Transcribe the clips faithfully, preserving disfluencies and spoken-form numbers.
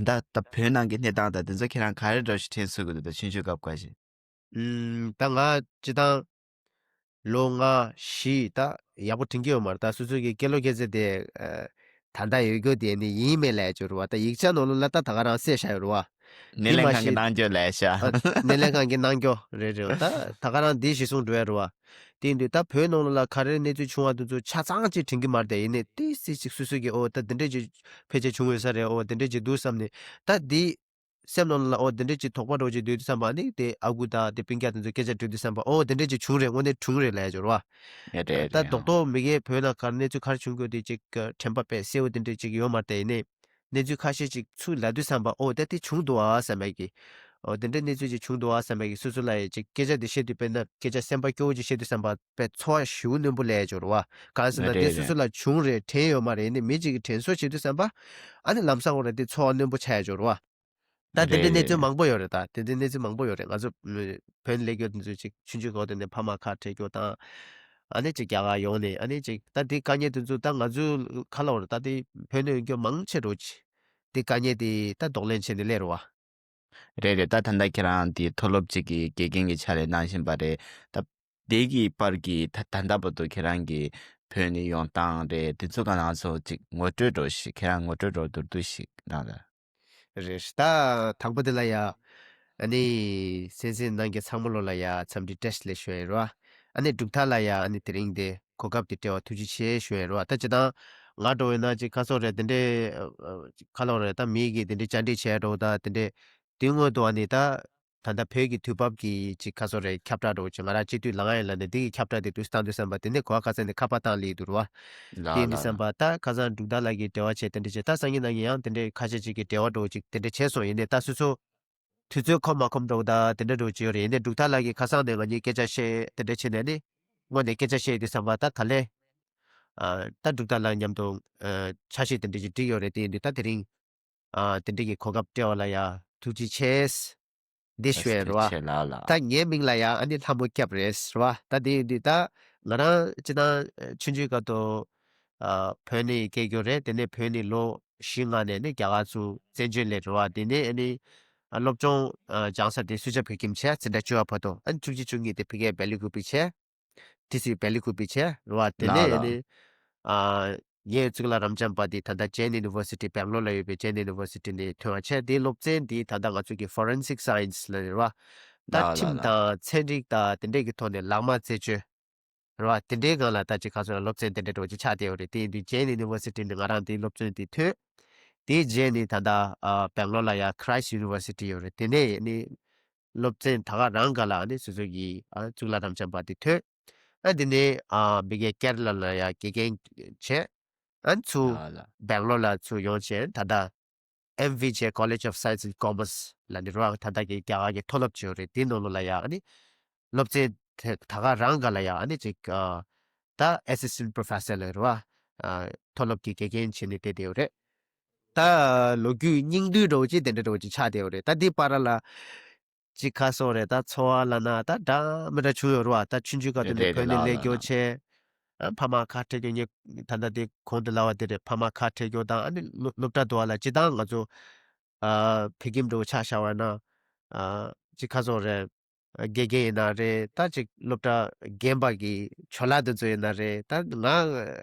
ད་ད་བོད་ནང་གི་གནས་སྟངས་དང་དེ་ཚོ་ཁྱེད་རང་ག་རེ་འདྲ་ཞིག་དྲན་གསོ་གི་འདུག་ད་ཆུང་ཆུང་སྐབས་ག་ཞིག་ཨུམ། ད་ང་སྤྱི་བཏང་ལོ་ལྔ་བཞི་ད་ཡག་པོ་དྲན་གྱི་ཡོད་མ་རེད། ད་སོ་སོ་གི་སྐད་ལོ་སྐད་ཚེ་དེ་ཨ། ད་ལྟ་ཡོད་རྒྱུ་དེ་ནི་ཡིན་མིན་ལས་ཅོ་རུ་བ། ད་ཡིག་ཆ་ནང་ལོ་ལ་ད་ད་ག་རང་གསལ་བཞག་ཡོད་རུ་བ། སྣེ་ལེན་ཁང་གི་གནང་སྐྱོ་ལས་ཤ། ཨ། སྣེ་ལེན་ཁང་གི་གནང་སྐྱོ་རེད་རེད་བ། ད་ད་ག་རང་འདི་གཞི་བཟུང་འགྲོ་ཡ་རུ་བ། དེ་ཡིན་དུས་ད་བོད་ནང་ལོ་ལ་ག་རེ་གནས་ཚུལ་བྱུང་བ་དེ་ཚོ་ཆ་ཚང་ཅིག་དྲན་གྱི་མ་རེད། དེ་ཡིན་ནའི་ཏི་སི་ཅིག་སོ་སོ་གི་ཨོ་ད་དེ་འདྲས་ཅིག་ཕལ་ཆེར་བྱུང་ཡོད་ས་རེད། ཨོ་དེ་འདྲས་ཅིག་འདུག་བསམ་ནས་ད་འདི། སེམས་ནང་ལ་ཨོ་དེ་འདྲས་ཅིག་དོགས་པ་འདྲ་ཅིག་སྡོད་དུས་ཙམ་པ་ནི་དེ་ཨ་ཁུ་དང་དེ་སྤུན་ཀྱག་དེ་ཚོ་སྐད་ཆ་དྲིས་དུས་ཙམ་པ་ཨོ་དེ་འདྲས་ཅིག་བྱུང་རེད། དངོས་གནས་བྱུང་རེད་ལབ་ཡ་ཅིག་རེད་བ། ཡ་རེད་ད་རེད་རྡོག་ཡང་རྡོག་མི་སྒེར་བོད་ནང་གར་གནས་ཚུལ་ག་རེ་བྱུང་གི་ཡོད་དེ་ཅིག་དྲན་པ་དཔེ་གསལ་བོ་དེ་འདྲས་ཅིག་ཡོད་མ་རེད། དེ་ཡིན་ནའི་གནས་ཚུལ་ཁ་ཤས་ཅིག་ཚུར་ལབ་དུས་ཙམ་པ་ཨོ་དེ་དེ་བྱུང་འདུག་ཨ་བསམ་པའི་གི་ཨོ་དེ་འདྲས་གནས་ཚུལ་ཅིག་བྱུང་འདུག་ཨ་བསམ་པའི་གི་སོ་སོ་ལ་ཡ་ཅིག་སྐད་ཆ་དེ་བཤད་དུས་དཔེར་ན་སྐད་ཆ་སེམས་པ་སྐྱོ་བོ་ཅིག་བཤད་དུས་ཙམ་པ་དཔེ་ཚོར་བ་ཞེ་པོ་རྣོན་པོ་སླེབས་ཡ་ཅིག་རེད་བ། གང་ཟེར་ན་དེ་རེད་སོ་སོ་རེད་ལ་བྱུང་རེད་དྲན་ཡོད་མ་རེད། ཡིན་ནའི་མི་གཅིག་གིས་དྲན་གསོ་བྱེད་དུས་ཙམ་པ་ཨ་ནི་ལམ་སང་འོ་རེད་དེ་ཚོར་བ་རྣོན་པོ་ཆགས་ཡ་ཅིག་རེད་བ། ད་དེ་འདྲའི་གནས་ཚུལ་མང་པོ་ཡོད་རེད། ད་དེ་འདྲའི་གནས་ཚུལ་མང་པོ་ཡོད་རེད། ང་ཚོ་བོད་ནས་སླེབས་རྒྱུ་དེ་ཚོ་ཅིག་ཆུང་ཆུང་གོ་དེ་ནས་ཕ་མ་ཁ་བྲལ་རྒྱུ་དང་། ཨ་ནི་ཅིག་རྒྱ་གར་ཡོང་ནས་ཨ་ནི་ཅིག་ད་དེ་དཀའ་ངལ་དེ་ཚོ་ད་ང་ཚོའི་ཁ་ལོ་རེད། ད་དེ་བོད་ནས་ཡོང་རྒྱུ་མང་ཆེ་འགྲོ་ཅིག་དེ་དཀའ་ངལ་དེ་ད་གདོང་ལེན་བྱས་ནས་སླེབས་རེད་བ། རེད་རེད། ད་ད་ལྟ་ཁྱེད་རང་དེ་མཐོ་སློབ་ཅིག་གི་དགེ་རྒན་གྱི་ཕྱག་ལས་གནང་བཞིན་པ་རེད། ད་དེ་གི་བར་གྱི་ད་ད་ལྟ་བར་དུ་ཁྱེད་རང་གི་བོད་ནས་ཡོང་སྟངས་རེད། དེ་ཚོ་ག་ང་ཚོ་ཅིག་ངོ་སྤྲོད་འདྲ་ཞིག་ཁྱེད་རང་ངོ་སྤྲོད་འདྲ་མདོར་བསྡུས་ཤིག་གནང་ད། རེད། ད་དང་པོ་དེ་ལ་ཡ། ཨ་ནི་སེམས་སེམས་ནང་གི་ཚང་མ་ལོ་ལ་ཡ་འཚམས་འདྲི་བཀྲ་ཤིས་བདེ་ལེགས་ཞུ་ཡ་ཡིན་རོ། ཨ་ནི་འབྲུག་ཐར་ལ་ཡ་ཨ་ནི་དེ་རིང་དེ་གོ་སྐབས་དེ་སྤྲད་པ་ཐུགས་རྗེ་ཆེ་ཞུ་ཡ་ཡིན་རོ། ད་ཅི་ད་ང་འགྲོ་ཡིན་ན་ཅིག་ཁ་སོ་རེད་དེ་འདྲས་ཁ་ལོ་རེད། ད་མི་གི་དེ་འདྲས་བཅར་འདྲི་བྱས་འགྲོ་ད་དེ་འདྲས་དེ་སྔོན་དུ་ཨ་ནི་ད་ད་ལྟ་བོད་ཀྱི་དུས་བབ་ཀྱི་ཅིག་ཁ་སོ་རེད་ཁྱབ་བསྒྲགས་འགྲོ་ཅིག་ང་རང་སྤྱི་འཐུས་ལངས་ཡིན་ལ་ནི་དེ་གི་ཁྱབ་བསྒྲགས་དེ་དུས་སྟངས་དུས་བསམ་པ་དེ་འདྲས་གོ་བ་ཁ་སང་ནས་ཁ་པར་བཏང་ལེ་འདུག་རོ། ལ་དེ་ལ་འདི་བསམ་ལ་པ་ད་ཁ་སང་འབྲུག་ཐར་ལགས་ཀྱི་འབྲེལ་བ་བྱས་དེ་འདྲ་བྱས་ད་སང་ཉིན་གནངས་ཉིན་ཡང་དེ་འདྲའི་ཁ་ཤས་ཅིག་གི་འབྲེལ་བ་འགྲོ་ཅིག་དེ་འདྲ་བྱས་སོང་། ཡིན་ནའི་ད་སོ་སོ་དུས་ཚོད་ཁོམ་མ་ཁོམ་འགྲོ་ད་དེ་འདྲ་འགྲོ་ཅིག་ཡོད་རེད། ཡིན་ནའི་འབྲུག་ཐར་ལགས་ཀྱིས་ཁ་སང་ནས་ང་གཉིས་སྐད་ཆ་བཤད་དེ་འདྲ་བྱས་ནས་ནི་དངོས་གནས་སྐད་ཆ་བཤད་དུས་བསམ་པ་ད་ད་ལས་ཨ་ད་འབྲུག་ཐར་ལགས་མཉམ་དུ་ཨ་འཆར་གཞི་དེ་འདྲ་ཅིག་བསྒྲིགས་ཡོད་རེད། དེ་ཡིན་དུས་ད་དེ་རིང་ཨ་དེ་འདྲ་གི་གོ་སྐབས་སྤྲད་པ་ལ་ཡ་ཐུགས་རྗེ་ཆེ། འདི་ཞུ་ཡ་རེད་བ། ཆེ་ལགས་ལགས། ད་ངའི་མིང་ལ་ཡང་ཨ་ནི་ལྷ་མོ་སྐྱབས་རེད་ཟེར་བ། ད་དེ་ཡིན་དུས་ད་ང་རང་སྤྱི་བཏང་ཆུང་ཆུང་སྐབས་དུ་ཨ་བོད་ནས་སྐྱེས་རྒྱུ་རེད། དེ་ནས་བོད་ནས་ལོ་བཞི་ལྔ་ནས་ནི་རྒྱ་གར་ཚུར་བཙན་བྱོལ་སླེབས་རེད་བ། དེ་ནས་ཨ་ནི་ཨ་སློབ་སྦྱོང་ཨ་སྦྱང་ས་དེ་སུད་སི་བོད་ཁྱིམ་བྱས་འཛིན་གྲྭ་བཅུ་པ་བར་དུ་ཨ་ནི་བཅུ་གཅིག་བཅུ་གཉིས་དེ་ཕ་གིའི་བེ་ལི་ཀུ་པི་བྱས། ཏི་སི་བེ་ལི་ཀུ་པི་བྱས་རེད་བ། དེ་ལགས་ནས་ཨ་ལགས། ནི་ཨ་ངས་གཙུག་ལག་རབ་འབྱམས་པ་འདི་ད་ལྟ་Jain University Bangalore ལ་ཡོད་པའི་Jain University ནས་ཐོན་པ་བྱས། དེའི་སློབ་ཚན་འདི་ད་ལྟ་ང་ཚོ་གི་Forensic Science ལབ་རེད་བ། ད་ལགས་ལགས་ཁྲིམས་ལགས། དང་ཚན་རིག་དང་དེ་འདྲས་ཀྱི་ཐོག་ནས་ལག་དམར་རྩད་གཅོད་རེད་བ། དེ་འདྲའི་སྒང་ལ་ད་ཅིག་ཁ་སང་སློབ་ཚན་དེ་འདྲས་འགྲོ་ཅིག་ཆགས་བསྡད་ཡོད་རེད། དེ་ཡིན་དུས་Jain University ནས་ང་རང་འདིའི་སློབ་ཚན་འདི་ཐོན། དེའི་རྗེས་ནས་ད་ལྟ་ཨ་Bangalore ལ་ཡ་Christ University ཡོད་རེད། དེ་ནས་ནི་སློབ་ཚན་ད་ག་རང་སྒང་ལ་ནི་སོ་སོ་གི་ཨ་གཙུག་ལག་རབ་འབྱམས་པ་དེ་ཐོན། ཨ་དེ་ནས་ཨ་ཕ་གིའི་ཀེ་ར་ལ་ལ་ཡ་དགེ་རྒན་བྱས། ཨ་ཚུར་ལགས་ལགས། Bangalore ལ་ཚུར་ཡོང་བྱས་ད་ལྟ་M V J College of Science and Commerce ལ་ནི་རོགས་ད་ལྟ་གི་རྒྱ་གར་གྱི་མཐོ་སློབ་ཅིག་ཡོད་རེད། དེའི་ནང་ལོགས་ལ་ཡ་ཨ་ནི་སློབ་ཚན་དེ་ད་ག་རང་སྒང་ལ་ཡ་ཨ་ནི་ཅིག་ཨ་ད་Assistant Professor ལ་རེད་བ། ཨ་མཐོ་སློབ་ཀྱི་དགེ་རྒན་བྱས་ནས་བསྡད་བསྡད་ཡོད་རེད། ད་ལོ་རྒྱུས་སྙིང་བསྡུས་འདྲ་བོ་ཅིག་དེ་འདྲ་འདྲ་བོ་ཅིག་ཆགས་བསྡད་ཡོད་རེད། ད་འདི་བར་ལ་ཅིག་ཁ་སོང་རེད། ད་ཚོར་བ་ལབ་ན་ད་འདྲ་མི་འདྲ་བྱུང་ཡོད་རེད་བ། ད་ཆུང་ཆུང་སྐབས་དེ་ནས་རེད་བོད་ནས་རེད་སླེབས་རྒྱུ་ལགས་ལགས། བྱས། ཨ་ཕ་མ་ཁ་བྲལ་རྒྱུ་ངས་ད་ལྟ་དེ་གོང་དུ་ལབ་པ་དེ་རེད། ཕ་མ་ཁ་བྲལ་རྒྱུ་དང་ཨ་ནི་སློབ་སློབ་གྲྭ་དུ་བ་ལ་སྤྱི་བཏང་ང་ཚོ་ཨ་ཕ་གིའི་འགྲོ་ཆ་བཞག་པ་ན་ཨ་ཅིག་ཁ་སོང་རེད། དགེ་རྒན་ཡིན་ན་རེད། ད་ཅིག་སློབ་གྲྭ་རྒན་པ་གི་ཇོ་ལགས་དེ་ཚོ་ཡིན་ན་རེད། ད་ང་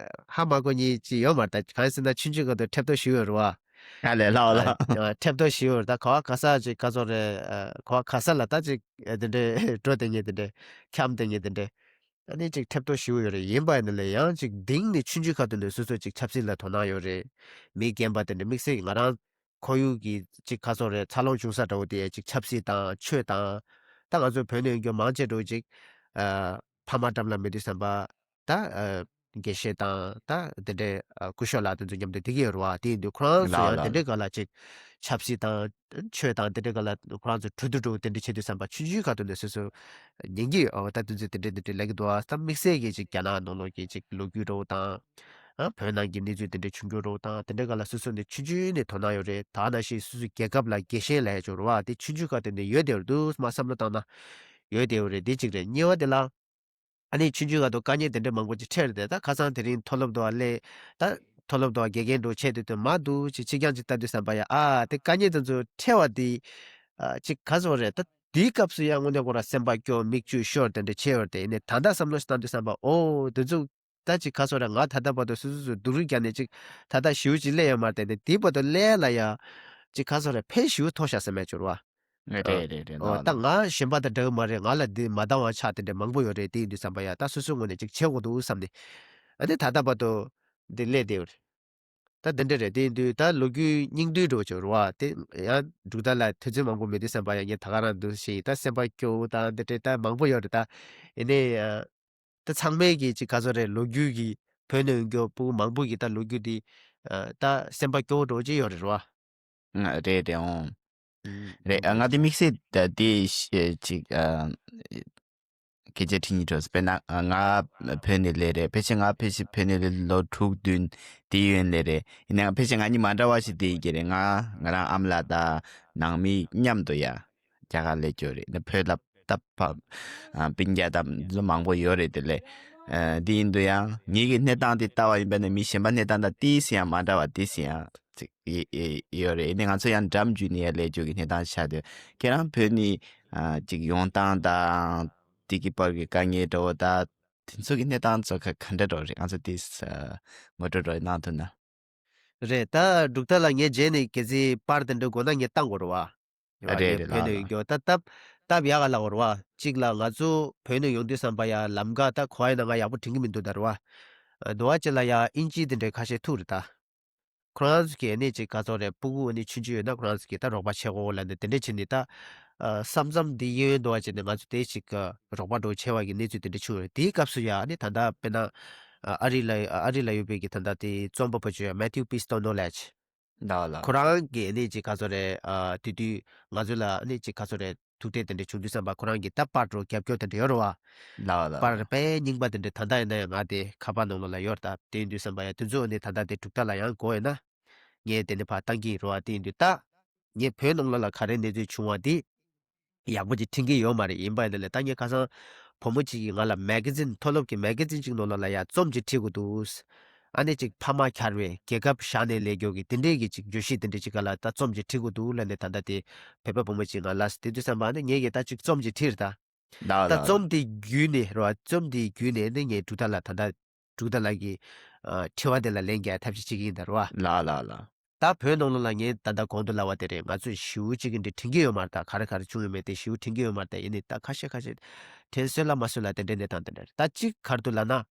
ཧ་མ་གོ་མཁན་ཅིག་ཡོད་མ་རེད། ད་གང་ཡིན་ཟེར་ན་ཆུང་ཆུང་སྐབས་དུ་ཁྲེབ་ཏོ་ཞེ་པོ་ཡོད་རེད་བ། ཨ་ལས་ལགས་ལགས། ཨ་ཁྲེབ་ཏོ་ཞེ་པོ་ཡོད་རེད། ད་ག་བ་ག་ས་ཅིག་ག་ཚོད་རེད། ཨ་ག་བ་ག་ས་ལ་ད་ཅིག་ཨ་དེ་འདྲས་འགྲོ་དེ་ངས་དེ་འདྲས་འཁྱམ་དེ་ངས་དེ་འདྲས་ཨ་ནི་ཅིག་ཁྲེབ་ཏོ་ཞེ་པོ་ཡོད་རེད། ཡིན་པ་ཡིན་ན་ལས་ཡང་ཅིག་གཏིང་ནས་ཆུང་ཆུང་སྐབས་དུ་ནས་སོ་སོ་ཅིག་ཆབ་སྲིད་ལ་དོ་སྣང་ཡོད་རེད། མི་རྒན་པ་དེ་འདྲས་དམིགས་བསལ་གྱི་ང་རང་ཁོར་ཡུག་གི་ཅིག་ཁ་སོགས་རེད། འཚར་ལོངས་བྱུང་ས་འདྲ་བོ་དེ་ཅིག་ཆབ་སྲིད་དང་ཆོས་དང་། ད་ང་ཚོ་བོད་ནས་ཡོང་རྒྱུ་མང་ཆེ་འདྲ་བོ་ཅིག་ཨ་ཕ་མ་འགྲམ་ལ་མེད་དུས་ཙམ་པ་ད་ཨ་དགེ་བཤེས་དང་ད་དེ་འདྲའི་ཨ་སྐུ་ཞབས་ལགས་དེ་ཚོ་མཉམ་དུ་བསྡད་ཀྱི་ཡོད་རེད་བ། དེ་ཡིན་དུས་ཁོ་རང་ཚོ་ལགས་ཡང་དེ་ལགས། འདྲའི་སྒང་ལ་ཅིག་ཆབ་སྲིད་དང་ཆོས་དང་དེ་འདྲའི་སྒང་ལ་ཁོ་རང་ཚོ་གྲོས་བསྡུར་འདྲ་བོ་དེ་འདྲ་བྱེད་དུས་ཙམ་པ་ཆུང་ཆུང་སྐབས་དུ་ནས་སོ་སོ་ཉན་གྱི་ཡོད། ཨོ་ད་དེ་ཚོ་དེ་འདྲ་དེ་འདྲ་ལབ་ཀྱི་འདུག་ཨ། ད་དམིགས་བསལ་གྱི་ཅིག་རྒྱ་ནག་ནང་ལོགས་ཀྱི་ཅིག་ལོ་རྒྱུས་འདྲ་བོ་དང་། ཨ་བོད་ནང་གི་གནས་ཚུལ་དེ་འདྲ་བྱུང་རྒྱུ་རོ་དང་དེ་འདྲ་ག་ལ་སོ་སོ་ནས་ཆུང་ཆུང་ནས་དོ་སྣང་ཡོད་རེད། ད་ནང་བཞིན་སོ་སོའི་རྒྱལ་ཁབ་ལ་དགེ་བཤེས་ལབ་ཡ་ཅིག་རེད་བ། དེ་ཆུང་ཆུང་སྐབས་དེ་ནས་ཡོད་བསྡད་ཡོད་འདུག་མ་བསམ་བློ་བཏང་ན་ཡོད་བསྡད་ཡོད་རེད། དེ་གཅིག་རེད། གཉིས་པ་དེ་ལ་ཨ་ནི་ཆུང་ཆུང་སྐབས་དུ་དཀའ་ངལ་དེ་འདྲ་མང་པོ་ཅིག་འཕྲད་རེད། ད་ཁ་སང་དེ་རིང་མཐོ་སློབ་དུ་བ་སླེབས། ད་ མཐོ་སློབ་དུ་དགེ་རྒན་འགྲོ་ཆེད་དུ་དུ་མ་འདུག་ཅིག་ཕྱི་རྐྱང་ཅིག་ལྟ་དུས་ཙམ་པ་ཡ་ཨ་དེ་དཀའ་ངལ་དེ་ཚོ་འཕྲད་པ་དེ་ཨ་ཅིག་ག་ཚོད་རེད། ད་དེའི་སྐབས་སུ་ཡང་དངོས་གནས་ཁོ་ར་སེམས་པ་སྐྱོ་མིག་ཆུ་ཤོར་དེ་འདྲ་བྱས་ཡོད་དེ་ཡིན་ནའི་ད་ལྟ་བསམ་བློ་ཞིག་བཏང་དུས་ཙམ་པ་ཨོ་དེ་ཚོ་ད་ཅིག་ག་ཚོད་རེད། ང་ད་ལྟ་བར་དུ་སུ་སུ་སུ་སྡུག་རུས་བརྒྱབ་ནས་ཅིག་ད་ལྟ་ཞེ་པོ་ཅིག་སླེབས་ཡོད་མ་རེད་དེ་དེའི་བར་དུ་སླེབས་ལ་ཡ་ཅིག་ག་ཚོད་རེད། ཕན་ཞེ་པོ་ཐོགས་ཤག་བསམ་ཡ་ཅིག་ཡོད་རེད་བ། རེད་རེད་རེད། ཨོ་ད་ང་གཞན་པ་དང་འདྲ་གི་མ་རེད། ང་ལ་འདི་མ་འདང་བ་ཆགས་དེ་འདྲ་མང་པོ་ཡོད་རེད། དེ་ཡིན་དུས་ཙམ་པ་ཡ་ད་སོ་སོའི་ངོས་ནས་ཅིག་བྱེད་དགོས་འདུག་བསམ་ནས་ཨ་ནི་ད་ལྟ་བར་དུ་འདི་སླེབས་བསྡད་ཡོད་རེད། ད་འདི་འདྲ་རེད། དེ་ཡིན་དུས་ད་ལོ་རྒྱུས་སྙིང་བསྡུས་འགྲོ་ཆོག་རེད་བ། དེ་ཡང་འབྲུག་ཐར་ལ་དུས་ཚོད་མང་པོ་མེད་དུས་ཙམ་པ་ཡ་ངས་ད་ག་རང་འདུག་ཞེས་ད་སེམས་པ་སྐྱོ་བོ་དང་འདི་འདྲ་ད་མང་པོ་ཡོད་རེད། ད་ཡིན་ནའི་ད་ཚང་མས་ཀྱི་ཅིག་ག་ཚོད་རེད། ལོ་རྒྱུས་ཀྱི་བོད་ནས་ཡོང་རྒྱུ་ཕྲུ་གུ་མང་པོ་གི་ད་ལོ་རྒྱུས་འདི་ད་སེམས་པ་སྐྱོ་བོ་འགྲོ་ཅིག་ཡོད་རེད་རེད་བ། ཨ་རེད་རེད་འོང་། རེད། ཨ་ང་དེ་དམིགས་བསལ་ད་དེ་ཅིག་ཨ་སྐད་ཆ་དྲི་སྙིང་བྲོ་སོང་། དཔེར་ན་ང་བོད་ནས་སླེབས་རེད། ཕལ་ཆེར་ང་ཕལ་ཆེར་བོད་ནས་སླེབས་ལོ་དྲུག་བདུན་དེའི་ཡན་སླེབས་རེད། ཡིན་ནའང་ཕལ་ཆེར་ང་གཉིས་མ་འདྲ་བ་ཞིག་དེ་ཡིན་གྱི་རེད། ང་ང་རང་ཨ་མ་ལགས་དང་ནང་མི་མཉམ་དུ་ཡ་རྒྱ་གར་སླེབས་ཀྱི་ཡོད་རེད། ནི་བོད་ལ་ད་ཕ་ཨ་སྤུན་ཀྱག་དང་ལོ་མང་པོ་ཡོད་རེད། དེ་ལས་ཨ་དེ་ཡིན་དུས་ཡང་ངེད་ཀྱི་གནས་སྟངས་དེ་ལྟ་བ་ཡིན་པ་ནི་མི་གཞན་པ་གནས་སྟངས་དང་ཏིས་ཡང་མ་འདྲ་བ་ཏིས་ཡང་ཅིག་ཡོད་རེད། ནི་ང་ཚོ་ཡང་འགྲམ་རྒྱུད་ནས་ཡར་སླེབས་རྒྱུ་གི་གནས་སྟངས་ཆགས་དུས་ཁྱེད་རང་བོད་ནས་ཨ་ཅིག་ཡོང་སྟངས་དང་དེ་གི་བར་གྱི་དཀའ་ངལ་འདྲ་བོ་དང་དེ་ཚོ་གི་གནས་སྟངས་ཚོ་ག་ག་འདྲ་འདྲ་བོ་རེད། ང་ཚོ་ཏིས་ངོ་སྤྲོད་འདྲ་བོ་གནང་ཐུབ་ན། རེད། ད་འབྲུག་ཐར་ལ་ངས་རྗེས་ནས་གལ་སྲིད་པར་དེ་འདྲ་དགོས་ན་ངས་བཏང་དགོས་རེད་བ། རེད་བ། རེད་ངས་རེད། བོད་ལགས་ནས་ཡོང་ལགས། རྒྱུ་ད་སྟབས་སྟབས་ཡག་ག་ལབ་དགོས་རེད་བ། གཅིག་ལ་ང་ཚོ་བོད་ནས་ཡོང་དུས་ཙམ་པ་ཡ་ལམ་ཁ་ད་གོ་བ་ཡིན་ན་ང་ཡག་པོ་དྲན་གྱི་མི་འདུག་ད་རེད་བ། འདུག་བ་ཅིག་ལ་ཡ་ཨིན་ཇི་དེ་འདྲའི་ཁ་ཤས་ཐུག་རེད་ད། ཁོ་རང་ཚོ་གིས་ཨ་ནི་ཅིག་ག་ཚོད་རེད། ཕྲུ་གུ་ཨ་ནི་ཆུང་ཆུང་ཡོད་ན་ཁོ་རང་ཚོ་གིས་ད་རོགས་པ་བྱེད་དགོས་ལབ་ནས་དེ་འདྲ་བྱས་ནས་ད་ཨ་ས་མཚམས་འདི་གཡས་གཡོན་འདུག་བ་བྱས་ནས་ང་ཚོ་དེ་ཅིག་ཨ་རོགས་པ་འདྲ་བོ་བྱས་པ་གི་གནས་ཚུལ་དེ་འདྲ་བྱུང་ཡོད་རེད། དེའི་སྐབས་སུ་ཡ་ཨ་ནི་ད་ལྟ་དཔེར་ན་ཨ་ཨ་རི་ལ་ཨ་རི་ལ་ཡོད་པའི་གི་ད་ལྟ་དེ་རྩོམ་པ་པོ་ཅིག་ཡོད། Matthew Peaston Knowledge། ལགས་ལགས། ཁོ་རང་གིས་ཨ་ནི་ཅིག་ག་ཚོད་རེད། ཨ་དེ་དུས་ང་ཚོ་ལ་ཨ་ནི་ཅིག་ག་ཚོད་རེད། ཐུག་འཕྲད་དེ་འདྲ་བྱུང་དུས་ཙམ་པ་ཁོ་རང་གིས་ད་པར་འདྲ་བོ་རྒྱབ་སྐྱོར་དེ་འདྲ་ཡོད་རེད་བ། ལགས་ལགས། པར་དཔེ་རྙིང་པ་དེ་འདྲ་ད་ལྟ་ཡིན་ན་ཡང་ང་དེ་ཁ་པར་ནང་ལོགས་ལ་ཡོད་རེད་ད། དེ་ཡིན་དུས་ཙམ་པ་ཡ་དེ་ཚོ་ནི་ད་ལྟ་དེ་འབྲུག་ཐར་ལ་ཡང་དགོས་ཡོད་ན་ངས་དེ་ནས་ཕར་བཏང་གི་ཡིན་རེད་བ། དེ་ཡིན་དུས་ད་ངས་བོད་ནང་ལོགས་ལ་ག་རེ་གནས་ཚུལ་བྱུང་བ་དེ་ཡག་པོ་ཅིག་དྲན་གྱི་ཡོད་མ་རེད། ཡིན་པ་ཡིན་ན་ལས་ད་ངས་ཁ་སང་བུ་མོ་གཅིག་གིས་ང་ལ་མེ་ག་ཛིན་མཐོ་སློབ་ཀྱི་མེ་ག་ཛིན་གཅིག་ནང་ལོགས་ལ་ཡ་རྩོམ་ཅིག་བྲིས་དགོས་འདུག་ཨ་ནི་ཅིག་ཕ་མ་འཁྱར་བའི་རྒྱལ་ཁབ་བཞག་ནས་སླེབས་རྒྱུ་གི་དེ་འདྲའི་གི་ཅིག་བརྗོད་གཞི་དེ་འདྲ་ཅིག་ག་ལ་ད་རྩོམ་ཅིག་བྲིས་དགོས་འདུག་ལབ་ནས་ད་ལྟ་དེ་བོད་པ་བུ་མོ་ཅིག་ང་ལ་དེ་དུས་ཙམ་པ་ཨ་ནི་ངས་གི་ད་ཅིག་རྩོམ་ཅིག་བྲིས་རེད་ད། ལགས་ད་ལགས། རྩོམ་དེ་བརྒྱུད་ནས་རེད་བ། རྩོམ་དེ་བརྒྱུད་ནས་ནི་ངས་འབྲུག་ཐར་ལ་ད་ལྟ་འབྲུག་ཐར་ལགས་ཀྱི་ཨ་དྲི་བ་དེ་ལ་ལན་རྒྱག་ཐབས་ཤེས་བྱེད་ཀྱི་ཡིན་ད་རེད་བ། ལགས་ལགས་ལགས། ད་བོད་ནང་ལོགས་ལ་ངས་ད་ལྟ་གོང་དུ་ལབ་པ་དེ་རེད། ང་ཚོས་ཞེ་པོ་ཅིག་གི་འདི་དྲན་གྱི་ཡོད་མ་རེད་ད། ག་རེ་ག་རེ་བྱུང་ཡོད་མེད་དེ་ཞེ་པོ་དྲན་གྱི་ཡོད་མ་རེད་ད། ཡིན་ནའི་ད་ཁ་ཤས་ཁ་ཤས་དྲན་སྲོལ་ལ་མ་སྲོལ་ལ་དེ་འདྲའི་གནས་སྟངས་དེ་འདྲ་རེད། ད་གཅིག་ག་རེ་འདུག་ལབ་ན།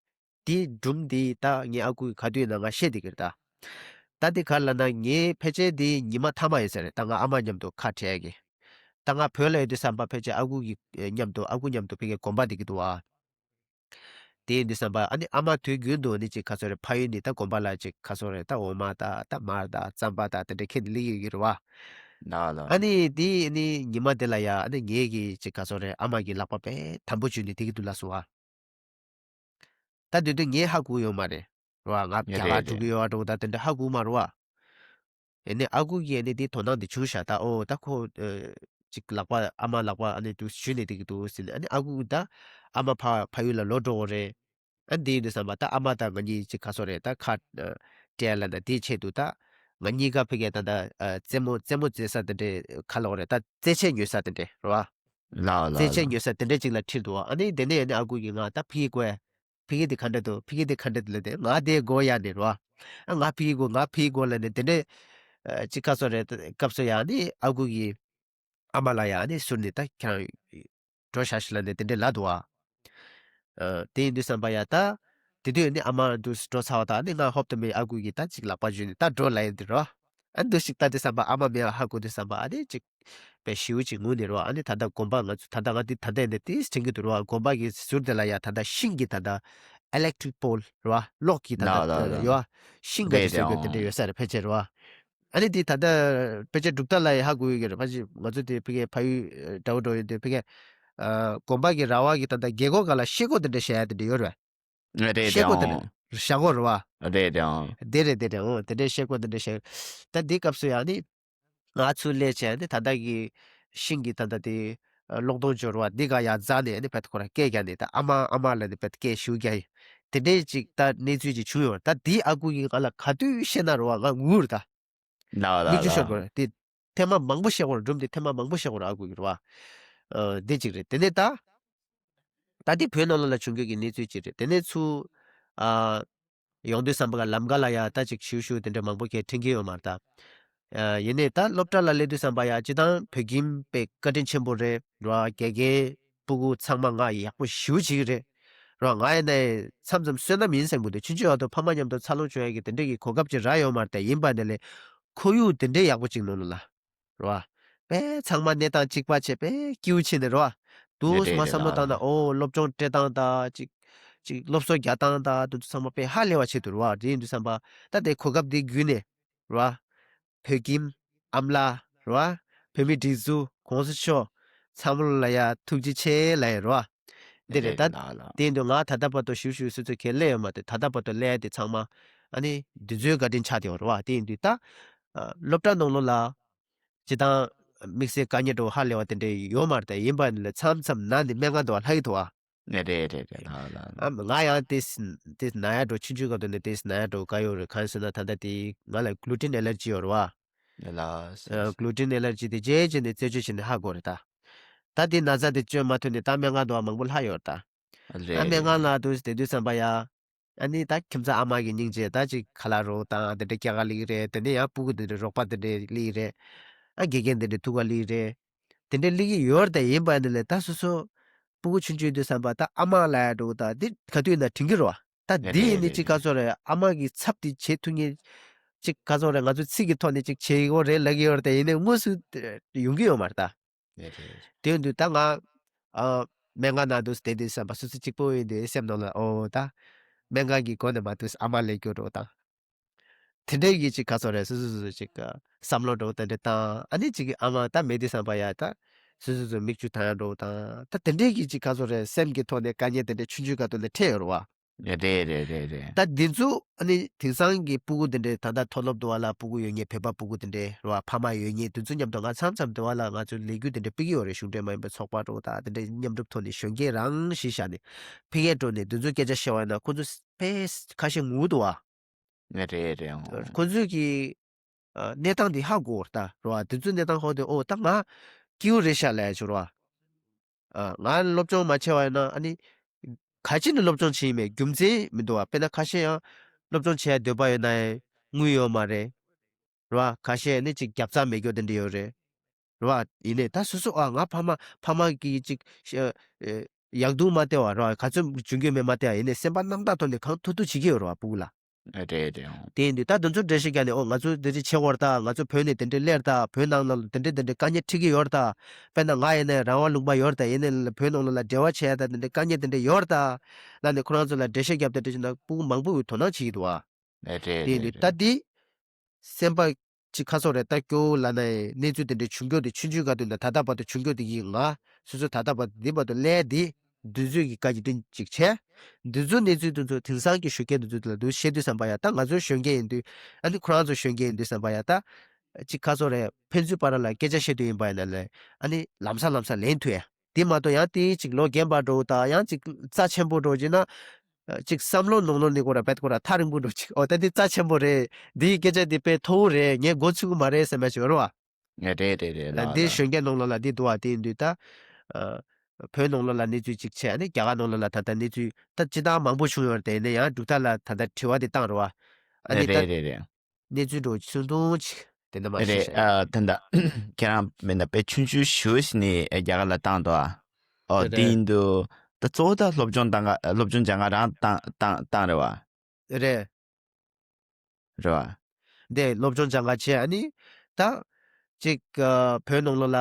དེའི་སྒྲུང་འདི་ད་ངས་ཨ་ཁུ་གི་ག་དུས་ཡིན་ན་ང་བཤད་བསྡད་ཀྱི་རེད་ད། ད་དེ་ག་རེ་ལབ་ན་ངའི་ཕལ་ཆེར་དེ་ཉི་མ་མཐའ་མ་ཡིན་ས་རེད་ད། ང་ཨ་མ་མཉམ་དུ་ཁ་བྲལ་གི། ད་ང་བོད་ལ་ཡོད་དུས་ཙམ་པ་ཕལ་ཆེར་ཨ་ཁུ་གི་མཉམ་དུ་ཨ་ཁུ་མཉམ་དུ་ཕ་གིའི་དགོན་པ་བསྡད་ཀྱི་འདུག་བ། དེ་ཡིན་དུས་ཙམ་པ་ཨ་ནི་ཨ་མ་དུས་རྒྱུན་དུ་ཨ་ནི་ཅིག་ག་ཚོད་རེད། ཕ་ཡུལ་ནས་ད་དགོན་པ་ལ་ཅིག་ག་ཚོད་རེད། ད་འོ་མ་ད་ད་མར་ད་རྩམ་པ་ད་དེ་འདྲ་ཁྱེར་ནས་སླེབས་ཀྱི་ཡོད་ཀྱི་རེད་བ། ལགས་ལགས། ཨ་ནི་དེ་ཨ་ནི་ཉི་མ་དེ་ལ་ཡ་ཨ་ནི་ངེད་ཀྱི་ཅིག་ག་ཚོད་རེད། ཨ་མ་གི་ལག་པ་དཔེ་དམ་པོ་བྱས་ནས་བསྡད་ཀྱི་འདུག་ལབ་སོང་བ། ད་དེ་དུས་ངས་ཧ་གོ་ཡོད་མ་རེད། རེད་བ། ང་རྒྱ་གར་འགྲོ་གི་ཡོད་བ་འགྲོ་ད་དེ་འདྲ་ཧ་གོ་མ་རེད་བ། ཨ་ནི་ཨ་ཁུ་གིས་ཨ་ནི་དེའི་དོ་སྣང་དེ་བྱུང་ཤག་ད་ཨོ་ད་ཁོ་ཨ་ཅིག་ལག་པ་ཨ་མ་ལག་པ་ཨ་ནི་དུ་ཞུས་ནས་བསྡད་ཀྱི་འདུག་ཟེར་ནས། ཨ་ནི་ཨ་ཁུ་ད་ཨ་མ་ཕ་ཕ་ཡུལ་ལ་ལོག་འགྲོ་གི་རེད། ཨ་ནི་དེ་ཡིན་དུས་ཙམ་པ་ད་ཨ་མ་དང་ང་གཉིས་ཅིག་ག་ཚོད་རེད། ད་ཁ་ཨ་བྲལ་ལབ་ན་དེའི་ཆེད་དུ་ད་ང་གཉིས་ཀ་ཕ་གིར་ད་ད་ཨ་རྩེད་མོ་རྩེད་མོ་རྩེ་ས་དེ་འདྲའི་ག་ལབ་དགོས་རེད། ད་རྩེད་ཆས་ཉོ་ས་དེ་འདྲ་རེད་བ། ལགས་ལགས་རྩེད་ཆས་ལགས། ཉོ་ས་དེ་འདྲ་ཅིག་ལ་ཁྲིད་འདུག་བ། ཨ་ནི་དེ་ནས་ཨ་ནི་ཨ་ཁུ་གིས་ང་ད་ཕ་གི་དགོས་ཡ། ཕ་གི་དེ་ག་འདྲ་འདུག་ཕ་གི་དེ་ག་འདྲ་འདུག་ལབ་དེ་ང་དེ་དགོས་ཡ་ནི་རོ། ཨ་ང་ཕ་གི་དགོས། ང་ཕ་གི་དགོས་ལབ་ནས་དེ་འདྲ་ཨ་ཅིག་ག་ཚོད་རེད། སྐབས་སུ་ཡ་ནི་ཨ་ཁུ་གིས་ཨ་མ་ལ་ཡ་ནི་ཟུར་ནས་ད་ཁྱེད་རང་འགྲོ་ཤག་ཤིག་ལབ་ནས་དེ་འདྲ་ལབ་འདུག་བ། ཨ་དེ་ཡིན་དུས་ཙམ་པ་ཡ་ད་དེ་དུས་ནི་ཨ་མ་འདུག་འགྲོ་ཚར་བ་དང་ནི་ང་ཧོབ་ཏེ་མེད། ཨ་ཁུ་གིས་ད་ཅིག་ལག་པ་གཞུས་ནས་ད་འགྲོ་ལབ་ཡ་འདི་རོ། ཨ་འདུག་ཞིག་ལྟ་དུས་ཙམ་པ་ཨ་མ་མེད་པ་ཧ་གོ་དུས་ཙམ་པ་ཨ་ནི་ཅིག་པའི་ཞེ་པོ་ཅིག་ངུས་ནས་རོ། ཨ་ནི་ད་ལྟ་དགོན་པ་ང་ཚོ་ད་ལྟ་ང་འདི་ད་ལྟ་ཡིན་ན་ཏིས་དྲན་གྱི་འདུག་རོ། དགོན་པ་གི་ཟུར་དེ་ལ་ཡ་ད་ལྟ་ཤིང་གི་ད་ལྟ་electric pole རོ། གློག་གི་ད་ལགས་ལགས་ལྟ་ལགས། ཡོ། ཤིང་ག་རེད་ཅིག་བཟོ་རྒྱུ་དེ་འདྲ་ཡོད་ས་རེད་ཕལ་ཆེར་རོ། ཨ་ནི་འདི་ད་ལྟ་ཕལ་ཆེར་འབྲུག་རྟ་ལ་ཡ་ཧ་གོ་ཡོད་ཀྱི་རེད། ཕལ་ཆེར་ང་ཚོ་དེ་ཕ་གིའི་ཕ་ཡུལ་འདྲ་བོ་འགྲོ་ཡོད་དུས་ཕ་གིའི་ཨ་དགོན་པ་གི་ར་བ་གི་ད་ལྟ་རྒྱལ་སྒོ་སྒང་ལ་ཤེལ་སྒོ་དེ་འདྲ་བཞག་ཡ་དེ་འདྲ་ཡོད་རེད། རེད་ཤེལ་སྒོ་དེ་འདྲ་བཞག་གོ་རེད་བ། རེད་རེད་ཨང་། དེ་རེད་དེ་རེད་ཨང་། དེ་འདྲའི་ཤེལ་སྒོ་དེ་འདྲ་བཞག་ད་འདི་སྐབས་སུ་ཡང་ནི་ང་ཚུར་སླེབས་བྱས་ནི་ད་ལྟ་གི་ཤིང་གི་ད་ལྟ་དེ་གློག་སྡོང་སྦྱོར་བ་འདི་ག་ཡར་འཛེགས་ནས་ནི་བེད་ཁོ་ར་སྐད་རྒྱག་ནས་ད་ཨ་མ་ཨ་མ་ལབ་ནས་བེད་སྐད་ཞུ་རྒྱག་ཡིན། དེ་འདྲའི་ཅིག་ད་གནས་ཚུལ་ཅིག་བྱུང་ཡོད་རེད། ད་དེའི་ཨ་ཁུ་གིས་ང་ལ་ག་དུས་བཤད་ན་རེད་བ། ང་ངུ་རེད་ད། ལགས་ལགས་མིག་ཆུ་ཤོར་ལགས། དགོས་རེད་དེ། ཐེངས་མ་མང་པོ་བཤད་དགོས་རེད། སྒྲུང་དེ་ཐེངས་མ་མང་པོ་བཤད་དགོས་རེད། ཨ་ཁུ་གིས་རེད་བ། ཨ་འདི་ཅིག་རེད། དེ་ནས་ད། ད་འདི་བོད་ནང་ལོགས་ལ་བྱུང་རྒྱུ་གི་གནས་ཚུལ་ཅིག་རེད། དེ་ནས་ཚུར་ཨ་ཡོང་དུས་ཙམ་པ་ལམ་ཁ་ལ་ཡ་ད་ཅིག་ཞུ་ཞུ་དེ་འདྲ་མང་པོ་གས་འཕྲད་ཀྱི་ཡོད་མ་རེད་ད། ཨ་ཡིན་ནའི་ད་སློབ་གྲྭ་ལ་སླེབས་དུས་ཙམ་པ་ཡ་སྤྱིར་བཏང་བོད་ཁྱིམ་དཔེ་བཀའ་དྲིན་ཆེན་པོ་རེད་ར། དགེ་རྒན་སྤུ་གུ་ཚང་མ་ང་ཡག་པོ་ཞེ་པོ་ཅིག་རེད་ར། ང་ཡིན་ནའི་མཚམས་མཚམས་བསོད་ནམས་ཡིན་བསམ་གི་འདུག་ཆུང་ཆུང་བར་དུ་ཕ་མ་མཉམ་དུ་འཚར་ལོངས་བྱུང་ཡག་གི་དེ་འདྲ་གི་གོ་སྐབས་ཅིག་རག་ཡོད་མ་རེད་དེ། ཡིན་པ་ནི་ལས་ཁོར་ཡུག་དེ་འདྲའི་ཡག་པོ་ཅིག་ནང་ལ་ར། དཔེ་ཚང་མ་གནས་སྟངས་གཅིག་པ་བྱས། དཔེ་སྐྱིད་པོ་བྱས་ནས་ར། དུ་རེད་མ་རེད་བསམ་བློ་བཏང་ན། ཨོ་སློབ་སྦྱོང་སྤྲད་སྟངས་དང་ཅིག་ཅིག་སློབ་གསོ་རྒྱག་སྟངས་དང་དེ་ཚོ་ཚང་མ་དཔེ་ཧ་ལས་པ་བྱེད་འདུག་ར། དེ་ཡིན་དུས་ཙམ་པ་ད་དེ་གོ་སྐབས་དེ་བརྒྱུད་ནས་ར། བོད་ཁྱིམ་ཨ་མ་ལགས་ར། བོད་མི་སྒྲིག་འཛུགས་གོང་ས་མཆོག་ཚང་མ་ལ་ཡ་ཐུགས་རྗེ་ཆེ་ལབ་ཡ་ར། འདི་རེད་ད། རེད་ལགས་ལགས། དེ་ཡིན་དུས་ང་ད་ལྟ་བར་དུ་ཞུ་ཞུ་སུ་ཚོ་གས་སླེབས་ཡོད་མ་རེད། ད་ལྟ་བར་དུ་སླེབས་ཡ་དེ་ཚང་མ་ཨ་ནི་འདི་ཚོའི་བཀའ་དྲིན་ཆགས་བསྡད་ཡོད་ར་བ། དེ་ཡིན་དུས་ད་སློབ་གྲྭ་ནང་ལོགས་ལ་སྤྱིར་བཏང་དམིགས་བསལ་དཀའ་ངལ་འདྲ་བོ་ཧ་ལས་པ་དེ་འདྲ་ཡོད་མ་རེད་ད། ཡིན་པ་ནི་ལས་མཚམས་མཚམས་ན་ནི་སྨན་ཁང་དུ་བ་ལྷག་གི་འདུག་བ། རེད་རེད་རེད་ལགས་ལགས། ཨ་ང་ཡང་དེ་དེ་ན་ཡ་འགྲོ། ཆུང་ཆུང་སྐབས་དུ་ནས་དེ་ན་ཡ་འགྲོ་དཀའ་ཡོད་རེད། གང་ཡིན་ཟེར་ན་ད་ལྟ་དེ་ང་ལ་གླུ་ཊིན་ཨེ་ལར་ཇི་ཡོད་རེད་བ། ལགས། གླུ་ཊིན་ཨེ་ལར་ཇི་དེ་རྗེས་བྱས་ནས་རྩད་གཅོད་བྱས་ནས་ཧ་གོ་རེད་ད། ད་དེ་ན་ཚ་དེ་བཅོས་མ་ཐུབ་ནས་ད་སྨན་ཁང་དུ་བ་མང་པོ་ལྷག་ཡོད་རེད་ད། རེད་ཨ་སྨན་ཁང་རེད། ལ་དུ་བསྡད་དུས་ཙམ་པ་ཡ། ཨ་ནི་ད་ཁྱིམ་ཚང་ཨ་མ་གི་སྙིང་རྗེ་ད་ཅིག་ཁ་ལག་རོགས་དང་དེ་འདྲ་སྐྱེལ་ག་སླེབས་ཀྱི་རེད། དེ་ནས་ཡང་སྤུ་གུ་དེ་འདྲ་རོགས་པ་དེ་འདྲ་སླེབས་ཀྱི་རེད། ཨ་དགེ་རྒན་དེ་འདྲ་ཐུག་ག་སླེབས་ཀྱི་རེད། དེ་འདྲ་སླེབས་ཀྱི་ཡོད་རེད་དེ། ཡིན་པ་ནི་ལས་ད་སོ་སོ་སྤུ་གུ་ཆུང་ཆུང་དུས་ཙམ་པ་ད་ཨ་མ་ལ་ཡ་འགྲོ་ད་འདི་ག་དུས་ན་དྲན་གྱི་རེད་བ། ད་འདི་ཡིན་ནི་རེད་ཅིག་ག་རེད་ཚོད་རེད། ཨ་མ་གི་ཚབ་དེ་བྱེད་ཐུབ་མཁན་ཅིག་ག་རེད་ཚོད་རེད། ང་ཚོ་ཚིག་གི་ཐོག་ནས་ཅིག་བྱེད་དགོས་རེད་ལབ་ཀྱི་ཡོད་རེད་དེ། ཡིན་ནའི་དངོས་སུ་ཡོང་གི་ཡོད་མ་རེད་ད། རེད་རེད། དེ་ཡིན་དུས་ད་ང་ཨ་སྨན་ཁང་ནང་དུ་བསྡད་དུས་ཙམ་པ་སོ་སོ་གཅིག་པོ་ཡིན་དུས་སེམས་ནང་ལ་ཨོ་ད་སྨན་ཁང་གི་སྒོ་ནས་མ་ཐུག་ཨ་མ་སླེབས་རྒྱུ་འགྲོ་དང་། དེ་འདྲའི་གི་ཅིག་ག་རེ་ཚོད་རེད། སོ་སོ་སོ་སོ་ཅིག་བསམ་བློ་འགྲོ་དེ་འདྲ་བཏང་། ཨ་ནི་ཅིག་གི་ཨ་མ་ད་མེད་དུས་ཙམ་པ་ཡ་ད་སོ་སོ་སོ་མིག་ཆུ་ཐང་ཡ་འགྲོ་དང་། ད་དེ་འདྲའི་གི་ཅིག་ག་རེ་ཚོད་རེད། སེམས་ཀྱི་ཐོག་ནས་དཀའ་ངལ་དེ་འདྲ་ཆུང་ཆུང་སྐབས་དུ་ནས་འཕྲད་ཡོད་རེད་བ། རེད་རེད་རེད་རེད། ད་འདི་ཚོ་ཨ་ནི་དེང་སང་གི་སྤུ་གུ་འདི་འདྲའི་ད་ལྟ་མཐོ་སློབ་དུ་བ་ལ་སྤུ་གུ་ཡོད་མཁན་བོད་པ་སྤུ་གུ་འདི་འདྲའི་རེད་བ། ཕ་མ་ཡོད་མཁན་དེ་ཚོ་མཉམ་དུ་ང་མཚམས་མཚམས་དུ་བ་ལ་ང་ཚོ་ལས་འགུལ་འདི་འདྲ་སྤེལ་གྱི་ཡོད་རེད། གཞུང་འབྲེལ་མ་ཡིན་པའི་ཚོགས་པ་འགྲོ་ད་འདི་འདྲའི་མཉམ་རུབ་ཐོག་ནས་གཞོན་སྐྱེས་རང་གཞི་བཞག་ནས་ཕ་གིར་འགྲོ་ནས་འདི་ཚོ་སྐད་ཆ་བཤད་པ་ཡིན་ན་ཁོ་ཚོ་དཔེ་ཁ་ཤས་ངུ་འདུག་བ། རེད་རེད། ཨོ། ཁོ་ཚོས་ཀྱི་ཨ་གནས་སྟངས་འདི་ཧ་གོ་ད་རེད་བ། དེ་ཚོའི་གནས་སྟངས་ཧ་གོ་དེ་ཨོ་ད་ང་སྐྱིད་པོ་རེད་ཤག་ལབ་ཡ་ཅིག་རེད་བ། ཨ་ང་སློབ་སྦྱོང་མ་བྱས་པ་ཡིན་ན་ཨ་ནི་ག་ཅི་ནས་སློབ་སྦྱོང་བྱེད་ཡིན་མེད་རྒྱུ་མཚན་མི་འདུག་བ། དཔེར་ན་ཁ་ཤས་ཡང་སློབ་སྦྱོང་བྱེད་ཡ་འདོད་པ་ཡོད་ན་ཡང་དངུལ་ཡོད་མ་རེད། རེད་བ། ཁ་ཤས་ནི་ཅིག་རྒྱབ་རྩ་མེད་རྒྱུ་དེ་འདྲ་ཡོད་རེད། རེད་བ། ཡིན་ནའི་ད་སོ་སོ་ཨ་ང་ཕ་མ་ཕ་མ་གིས་ཅིག་ཤ་ཨེ་ཡག་སྡུག་མ་བལྟས་བ་རེད་བ། ག་ཚོད་འཇོན་གྱི་མེད་མ་བལྟས་བ། ཡིན་ནའི་སེམས་པ་རྣམ་དག་ཐོག་ནས་གང་ཐུབ་ཐུབ་བྱེད་ཀྱི་ཡོད་རེད་བ་སྤུ་གུ་ལ། རེད་རེད། དེ་ཡིན་དུས་ད་དེ་ཚོ་འགྲེལ་བཤད་རྒྱག་ནས་ཨོ་ང་ཚོ་འདི་འདྲ་བྱེད་དགོས་རེད་ད། ང་ཚོ་བོད་ནས་དེ་འདྲ་སླེབས་རེད་ད། བོད་ནང་ལ་དེ་འདྲ་དེ་འདྲ་དཀའ་ངལ་འཕྲད་ཀྱི་ཡོད་རེད་ད། དཔེར་ན་ང་ཡིན་ནའི་རང་དབང་ལུང་པ་ཡོད་རེད་ད། ཡིན་ནའི་བོད་ནང་ལོགས་ལ་འབྲེལ་བ་བྱས་ད་དེ་འདྲ་དཀའ་ངལ་དེ་འདྲ་ཡོད་རེད་ད། ལབ་ནས་ཁོ་རང་ཚོ་ལ་འགྲེལ་བཤད་རྒྱབ་ད་འདྲ་བྱས་ན་སྤུ་གུ་མང་པོས་དོ་སྣང་བྱེད་ཀྱི་འདུག་བ། རེད་རེད། དེ་ཡིན་དུས་རེད་ད་རེད། འདི་སེམས་པ་ཅིག་ཁ་སོ་རེད་ད། སྐྱོ་བོ་ལབ་ན་ཡང་གནས་ཚུལ་དེ་འདྲའི་བྱུང་རྒྱུ་དེ་ཆུང་ཆུང་སྐབས་དུས་ད་ད་ལྟ་བར་དུ་བྱུང་རྒྱུ་དེ་གིས་ང་སོ་སོ་ད་ལྟ་བར་དུ་འདི་བར་དུ་སླེབས་དེ་འདི་ཚོས་ཀྱི་བཀའ་དྲིན་ཅིག་ཆེ། འདི་ཚོ་གནས་ཚུལ་དེ་ཚོ་དེང་སང་གི་གཞོན་སྐྱེས་དེ་ཚོ་ལ་འདུག་བཤད་དུས་ཙམ་པ་ཡ་ད་ང་ཚོ་གཞོན་སྐྱེས་ཡིན་དུས་ཨ་ནི་ཁོ་རང་ཚོ་གཞོན་སྐྱེས་ཡིན་དུས་ཙམ་པ་ཡ་ད་ཅིག་ཁ་སོ་རེད། ཕན་ཚུན་བར་ལ་སྐད་ཆ་བཤད་དུས་ཡིན་པ་ཡིན་ན་ལས་ཨ་ནི་ལམ་སང་ལམ་སང་ལེན་ཐུབ་ཡ། དེ་མ་གཏོགས་ཡང་དེ་ཅིག་ལོ་རྒན་པ་འགྲོ་དང་ཡང་ཅིག་རྩ་ཆེན་པོ་འགྲོ་བྱས་ན། ཅིག་བསམ་བློ་ནང་ལོགས་ནས་ཁོ་ར་བེད་ཁོ་ར་ཐག་རིང་པོ་འགྲོ་ཅིག་ཨོ་ད་འདི་རྩ་ཆེན་པོ་རེད། འདིའི་སྐད་ཆ་འདི་དཔེ་མཐོ་བོ་རེད། ངས་མགོ་ཚོས་ཀྱི་མ་རེད་བསམ་པ་ཞིག་ཡོད་རེད་བ། རེད་རེད་རེད་ལགས་འདི་ལགས། གཞོན་སྐྱེས་ནང་ལོགས་ལ་འདི་འདུག་བ། དེ་ཡིན་དུས་ད། བོད་ནང་ལོགས་ལ་གནས་ཚུལ་ཅིག་བྱས་ནས་རྒྱ་གར་ནང་ལོགས་ལ་ད་ལྟ་གནས་ཚུལ་ད་སྤྱིར་བཏང་མང་པོ་བྱུང་ཡོད་རེད་དེ། ཡིན་ན་ཡང་འབྲུག་ཐར་ལ་ད་ལྟ་དྲི་བ་འདི་བཏང་རེད་བ། ཨ་ནི་ད། རེད་རེད་རེད། གནས་ཚུལ་འགྲོ་ཚུན་ཐུང་ཅིག་དེ་འདྲ་མ་ཤེས་རེད། ཤག་ཨ་ད་ད་ཁྱེད་རང་མིན་ད་དཔེ་ཆུང་ཆུང་ཞུ་ཞིག་ནས་རྒྱ་གར་ལ་བཏང་འདུག་ཨ། ཨོ་རེད་དེ་རེད། ཡིན་དུས་ད་གཙོ་བོ་ད་སློབ་སྦྱོང་བཏང་ག་སློབ་སྦྱོང་སྦྱང་ག་རང་བཏང་བཏང་བཏང་རེད་བ། རེད། རེད་བ། འདི་སློབ་སྦྱོང་སྦྱང་ག་བྱས་ཨ་ནི་ད་ཅིག་ཨ་བོད་ནང་ལོགས་ལ།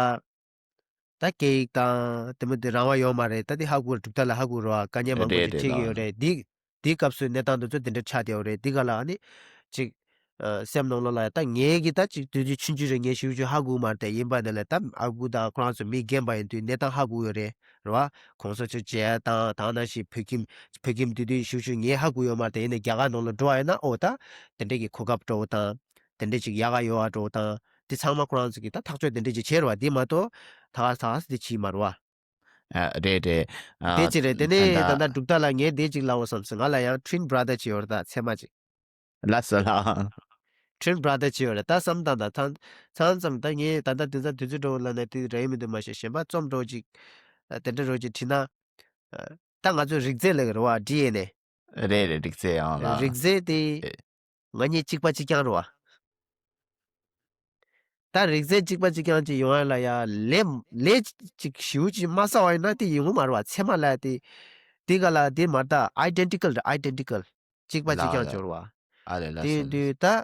ད་སྐད་ཡིག་དང་དེ་མོ་དེ་རང་དབང་ཡོད་མ་རེད། ད་དེ་ཧ་གོ་གྲུབ་མཐའ་ལ་ཧ་གོ་རོ། དཀའ་ངལ་མང་པོ་རེད་ཅིག་རེད་འཕྲད་ཀྱི་ཡོད་ལགས། རེད། དེ་དེའི་སྐབས་སུ་གནས་སྟངས་དེ་ཚོ་དེ་འདྲ་ཆགས་བསྡད་ཡོད་རེད། དེ་ག་ལ་ཨ་ནི་ཅིག་ཨ་སེམས་ནང་ལོགས་ལ་ད་ངས་ཀྱི་ད་ཅིག་དུས་ཚོད་ཆུང་ཆུང་རེད། ངས་ཞིབ་ཞིབ་ཧ་གོ་མ་རེད། དེ་ཡིན་པ་ནི་ལ་ད་ཨ་ཁུ་དང་ཁོ་རང་ཚོ་མི་རྒན་པ་ཡིན་དུས་གནས་སྟངས་ཧ་གོ་ཡོད་རེད་རོ། གོང་ས་མཆོག་མཇལ་དང་དང་ནང་བཞིན་བོད་ཁྱིམ་བོད་ཁྱིམ་དེ་དུས་ཞིབ་ཞིབ་ངས་ཧ་གོ་ཡོད་མ་རེད། དེ་ཡིན་ནའི་རྒྱ་གར་ནང་ལ་འགྲོ་བ་ཡིན་ན་ཨོ་ད་དེ་འདྲས་ཀྱི་གོ་སྐབས་འགྲོ་བ་དང་། དེ་འདྲ་ཅིག་ཡག་ག་ཡོད་པ་འདྲ་བོ་དང་། དེ་ཚང་མ་ཁོ་རང་ཚོ་གིས་ད་ཐག་གཅོད་དེ་འདྲ་ཅིག་བྱས་རེད་བ། དེ་མ་གཏོགས་ད་ག་ད་ག་ས་དེ་བྱས་མ་རེད་བ། ཨ་རེད་རེད། ཨ་དེ་ཅི་རེད། དེ་ནས་ད་ད་ལྟ་ལྟ་འབྲུག་རྟ་ལ་ངས་དེ་ཅིག་ལབ་འོ་བསམ་སོང་། ང་ལ་ཡང་twin brother ཅིག་ཡོད་རེད། ད་ཚད་མ་ཅིག་ལགས་སོ་ལགས། Twin brother ཅིག་ཡོད་རེད། ད་བསམ་དང་ད་ཐང་ཚང་ཙམ་ད་ངས་ད་ལྟ་དེང་སང་དུས་ཚོད་འགྲོ་ལ་ན་དེ་རེད་མི་འདུག་མ་ཤེས། གཞན་པ་རྩོམ་འགྲོ་ཅིག་ཨ་དེ་འདྲ་རོ་ཅིག་བྲིས་ན། ཨ་ད་ང་ཚོ་རིགས་རྫས་ལ་རེད་བ། ཌི་ཨེན་ཨེ། རེད་རེད། རིགས་རྫས་ཡང་ལ། རིགས་རྫས་དེ་ཨེ། ང་གཉིས་གཅིག་པ་གཅིག་རྐྱང་རེད་བ། ད་རིགས་རྫས་གཅིག་པ་གཅིག་རྐྱང་ཅིག་ཡོང་ཡ་ལ་ཡ་ལས་ལས་ཅིག་ཞེ་པོ་ཅིག་མ་གསལ་བ་ཡིན་ན་དེ་ཡོང་གི་མ་རེད་བ། ཚད་མ་ལ་ཡ་དེ་དེ་ག་ལ་དེ་མ་རེད། ད་ཨའི་ཌེན་ཊི་ཀལ་རེད། ཨའི་ཌེན་ཊི་ཀལ་གཅིག་པ་གཅིག་ལགས་རྐྱང་ལགས། སྦྱོར་བ། ཨ་ལས་ལགས་དེ་སོ་ཡིན་ལགས། དུས་ད་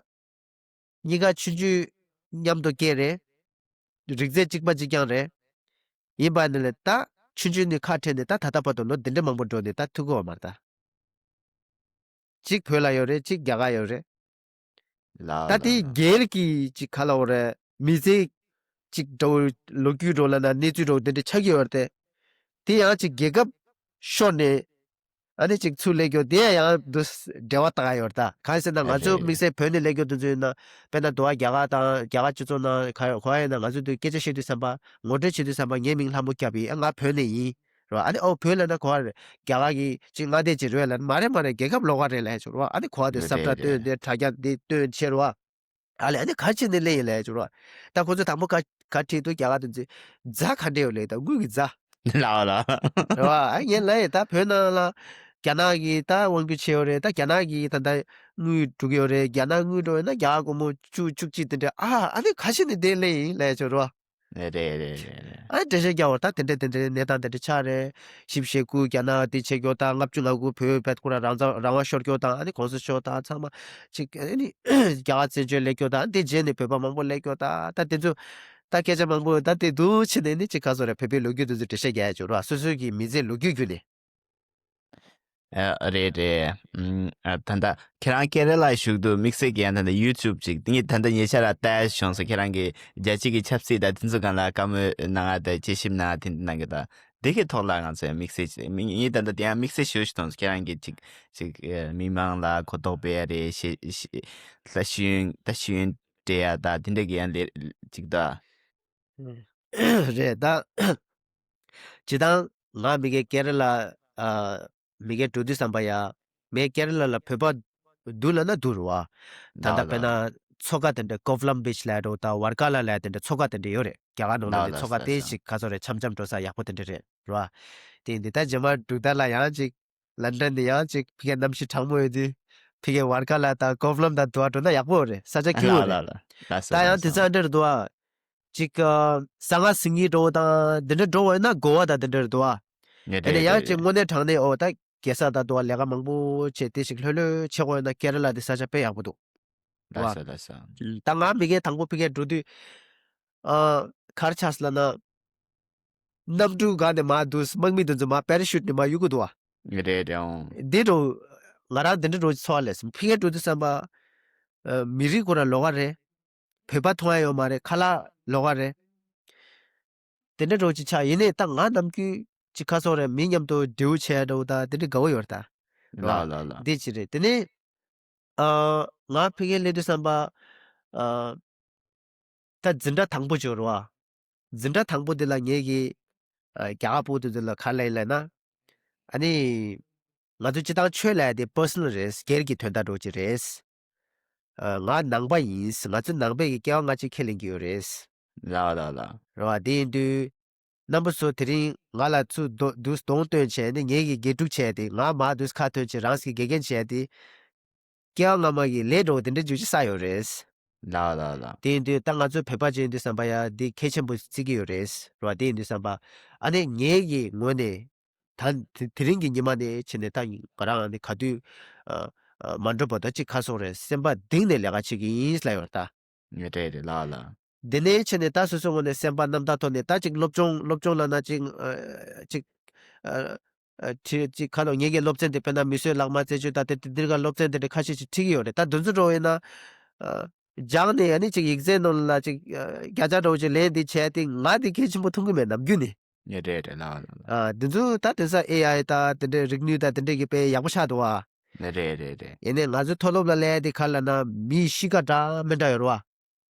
གཉིས་ཀ་ཆུང་ཆུང་མཉམ་དུ་སྐྱེས་རེད། རིགས་རྫས་གཅིག་པ་གཅིག་རྐྱང་རེད། ཡིན་པ་ནི་ལས་ད་ཆུང་ཆུང་ནས་ཁ་བྲལ་ནས་ད་ད་ལྟ་བར་དུ་ལོ་འདི་འདྲ་མང་པོ་འགྲོ་ནས་ད་ཐུག་གི་ཡོད་མ་རེད་ད། གཅིག་བོད་ལ་ཡོད་རེད། གཅིག་རྒྱ་གར་ཡོད་རེད། ལགས་ད་དེ་ལགས་ལགས། སྒེར་གྱི་གཅིག་ག་ལབ་དགོས་རེད། མི་ཚེ་གཅིག་འདྲ་བོ་ལོ་རྒྱུས་འགྲོ་ལ་ན་གནས་ཚུལ་འགྲོ་དེ་འདྲ་ཆགས་ཀྱི་ཡོད་རེད་དེ། དེ་ཡང་གཅིག་རྒྱལ་ཁབ་ཤོར་ནས་ཨ་ནི་གཅིག་ཚུར་སླེབས་རྒྱུ་དེ་ཡང་འདུ་འབྲེལ་བ་བཏགས་ཡོད་རེད་ད། གང་ཡིན་ཟེར་ན་ང་ཚོ་རེད་དམིགས་བསལ་བོད་ནས་སླེབས་རྒྱུ་དེ་ཚོ་ཡིན་ན་དཔེར་ན་དུ་བ་རྒྱ་གར་དང་རྒྱ་གར་སྤྱི་ཚོགས་ནང་ག་ག་བ་ཡིན་ན་ང་ཚོ་དུ་སྐད་ཆ་བཤད་དུས་ཙམ་པ་ངོ་སྤྲོད་བྱེད་དུས་ཙམ་པ་ངའི་མིང་ལྷ་མོ་སྐྱབས་ཡིན། ཨ་ང་བོད་ནས་ཡིན། རོ། ཨ་ནི་ཨོ་བོད་ལ་ན་གོ་བ་རེད། རྒྱ་གར་གྱི་ཅིག་མངའ་སྡེ་ཅིག་རེད་ལ། མ་རེད་མ་རེད། རྒྱལ་ཁབ་ལོགས་ཀ་རེད་ལབ་ཡ་ཅིག་རོ། ཨ་ནི་གོ་བ་དེ་རེད་ས་བཀྲ་རེད་སྟོན་རེད། དེ་དྲ་རྒྱ་དེ་སྟོན་བྱེད་རོ། ཨ་ལས་ཨ་ནི་ག་ཅི་ནས་ལེན་ཡིན་ལབ་ཡ་ཅིག་རོ། ད་ཁོ་ཚོས་དང་པོ་ག་ག་བྲིས་འདུག་རྒྱ་གར་དུ་འཛིན་རྫ་ག་འདྲ་ཡོད་ལབ་ད་དངུལ་གྱི་རྫ། ལགས་ལགས། རེད་བ། ཨ་ངས་ལབ་ཡ་ད་བོད་ནང་ལ་རྒྱ་ནག་གིས་ད་དབང་སྒྱུར་བྱས་ཡོད་རེད། ད་རྒྱ་ནག་གིས་ད་ད་དངུལ་སྒྲུག་གི་ཡོད་རེད། རྒྱ་ནག་དངུལ་འགྲོ་ཡོད་ན་རྒྱ་གར་སྒོར་མོ་བཅུ་བཅུ་གཅིག་དེ་འདྲ། ཨ་ཨ་ནི་ག་ཅི་ནས་དེ་ལེན་ཡིན་ལབ་ཡ་ཅིག་རོ། རེད་རེད་རེད་རེད། ཨ་འགྲེལ་བཤད་རྒྱག་བར་ད་དེ་འདྲ་དེ་འདྲ་གནས་སྟངས་དེ་འདྲ་ཆགས་རེད། བཞི་བཅུ་ཞེ་དགུ་རྒྱ་ནག་དེ་བྱེད་རྒྱུ་དང་ལྔ་བཅུ་ང་དགུ་བོད་བེད་ཁོ་ར་རང་རང་དབང་ཤོར་རྒྱུ་དང་ཨ་ནི་གོང་ས་མཆོག་དང་ཚང་མ་ཅིག་ཨ་ནི་རྒྱ་གར་བཙན་བྱོལ་སླེབས་རྒྱུ་དང་དེ་རྗེས་ནས་བོད་པ་མང་པོ་སླེབས་རྒྱུ་དང་ད་དེ་ཚོ་ད་སྐད་ཆ་མང་པོ་ད་དེ་འདུག་ཕྱི་ནས་ནི་ཅིག་ག་ཚོད་རེད། བོད་པའི་ལོ་རྒྱུས་དེ་ཚོ་འགྲེལ་བཤད་རྒྱག་ཡ་ཅིག་རོ། སོ་སོའི་གི་མི་ཚེ་ལོ་རྒྱུས་བརྒྱུད་ནས། ཨ་རེད་རེད། ཨ་ད་ལྟ་ཁྱེད་རང་ཀེ་ར་ལ་བཞུགས་དུས་དམིགས་བསལ་གྱི་ཡང་ད་ལྟ་ཡུ་ཊུབ་ཅིག་ངས་ད་ལྟ་ཉེ་ཆར་ལ་ལྟ་བྱུང་སོང་། ཁྱེད་རང་གི་རྒྱལ་སྤྱི་གི་ཆབ་སྲིད་དང་དེ་ཚོ་སྒང་ལ་བཀའ་མོལ་གནང་ཡ་དང་དཔྱད་ཞིབ་གནང་ཡ་དེ་འདྲ་གནང་གི་ད་དེ་གི་ཐོག་ལ་ང་ཚོས་དམིགས་བསལ་ཅིག་མི་ངས་ད་ལྟ་དེ་ཡང་དམིགས་བསལ་ཞུ་ཞུ་དང་ཁྱེད་རང་གི་ཅིག་ཅིག་མི་མང་ལ་གོ་རྟོགས་སྤེལ་ཡ་རེད། ཤེས་ཤེས་ད་ཤེས་ཡོན་ད་ཤེས་ཡོན་སྤྲད་ཡ་ད་དེ་འདྲ་གི་ཡང་ལས་ཅིག་ད། རེད་ད། སྤྱིར་བཏང་ང་མི་སྒེར་ཀེ་ར་ལ་ཨ་མི་སྒེར་འགྲོ་དུས་ཙམ་པ་ཡ། ངས་ཀེ་ར་ལ་ལ་བོད་པ་འདུག་ལབ་ན་འདུག་རེད་བ། ད་ལྟ་དཔེར་ན་མཚོ་ཁ་དེ་འདྲ་ཀོ་ཝ་ལམ་བིཆ་ལབ་འགྲོ་ད་ཝར་ཀ་ལ་ལབ་དེ་འདྲ་མཚོ་ཁ་དེ་འདྲ་ཡོད་རེད། རྒྱ་གར་ནང་ལ་ནི་མཚོ་ཁ་དེ་ཞིག་ག་ཚོད་རེད། འཆམ་འཆམ་འགྲོ་ས་ཡག་པོ་དེ་འདྲ་རེད་རེད་བ། དེ་ཡིན་དུས་ད་རྗེས་མ་འབྲུག་རྟ་ལ་ཡང་ཅིག་ལན་ཀྲན་ནས་ཡང་ཅིག་ཕ་གིའི་གནམ་གཤིས་གྲང་མོ་ཡོད་དུས་ཕ་གིའི་ཝར་ཀ་ལ་དང་ཀོ་ཝ་ལམ་དང་དུ་བ་འགྲོ་ན་ཡག་པོ་རེད། ས་ཆ་སྐྱིད་པོ་རེད། ད་ཡང་དེང་སང་འདྲ་རེད་འདུག་ཨ། ཅིག་ཨ་གསང་སྔགས་སེང་གེ་འགྲོ་བ་དང་འདི་འདྲ་འགྲོ་བ་ཡིན་ན་གོ་བ་དང་འདི་འདྲ་རེད་འདུག་ཨ། དེ་ནས་ཡང་ཅིག་དངོས་གནས་དྲང་གནས་ཨོ་ད་རྒྱལ་ས་དང་དུ་བ་ལས་ཀ་མང་པོ་བྱས་དེ་ཞིག་ལྷོད་ལྷོད་བྱེད་དགོས་ཡིན་ན་ཀེ་ར་ལ་དེ་ས་ཆ་དཔེ་ཡག་པོ་འདུག་ད་ང་མི་སྒེར་དང་པོ་ཕ་གིར་འགྲོ་དུས་ཨ་ག་རེ་ཆགས་སོང་ལབ་ན། གནམ་གྲུ་སྒང་ནས་མར་འདུག་དམག་མི་དེ་ཚོ་མར་པེ་ར་ཤུཊ་ནས་མར་གཡུག་གི་འདུག་བ། རེད་རེད་ཨང་། འདི་འདྲ་ང་རང་འདི་འདྲ་འདྲ་ཚོར་བ་ལས་སོང་། ཕ་གིར་འགྲོ་དུས་ཙམ་པ། ཨ་མི་རིགས་ཁོ་རང་ལོགས་ཀ་རེད། བོད་པ་མཐོང་ཡ་ཡོད་མ་རེད། ཁ་ལག་ལོགས་ཀ་རེད། དེ་འདྲ་འདྲ་ཅིག་ཆགས། ཡིན་ནའི་ད་ང་ནམ་རྒྱུན་ཅིག་ཁ་སོག་རེད། མི་མཉམ་དུ་འབྲེལ་བ་བྱས་འདྲ་བོ་ད་དེ་འདྲ་དགའ་བོ་ཡོད་རེད་ད། ལགས་ལགས་ལགས། འདི་ཅི་རེད། དེ་ནས་ཨ་ང་ཕ་གིར་སླེབས་དུས་ཙམ་པ་ཨ། ད་འཛིན་གྲྭ་དང་པོ་ཅིག་ཡོད་རེད་བ། འཛིན་གྲྭ་དང་པོ་དེ་ལ་ངེད་ཀྱི་ཨ་རྒྱ་གར་ཕྲུ་གུ་དེ་ཚོ་ལ་ག་རེ་ལབ་ཡིན་ལབ་ན། ཨ་ནི། ང་ཚོ་སྤྱིར་བཏང་ཆོས་ལབ་ཡ་དེ་པར་སོ་ནལ་རེད། སྒེར་གྱི་དོན་དག་འདྲ་ཅིག་རེད། ཨ་ང་ནང་པ་ཡིན། ང་ཚོ་ནང་པའི་གི་སྐྱེ་བ་སྔ་ཕྱི་ཁས་ལེན་གྱི་ཡོད་རེད། ལགས་ལགས་ལགས། རེད་བ། དེ་ཡིན་དུས། རྣམ་པ་ཚོ་དེ་རིང་ང་ལ་ཚུར་རྡོ་འདུག་གདོང་སྟོན་བྱས་ནས་ངེད་ཀྱི་དགེ་ཕྲུག་བྱས་ཏེ་ང་མར་འདུག་ཁ་ཐོན་བྱས་རང་གི་དགེ་རྒན་བྱས་ཏེ། སྐྱེ་བ་སྔ་མ་གི་ལས་འགྲོ་དེ་འདྲ་འཇུ་ཅི་ས་ཡོད་རེད། ལགས་ལགས་ལགས། དེ་ཡིན་དུས་ད་ང་ཚོ་བོད་པ་ཅིག་ཡིན་དུས་ཙམ་པ་ཡ་འདི་གལ་ཆེན་པོ་བརྩི་གི་ཡོད་རེད། རེད་བ། དེ་ཡིན་དུས་ཙམ་པ་ཨ་ནི་ངེད་ཀྱི་ངོས་ནས་ད་དེ་དེ་རིང་གི་ཉི་མ་ནས་བྱས་ནས་ད་ང་རང་ནི་ག་དུས་ཨ་ཨ་མ་འགྲོ་བར་ད་ཅིག་ཁ་སོག་རེད། སེམས་པ་གཏིང་ནས་ལས་ཀ་བྱེད་ཀྱི་ཡིན་ལབ་ཡོད་རེད་ད། རེད་རེད་ལགས་ལགས། དེ་ནས་བྱས་ནས་ད་སོ་སོའི་ངོས་ནས་སེམས་པ་རྣམ་དག་ཐོག་ནས་ད་ཅིག་སློབ་སྦྱོང་སློབ་སྦྱོང་ལབ་ན་ཅིག་ཨ་ཅིག་ཨ་ཨ་ཁྲིད་ཅིག་ཁ་ལོ་ངེད་ཀྱི་སློབ་ཚན་དེ་དཔེར་ན་མི་གསོད་ལག་དམར་རྩད་གཅོད་ད་དེ་དེ་འདྲ་ག་སློབ་ཚན་དེ་འདྲ་ཁ་ཤས་ཅིག་ཁྲིད་ཀྱི་ཡོད་རེད། ད་དེ་ཚོ་འགྲོ་ཡིན་ན་ཨ་སྦྱངས་ནས་ཨ་ནི་ཅིག་ཡིག་ཚད་ནང་ལ་ཅིག་ཨ་བརྒྱ་ཆ་འདྲ་བོ་ཅིག་ལེན་དེ་བྱས་ཏེ་ང་དེ་གལ་ཆེན་པོ་མཐོང་གི་མེད་ནམ་རྒྱུན་ནས། རེད་རེད་ལགས་ལགས། ཨ་དེ་ཚོ་ད་དེང་སང་ཨེ་ཨའི་ད་དེ་འདྲའི་རིག་ནུས་ད་དེ་འདྲའི་གི་དཔེ་ཡག་པོ་ཆགས་འདུག་ཨ། རེད་རེད་རེད། ཡིན་ནའི་ང་ཚོའི་མཐོ་སློབ་ལ་སླེབས་ཡ་དེ་ག་རེ་ལབ་ན་མིའི་གཤིས་ཀ་འདྲ་མི་འདྲ་ཡོད་རེད་བ།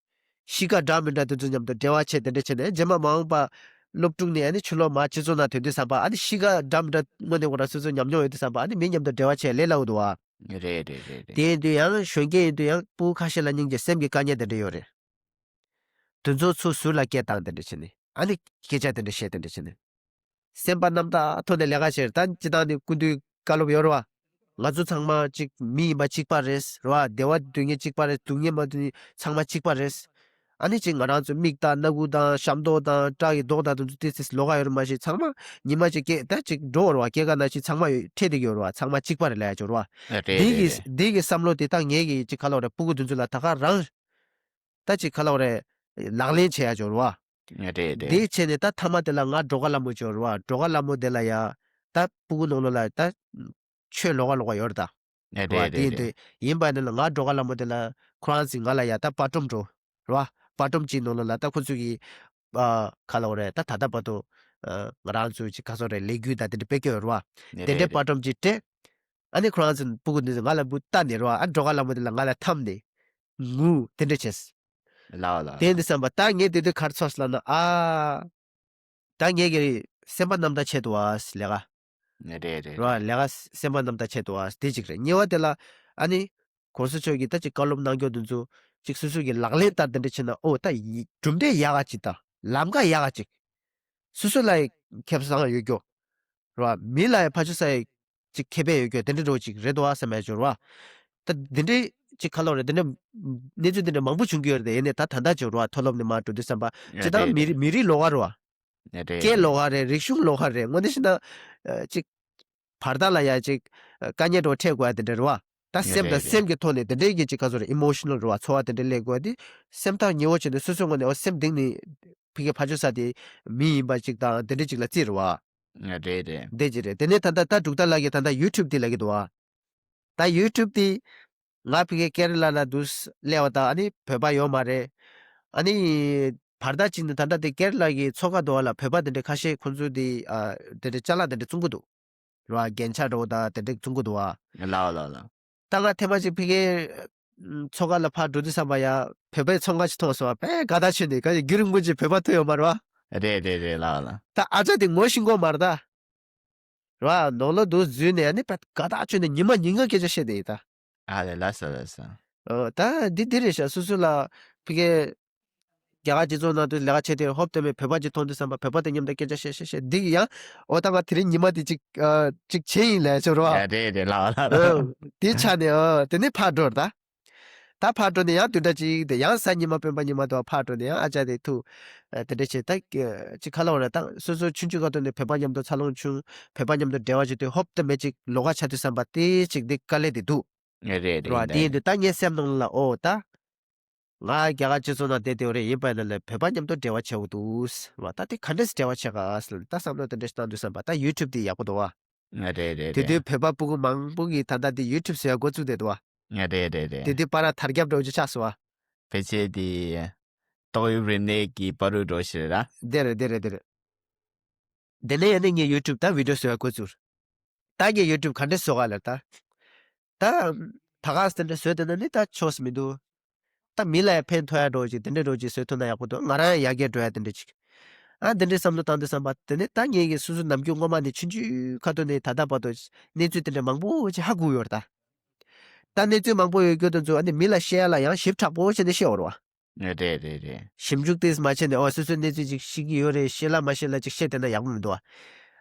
གཤིས་ཀ་འདྲ་མི་འདྲ་དེ་ཚོ་མཉམ་དུ་འབྲེལ་བ་བྱས་དེ་འདྲ་བྱས་ནས་རྗེས་མ་མ་འོངས་པ་ སློབ་ཕྲུག་ནས་ཨ་ནི་ཕྱི་ལོགས་མར་སྤྱི་ཚོགས་ནང་ཐོན་དུས་ཙམ་པ་ཨ་ནི་གཤིས་ཀ་འདྲ་མི་འདྲ་དངོས་གནས་ཁོ་རང་སོ་སོ་ཉམས་མྱོང་ཡོད་དུས་ཙམ་པ་ཨ་ནི་མི་མཉམ་དུ་འབྲེལ་བ་བྱས་ལས་སླ་བོ་འདུག་ཨ། རེད་རེད་རེད་རེད། དེ་ཡིན་དུས་ཡང་གཞོན་སྐྱེས་ཡིན་དུས་ཡང་སྤུ་གུ་ཁ་ཤས་ལ་སྙིང་རྗེ་སེམས་ཀྱི་དཀའ་ངལ་དེ་འདྲ་ཡོད་རེད། དེ་ཚོ་ཚུར་ཟུར་ལ་སྐད་བཏང་དེ་འདྲ་བྱས་ནས་ཨ་ནི་སྐད་ཆ་དེ་འདྲ་བཤད་དེ་འདྲ་བྱས་ནས། སེམས་པ་རྣམ་དག་ཐོག་ནས་ལས་ཀ་བྱེད་ད་སྤྱི་བཏང་ནས་སྐུ་མདུན་བཀའ་སློབ་ཡོད་རེད་བ། ང་ཚོ་ཚང་མ་གཅིག་མི་ཡིན་པ་གཅིག་པ་རེད་རེད་བ། བདེ་བ་འདོད་མཁན་གཅིག་པ་རེད། སྡུག་བསྔལ་མ་འདོད་མཁན་ཚང་མ་གཅིག་པ་རེད། ཨ་ནི་གཅིག་ང་རང་ཚོ་མིག་དང་སྣ་ཁུག་དང་ཤམ་ཐོག་དང་སྐྲ་གི་མདོག་དང་དེ་ཚོ་ཏི་སི་ལོགས་ཀ་ཡོད་རེད་མ་གཞི་ཚང་མ་ཉི་མ་གཅིག་སྐད་ད་གཅིག་འགྲོ་བ་རེད་བ། སྐྱེས་སྐར་ན་གཅིག་ཚང་མ་ཡོད་འཕྲད་བསྡད་ཀྱི་ཡོད་རེད་བ། ཚང་མ་གཅིག་པ་རེད་ལབ་ཡ་ཅིག་ཡོད་རེད་བ། རེད་འདི་རེད་གི་རེད། འདི་གི་བསམ་བློ་དེ་ད་ངས་གི་གཅིག་ག་ལབ་རེད། སྤུ་གུ་དེ་ཚོ་ལ་ད་ག་རང་ད་གཅིག་ག་ལབ་རེད། ལག་ལེན་བྱེད་ཡ་ཅིག་ཡོད་རེད་བ། རེད་རེད། འདི་བྱས་ནས་ད་མཐའ་མ་དེ་ལ་ང་སྒྲོལ་དཀར་ལྷ་མོ་ཅིག་ཡོད་རེད་བ། སྒྲོལ་དཀར་ལྷ་མོ་དེ་ལ་ཡ་ད་སྤུ་གུ་ནང་ལོགས་ལ་ད་ཆོས་ལོགས་ཀ་ལོགས་ཀ་ཡོད་རེད་ད། རེད་རེད་རེད། དེ་ཡིན་དུས་ཡིན་པ་ནི་ལ་ང་སྒྲོལ་དཀར་ལྷ་མོ་དེ་ལ་ཁོ་རང་ཚོས་ང་ལ་ཡ་ད་པར་སྒྲོམ་འགྲོ་རེད་བ། པར་སྒྲོམ་གཅིག་ནང་ལོགས་ལ་ད་ཁོ་ཚོ་གི་ཨ་ག་ལབ་རེད། ད་ད་ལྟ་བར་དུ་ཨ་ང་རང་ཚོའི་ཅིག་ག་ཟེར་རེད། ལས་འགུལ་དང་དེ་འདྲ་སྤེལ་གྱི་ཡོད་རེད་བ། དེ་འདྲའི་པར་སྒྲོམ་གཅིག་སྤྲད། ཨ་ནི་ཁོ་རང་ཚོ་སྤུ་གུ་འདི་ཚོ་ང་ལ་འབུ་བལྟས་ནས་རེད་བ། ཨ་སྒྲོལ་དཀར་ལྷ་མོ་དེ་ལ་ང་ལ་འཐམས་ནས་ངུ་དེ་འདྲ་བྱས། ལའོ་ལའོ། དེ་འདི་བསམ་པ་ད་ངས་དེ་དུས་ག་རེ་ཚོར་སོང་ལབ་ན། ཨ་ད་ངས་ཀྱི་སེམས་པ་རྣམ་དག་བྱས་འདུག་ཨ་ལས་ཀ་རེད་རེད་རེད། རེད་བ། ལས་ཀ་སེམས་པ་རྣམ་དག་བྱས་འདུག་ཨ་དེ་གཅིག་རེད། གཉིས་པ་དེ་ལ་ཨ་ནི་གོང་ས་མཆོག་གིས་ད་ཅིག་བཀའ་སློབ་གནང་རྒྱུ་དེ་ཚོ་ཅིག་སོ་སོ་གི་ལག་ལེན་བསྟར་དེ་འདྲ་བྱས་ན། ཨོ་ད་ཡི་གྲུབ་འབྲས་ཡག་ག་ཅིག་དང་ལམ་ཁ་ཡག་ག་ཅིག་སོ་སོ་ལ་ཡི་ཁེ་བཟང་ཡོད་རྒྱུ་རེད་བ། མི་ལ་ཡི་ཕར་ཕྱོགས་ས་ཡི་ཅིག་ཁེ་ཕན་ཡོད་རྒྱུ་དེ་འདྲ་འགྲོ་ཅིག་རེད་འདུག་ཨ་བསམ་ཡ་ཅིག་ཡོད་རེད་བ། ད་དེ་འདྲའི་ཅིག་ག་ལབ་རེད། དེ་འདྲ་གནས་ཚུལ་དེ་འདྲ་མང་པོ་བྱུང་གི་ཡོད་རེད། ཡིན་ནའི་ད་ད་ལྟ་ཅིག་ཡོད་རེད་བ། མཐོ་སློབ་ནས་མར་འགྲོ་དུས་ཙམ་པ་ཅིག་ད་རེད་མི་རེད། རིགས་མི་རིགས་ལོགས་ཀ་རེད་བ། རེད་སྐད་རེད། ལོགས་ཀ་རེད། རིག་གཞུང་ལོགས་ཀ་རེད། དངོས་གནས་བཤད་ན་ཨ་ཅིག་བར་ཐག་ལ་ཡ་ཅིག་དཀའ་ངལ་འདྲ་བོ་འཕྲད་དགོས་ཡ་དེ་འདྲ་རེད་བ། ད་སེམས་དང་རེད་རེད། སེམས་ཀྱི་ཐོག་ནས་དེ་འདྲའི་གི་ཅིག་ག་ཚོད་རེད། ཨི་མོ་ཤི་ནལ་རེད་བ། ཚོར་བ་དེ་འདྲ་སླེབས་དགོས་ཡ་དེ་སེམས་ཐག་ཉེ་བོ་བྱས་ནས་སོ་སོའི་ངོས་ནས་ཨོ་སེམས་གཏིང་ནས་ཕ་གི་ཕར་ཕྱོགས་ས་དེ་མི་ཡིན་པ་ཅིག་དང་དེ་འདྲ་ཅིག་ལ་བརྩིས་རེད་བ། རེད་རེད། དེ་ཅིག་རེད། དེ་ནས་ད་ལྟ་ད་འབྲུག་ཐར་ལགས་ཀྱིས་ད་ལྟ་ཡུ་ཊུབ་དེ་ལབ་ཀྱི་འདུག་བ། ད་ཡུ་ཊུབ་དེ་ང་ཕ་གི་ཀེ་ར་ལ་ལ་འདུག་སླེབས་པ་དང་ཨ་ནི་བོད་པ་ཡོད་མ་རེད། ཨ་ནི་བར་ཐག་ཅིག་ནས་ད་ལྟ་དེ་ཀེ་ར་ལ་གི་མཚོ་ཁ་འདུག་བ་ལ་བོད་པ་དེ་འདྲ་ཁ་ཤས་ཁོང་ཚོ་དེ་ཨ་དེ་འདྲ་ཅ་ལག་དེ་འདྲ་བཙོང་གི་འདུག་ར་རྒྱན་ཆ་འདྲ་བོ་དང་དེ་འདྲ་བཙོང་གི་འདུག་བ། ལའོ་ལའོ་ལའོ། ད་ང་ཐེངས་མ་གཅིག་ཕ་གིའི་མཚོ་ཁ་ལ་ཕར་འགྲོ་དུས་ཙམ་པ་ཡ་བོད་པའི་ཚོང་ཁང་ཞིག་མཐོང་སོང་བ། དཔེ་དགའ་ཐག་ཆོད་ནས་ག་ཡི་རྒྱུན་རིང་པོ་ཅིག་བོད་པ་ཐུག་ཡོད་མ་རེད་བ། རེད་རེད་རེད། ལའོ་ལའོ། ད་ཨ་ཅག་དེ་ངོ་ཤེས་ཀྱི་མ་རེད་ད། ར་ནང་ལོགས་འདུག་འཛུལ་ནས་ཨ་ནི་དཔེ་དགའ་ཐག་ཆོད་ནས་ཉི་མ་ཉིན་གང་སྐད་ཆ་བཤད་བསྡད་ཡིན་ད། ཨ་ལས། ལགས་སོ་ལགས་སོ། ཨོ་ད་འདི་འདི་རེད་ཤག་སོ་སོ་ལ་ཕ་གི་རྒྱ་གར་སྤྱི་ཚོགས་ནང་དུ་ལས་ཀ་བྱེད་དུས་ཧོབ་སྟེ་མེད་བོད་པ་ཅིག་མཐོང་དུས་ཙམ་པ་བོད་པ་དང་མཉམ་དུ་སྐད་ཆ་བཤད་བཤད་བཤད་འདི་གི་ཡང་། ཨོ་ད་ང་དེ་རིང་ཉི་མ་འདི་ཅིག་ཨ་ཅིག་བྱས་ཡིན་ལབ་ཆོག་རོ། ཡ་རེད་རེད། ལགས་ལགས། ཨོ་དེ་ཆ་ནས་ཨོ་དེ་ནས་ཕར་འགྲོ་ར་ད། ད་ཕར་འགྲོ་ནས་ཡང་བདུན་ཕྲག་གཅིག་དེ་ཡང་གཟའ་ཉི་མ་སྤེན་པ་ཉི་མ་དུ་ཕར་འགྲོ་ནས་ཡང་ཨ་ཅག་དེ་ཐུག་ཨ་དེ་འདྲ་བྱས་ད་ཅིག་ག་ལབ་ར་ད་སོ་སོ་ཆུང་ཆུང་སྐབས་ཐོག་ནས་བོད་པ་མཉམ་དུ་འཚར་ལོངས་བྱུང་། བོད་པ་མཉམ་དུ་འབྲེལ་བ་བྱེད་དུས་ཧོབ་སྟེ་མེད་ཅིག་ལོགས་ཀ་ཆགས་དུས་ཙམ་པ་དེ་ཅིག་འདི་དཀའ་ལས་དེ་འདུག་རེད་རེད། རེད་ར་རེད། དེ་ཡིན་དུས་ད་ངའི་སེམས་ནང་ལ་ཨོ་ད། ང་རྒྱ་གར་སྤྱི་ཚོགས་ནང་བསྡད་དེ་རེད། ཡིན་པ་ཡིན་ན་ལས་བོད་པ་མཉམ་དུ་འབྲེལ་བ་བྱེད་དགོས་འདུག་ཟེར་བ། ད་དེ་ག་འདྲས་སེ་འབྲེལ་བ་བྱེད་ག་ཟེར་ད་བསམ་བློ་དེ་འདྲས་བཏང་དུས་ཙམ་པ་ད་ཡུ་ཊུབ་དེ་ཡག་པོ་འདུག་བ། རེད་རེད་དེ་རེད། དུས་བོད་པ་སྤུ་གུ་མང་པོ་གིས་ད་ལྟ་དེ་ཡུ་ཊུབ་ཟེར་བ་འགོ་བཙུགས་བསྡད་འདུག་བ། རེད་རེད་རེད། དེ་དུས་པར་དར་ཁྱབ་འདྲ་བོ་ཅིག་ཆགས་སོང་བ། ཕལ་ཆེར་དེ་ཏོག་དབྱིབས་རིམས་ནད་ཀྱི་བར་དུ་འགྲོ་ཞིག་རེད་ར། དེ་རེད་དེ་རེད་དེ་རེད། དེ་ནས་ཡང་ནི་ངས་ཡུ་ཊུབ་ད་བི་ཌིའོ་བཟོ་བ་འགོ་བཙུགས། ད་ངས་ཡུ་ཊུབ་ག་འདྲས་བཟོ་ག་ལབ་ད། ད་ད་ག་སེ་དེ་འདྲ་བཟོས་བསྡད་ན་ནི་ད་ཆོག་སེ་མི་འདུག་ད་མི་ལ་ཡང་ཕན་ཐོགས་ཡ་འདྲ་བོ་ཅིག་དེ་འདྲ་འདྲ་བོ་ཅིག་བཟོས་ཐུབ་ན་ཡག་པོ་འདུག་ང་རང་ཡང་ཡར་རྒྱས་འགྲོ་ཡ་དེ་འདྲ་ཅིག་ཨ་དེ་འདྲའི་བསམ་བློ་བཏང་དུས་ཙམ་པ་དེ་ནས་ད་ངས་ཀྱི་སོ་སོ་ནམ་རྒྱུན་སྔོན་མ་ནས་ཆུང་ཆུང་ཁ་ཐུག་ནས་ད་ལྟ་བར་དུ་གནས་ཚུལ་དེ་འདྲ་མང་པོ་ཅིག་ཧ་གོ་ཡོད་རེད་ད། ད་གནས་ཚུལ་མང་པོ་ཡོད་རྒྱུ་དེ་ཚོ་ཨ་ནི་མི་ལ་བཤད་ཡ་ལ་ཡང་ཞིབ་ཕྲ་པོ་བྱས་ནས་བཤད་འོ་རེད་བ། རེད་རེད་རེད། ཞིབ་འཇུག་ཏོག་ཙམ་མ་བྱས་ནས་ཨོ་སོ་སོའི་གནས་ཚུལ་ཅིག་ཤེས་ཀྱི་ཡོད་རེད། ཤེས་ལ་མ་ཤེས་ལ་ཅིག་བཤད་བསྡད་ན་ཡག་པོ་མི་འདུག་བ།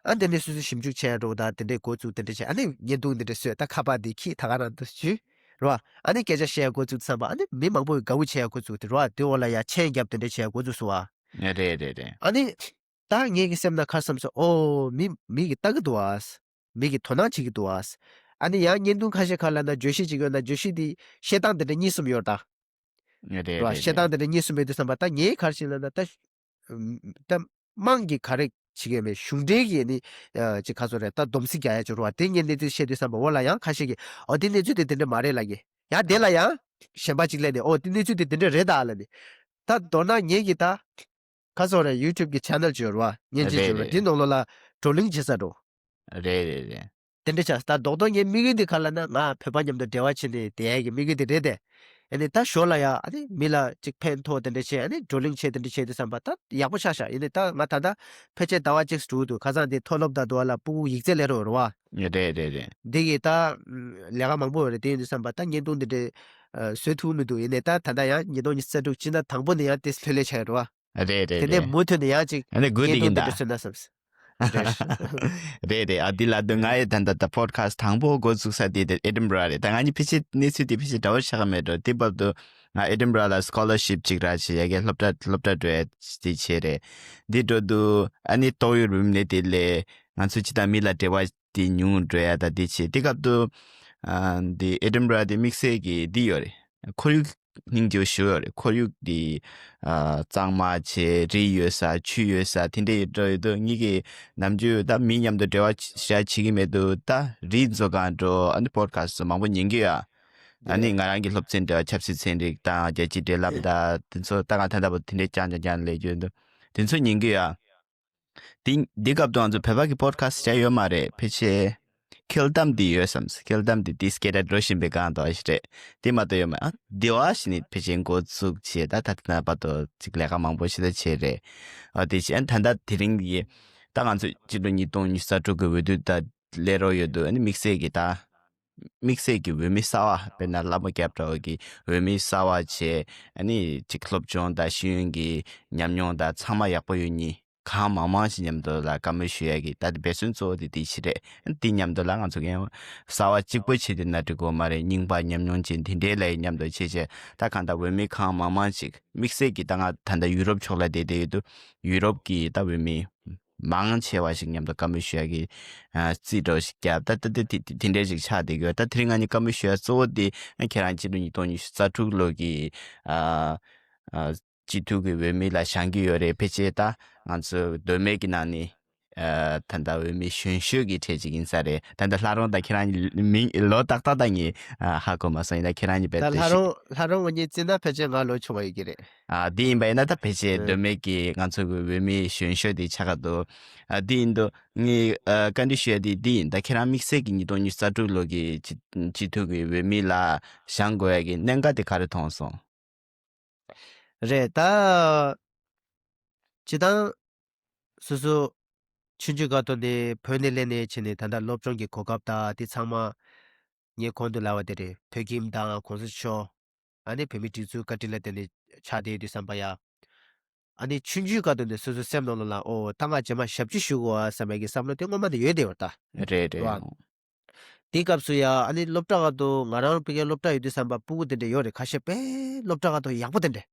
ཨ་དེ་ནས་སོ་སོ་ཞིབ་འཇུག་བྱས་འགྲོ་ད་དེ་འདྲའི་འགོ་བཙུགས་དེ་འདྲ་བྱས་ཨ་ནི་བརྙན་ཐུང་འདི་འདྲ་བཟོས་ད་ཁ་པར་འདི་ཁྱེར་ད་ག་རང་འདི་བྱོས། རེད་བ། ཨ་ནི་སྐད་ཆ་བཤད་འགོ་བཙུགས་ཙམ་པ་ཨ་ནི་མི་མང་པོས་དགའ་བོ་བྱས་འགོ་བཙུགས་དེ་རེད་བ། དེ་འོག་ལ་ཡ་མཆན་རྒྱབ་དེ་འདྲ་བྱས་འགོ་བཙུགས་སོང་བ། རེད་རེད་རེད། ཨ་ནི། ད་ངེད་ཀྱི་སེམས་ན་ཁ་བསམ་སོང་། ཨོ་མི་མི་གིས་ལྟ་གི་འདུག་ཨ། མི་གིས་དོ་སྣང་བྱེད་ཀྱི་འདུག་ཨ། ཨ་ནི་ཡང་བརྙན་ཐུང་ཁ་ཤས་ཁ་ལ་ན་བརྗོད་གཞི་ཅིག་ཡོད་ན་བརྗོད་གཞི་དེ་བཤད་སྟངས་དེ་འདྲ་གཉིས་གསུམ་ཡོད་ད། རེད་རེད། བཤད་སྟངས་དེ་འདྲ་གཉིས་གསུམ་ཡོད་དུས་ཙམ་པ་ད་ངས་ག་རེ་བྱས་ན་ད་ད་དམངས་ཀྱིས་ག་རེ་བྱེད་ཀྱི་མེད་གཞུང་འབྲེལ་གྱི་ནི་ཅིག་ག་ཚོད་རེད་ད་སྡོམ་ཚིག་རྒྱག་ཡ་ཅིག་རེད་བ། དེ་ངས་གནས་ཚུལ་བཤད་དུས་ཙམ་པ་འོ་ལ་ཡང་ཁ་ཤས་ཀྱིས་ཨོ་དེ་གནས་ཚུལ་དེ་དེ་འདྲ་མ་རེད་ལབ་ཀྱི། ཡང་དེ་ལ་ཡང་གཞན་པ་ཅིག་སླེབས་ནས་ཨོ་དེ་གནས་ཚུལ་དེ་དེ་འདྲ་རེད་ད་ལབ་ནས། ད་མདོར་ན་ངེད་ཀྱི་ད། ཁ་སོ་རེ་ཡུ་ཊུབ་གི་ཆེ་ནལ་ཅིག་ཡོད་རེད་བ། བརྙན་འཕྲིན་ཅིག་ཡོད་རེད་རེད། དེ་ནང་ལོགས་ལ་བགྲོ་གླེང་བྱེད་ས་འགྲོ། རེད་རེད་རེད། དེ་འདྲ་ཆགས་ད་རྡོག་རྡོག་ངའི་དམིགས་ཡུལ་འདི་ག་ལབ་ན་ང་བོད་པ་མཉམ་དུ་འབྲེལ་བ་བྱས་ནས་བསྡད་ཡ་གི་དམིགས་ཡུལ་འདི་རེད་དེ། ཨ་ནི་ད་ཞོར་ལ་ཡ་ཨ་ནི་མི་ལ་ཅིག་ཕན་ཐོགས་དེ་འདྲ་བྱས། ཨ་ནི་བགྲོ་གླེང་བྱས་དེ་འདྲ་བྱས་དུས་ཙམ་པ་ད་ཡག་པོ་ཆགས་ཤག་ཡིན་ནའི་ད་ང་ད་ལྟ་ཕལ་ཆེར་ཟླ་བ་གཅིག་འགྲོ་འདུག་ཁ་སང་དེ་མཐོ་སློབ་དང་དུ་བ་ལ་སྤུ་གུ་ཡིག་ཚད་ལས་རོགས་རེད་བ། རེད་རེད་རེད། འདི་གི་ད་ལས་ཀ་མང་པོ་ཡོད་རེད། དེ་ཡིན་དུས་ཙམ་པ་ད་བརྙན་ཐུང་འདི་འདྲ་བཟོ་ཐུབ་མི་འདུག་ཡིན་ནའི་ད་ད་ལྟ་ཡང་ཉིས་སྟོང་ཉི་ཤུ་རྩ་དྲུག་སྤྱི་ཟླ་དང་པོ་ནས་ཡང་དེ་ལྷོད་ལྷོད་ཆགས་ཡོད་རེད་བ། རེད་རེད་དེ་རེད། ནས་མུ་མཐུད་ནས་ཡང་ཅིག་ཨ་ནི་དགོས་དེ་ཡིན་ད། བརྙན་ཐུང་འདི་འདྲ་བཟོས་ན་བསམ། རེད། རེད་རེད། ཨ་འདི་ལ་དུ་ང་ཡི་ད་ལྟ་ད་པོ་ཌི་ཁ་སི་ཊི་དང་པོ་འགོ་བཙུགས་ས་དེ་དེ་ཨེ་ཌིན་བྷ་ར་རེད། ད་ང་གཉིས་ཕལ་ཆེར་གནས་ཚུལ་དེ་ཕལ་ཆེར་འདྲ་བོ་ཆགས་ཀྱི་མེད་འགྲོ། དེ་བར་དུ་ང་ཨེ་ཌིན་བྷ་ར་ལ་སི་ཀོ་ལར་ཤིབ་ཅིག་རག་བྱས་ཡ་གི་སློབ་གྲྭ་སློབ་གྲྭ་འགྲོ་ཡ་དེ་བྱས་རེད། འདི་འགྲོ་དུས་ཨ་ནི་ཏོག་དབྱིབས་རིམས་ནད་དེ་ལས་ང་ཚོ་སྤྱི་བཏང་མི་ལ་འབྲེལ་བ་དེ་ཉུང་འགྲོ་ཡ་ད་དེ་བྱས། དེ་སྐབས་དུ་ཨ་འདི་ཨེ་ཌིན་བྷ་ར་དེ་དམིགས་བསལ་གྱི་འདི་ཡོད་རེད། ཁོར་ཡུག་སྙིང་རྗེ་པོ་ཞེ་པོ་ཡོད་རེད། ཁོར་ཡུག་འདི་ཨ་གཙང་མ་བྱས། རི་ཡོད་ས་ཆུ་ཡོད་ས་དེ་འདྲ་ཡོད་འགྲོ་ཡོད་དུས་ངེད་ཀྱིས་ནམ་རྒྱུན་ད་མི་མཉམ་དུ་འབྲེལ་བ་བྱ་བྱེད་ཀྱི་མེད་དུས་ད་རི་མཛོད་ཁང་འགྲོ། ཨ་ནི་པོ་ཌི་ཁ་སི་ཊི་མང་པོ་ཉན་གྱི་ཡོད། ཨ་ནི་ང་རང་གི་སློབ་ཚན་འབྲེལ་བ་ཆབ་སྲིད་ཚན་རིག་དང་རྒྱལ་སྤྱིའི་འབྲེལ་ལམ་དང་དེ་ཚོ་ད་ང་ད་ལྟ་བུ་དེ་འདྲའི་རྐྱང་རྐྱང་རྐྱང་ལས་རྒྱུ་འདུག་དེ་ཚོ་ཉན་གྱི་ཡོད། དེ་འདི་སྐབས་དུ་ང་ཚོ་བོད་པ་གི་པོ་ཌི་ཁ་སི་ཊི་བྱས་ཡོད་མ་རེད། ཕལ་ཆེར་འཁེལ་གཏམ་འདི་ཡོད་བསམ། འཁེལ་གཏམ་འདི་དེ་སྐད་སྒྲ་འགྲོ་བཞིན་པའི་སྒང་དུ་ཞིག་རེད། དེ་མ་གཏོགས་ཡོད་མ་ཨ་འདི་བ་ཞིག་ནི་ཕལ་ཆེར་འགོ་བཙུགས་བྱས་ད་ད་ལྟ་ན་བར་དུ་ཅིག་ལས་ཀ་མང་པོ་ཞིག་ད་བྱས་རེད། ཨ་དེ་བྱས་ད་ལྟ་དེ་རིང་གི་ད་ང་ཚོ་སྤྱི་ལོ་ཉིས་སྟོང་ཉི་ཤུ་རྩ་དྲུག་གི་འོས་བསྡུ་ད་སླེབས་རོགས་ཡོད་འདུག་ཨ་ནི་དམིགས་བསལ་གྱི་ད་དམིགས་བསལ་གྱི་འོས་མི་གསར་པ་དཔེར་ན་ལྷ་མོ་རྒྱབ་འདྲ་བོ་གི་འོས་མི་གསར་པ་བྱས། ཨ་ནི་ཅིག་སློབ་སྦྱོང་དང་ཤེས་ཡོན་གྱི་ཉམས་མྱོང་དང་ཚང་མ་ཡག་པོ་ཡོད་མཁན་གང་མང་མང་ཞིག་མཉམ་དུ་ལ་བཀའ་མོལ་ཞུ་ཡ་གི་ད་འབད་བརྩོན་གཙོ་བོ་དེ་དེ་ཞིག་རེད། དེ་མཉམ་དུ་ལ་ང་ཚོ་གི་གསར་པ་གཅིག་པོ་བྱས་དེ་ན་འགྲིག་གོ་མ་རེད། རྙིང་པ་ཉམས་མྱོང་ཅན་དེ་འདྲའི་ལ་མཉམ་དུ་བྱས་བྱས་ད་གང་ལྟར་འོས་མི་གང་མང་མང་ཞིག་དམིགས་བསལ་གྱི་ད་ང་ད་ལྟ་ཡུ་རོབ་ཕྱོགས་ལ་བསྡད་བསྡད་ཡོད་དུས་ཡུ་རོབ་ཀྱི་ད་འོས་མི་མང་ཆེ་བ་ཞིག་མཉམ་དུ་བཀའ་མོལ་ཞུ་ཡ་གི་ཨ་རྩིས་འགྲོ་ཞིག་བརྒྱབ། ད་ད་ད་དེ་དེ་འདྲའི་ཞིག་ཆགས་བསྡད་ཡོད། ད་དེ་རིང་ང་གཉིས་བཀའ་མོལ་ཞུ་ཡ་གཙོ་བོ་དེ་ཁྱེད་རང་སྤྱི་ལོ་ཉིས་སྟོང་ཉི་ཤུ་རྩ་དྲུག་ལོ་གི་ཨ་ཨ་སྤྱི་འཐུས་ཀྱི་འོས་མི་ལ་བཞེངས་ཀྱི་ཡོད་རེད། ཕལ་ཆེར་ད་ང་ཚོ་མདོ་སྨད་ཀྱི་ནང་ནས་ཨ་ད་ལྟ་འོས་མི་གཞོན་ཤོས་ཀྱི་གྲས་ཅིག་ཡིན་ས་རེད། ད་ལྟ་ལྷ་རོང་དང་ཁྱེད་རང་གཉིས་མིང་ལོ་ཏག་ཏག་ད་ངས་ཨ་ཧ་གོ་མ་སོང་། ཡིན་ད་ཁྱེད་རང་གཉིས་ད་བལྟས་ལྷ་ཤིག་རོང་ལྷ་རོང་ང་གཉིས་བརྩིས་ན་ཕལ་ཆེར་ང་ལོ་ཆུང་བ་ཡོད་ཀྱི་རེད། ཨ་འདི་ཡིན་པ་ཡིན་ན་ད་ཕལ་ཆེར་ཨ་མདོ་སྨད་ཀྱི་ང་ཚོ་གི་འོས་མི་གཞོན་ཤོས་དེ་ཆགས་ཀྱི་འདུག་ཨ་འདི་ཡིན་དུས་ངས་ཨ་བཀའ་འདྲི་ཞུ་ཡ་དེ་འདི་ཡིན། ད་ཁྱེད་རང་དམིགས་བསལ་གྱི་ཉིས་སྟོང་ཉི་ཤུ་རྩ་དྲུག་ལོ་གི་སྤྱི་སྤྱི་འཐུས་ཀྱི་འོས་མི་ལ་བཞེངས་དགོས་ཡ་གི་གནད་འགག་དེ་ག་རེ་མཐོང་སོང་། རེད་ད། སྤྱི་བཏང་། སོ་སོ། ཆུང་ཆུང་སྐབས་དུ་ནས་བོད་ནས་སླེབས་ནས་བྱས་ནས་ད་ལྟ་སློབ་སྦྱོང་གི་གོ་སྐབས་དང་དེ་ཚང་མ། ངས་གོང་དུ་ལབ་པ་དེ་རེད། བོད་ཁྱིམ་དང་གོང་ས་མཆོག་ཨ་ནི་བོད་མིའི་སྒྲིག་འཛུགས་བཀའ་དྲིན་ལ་བརྟེན་ནས་ཆགས་བསྡད་ཡོད་དུས་ཙམ་པ་ཡ། ཨ་ནི་ཆུང་ཆུང་སྐབས་དུ་ནས་སོ་སོའི་སེམས་ནང་ལ་ཨོ་ད་ང་རྗེས་མ་ཞབས་ཕྱི་ཞུ་དགོས་ཨ་བསམ་པའི་གི་བསམ་བློ་དེ་སྔོན་མ་ནས་ཡོད་བསྡད་ཡོད་རེད་ད། རེད་རེད། རེད་བ། དེའི་སྐབས་སུ་ཡ་ཨ་ནི་སློབ་གྲྭ་སྐབས་དུ་ང་རང་ཕ་གིའི་སློབ་གྲྭ་ཡོད་དུས་ཙམ་པ་སྤུ་གུ་དེ་འདྲ་ཡོད་རེད། ཁ་ཤས་དཔེ་སློབ་གྲྭ་སྐབས་དུ་ཡག་པོ་དེ་འདྲ།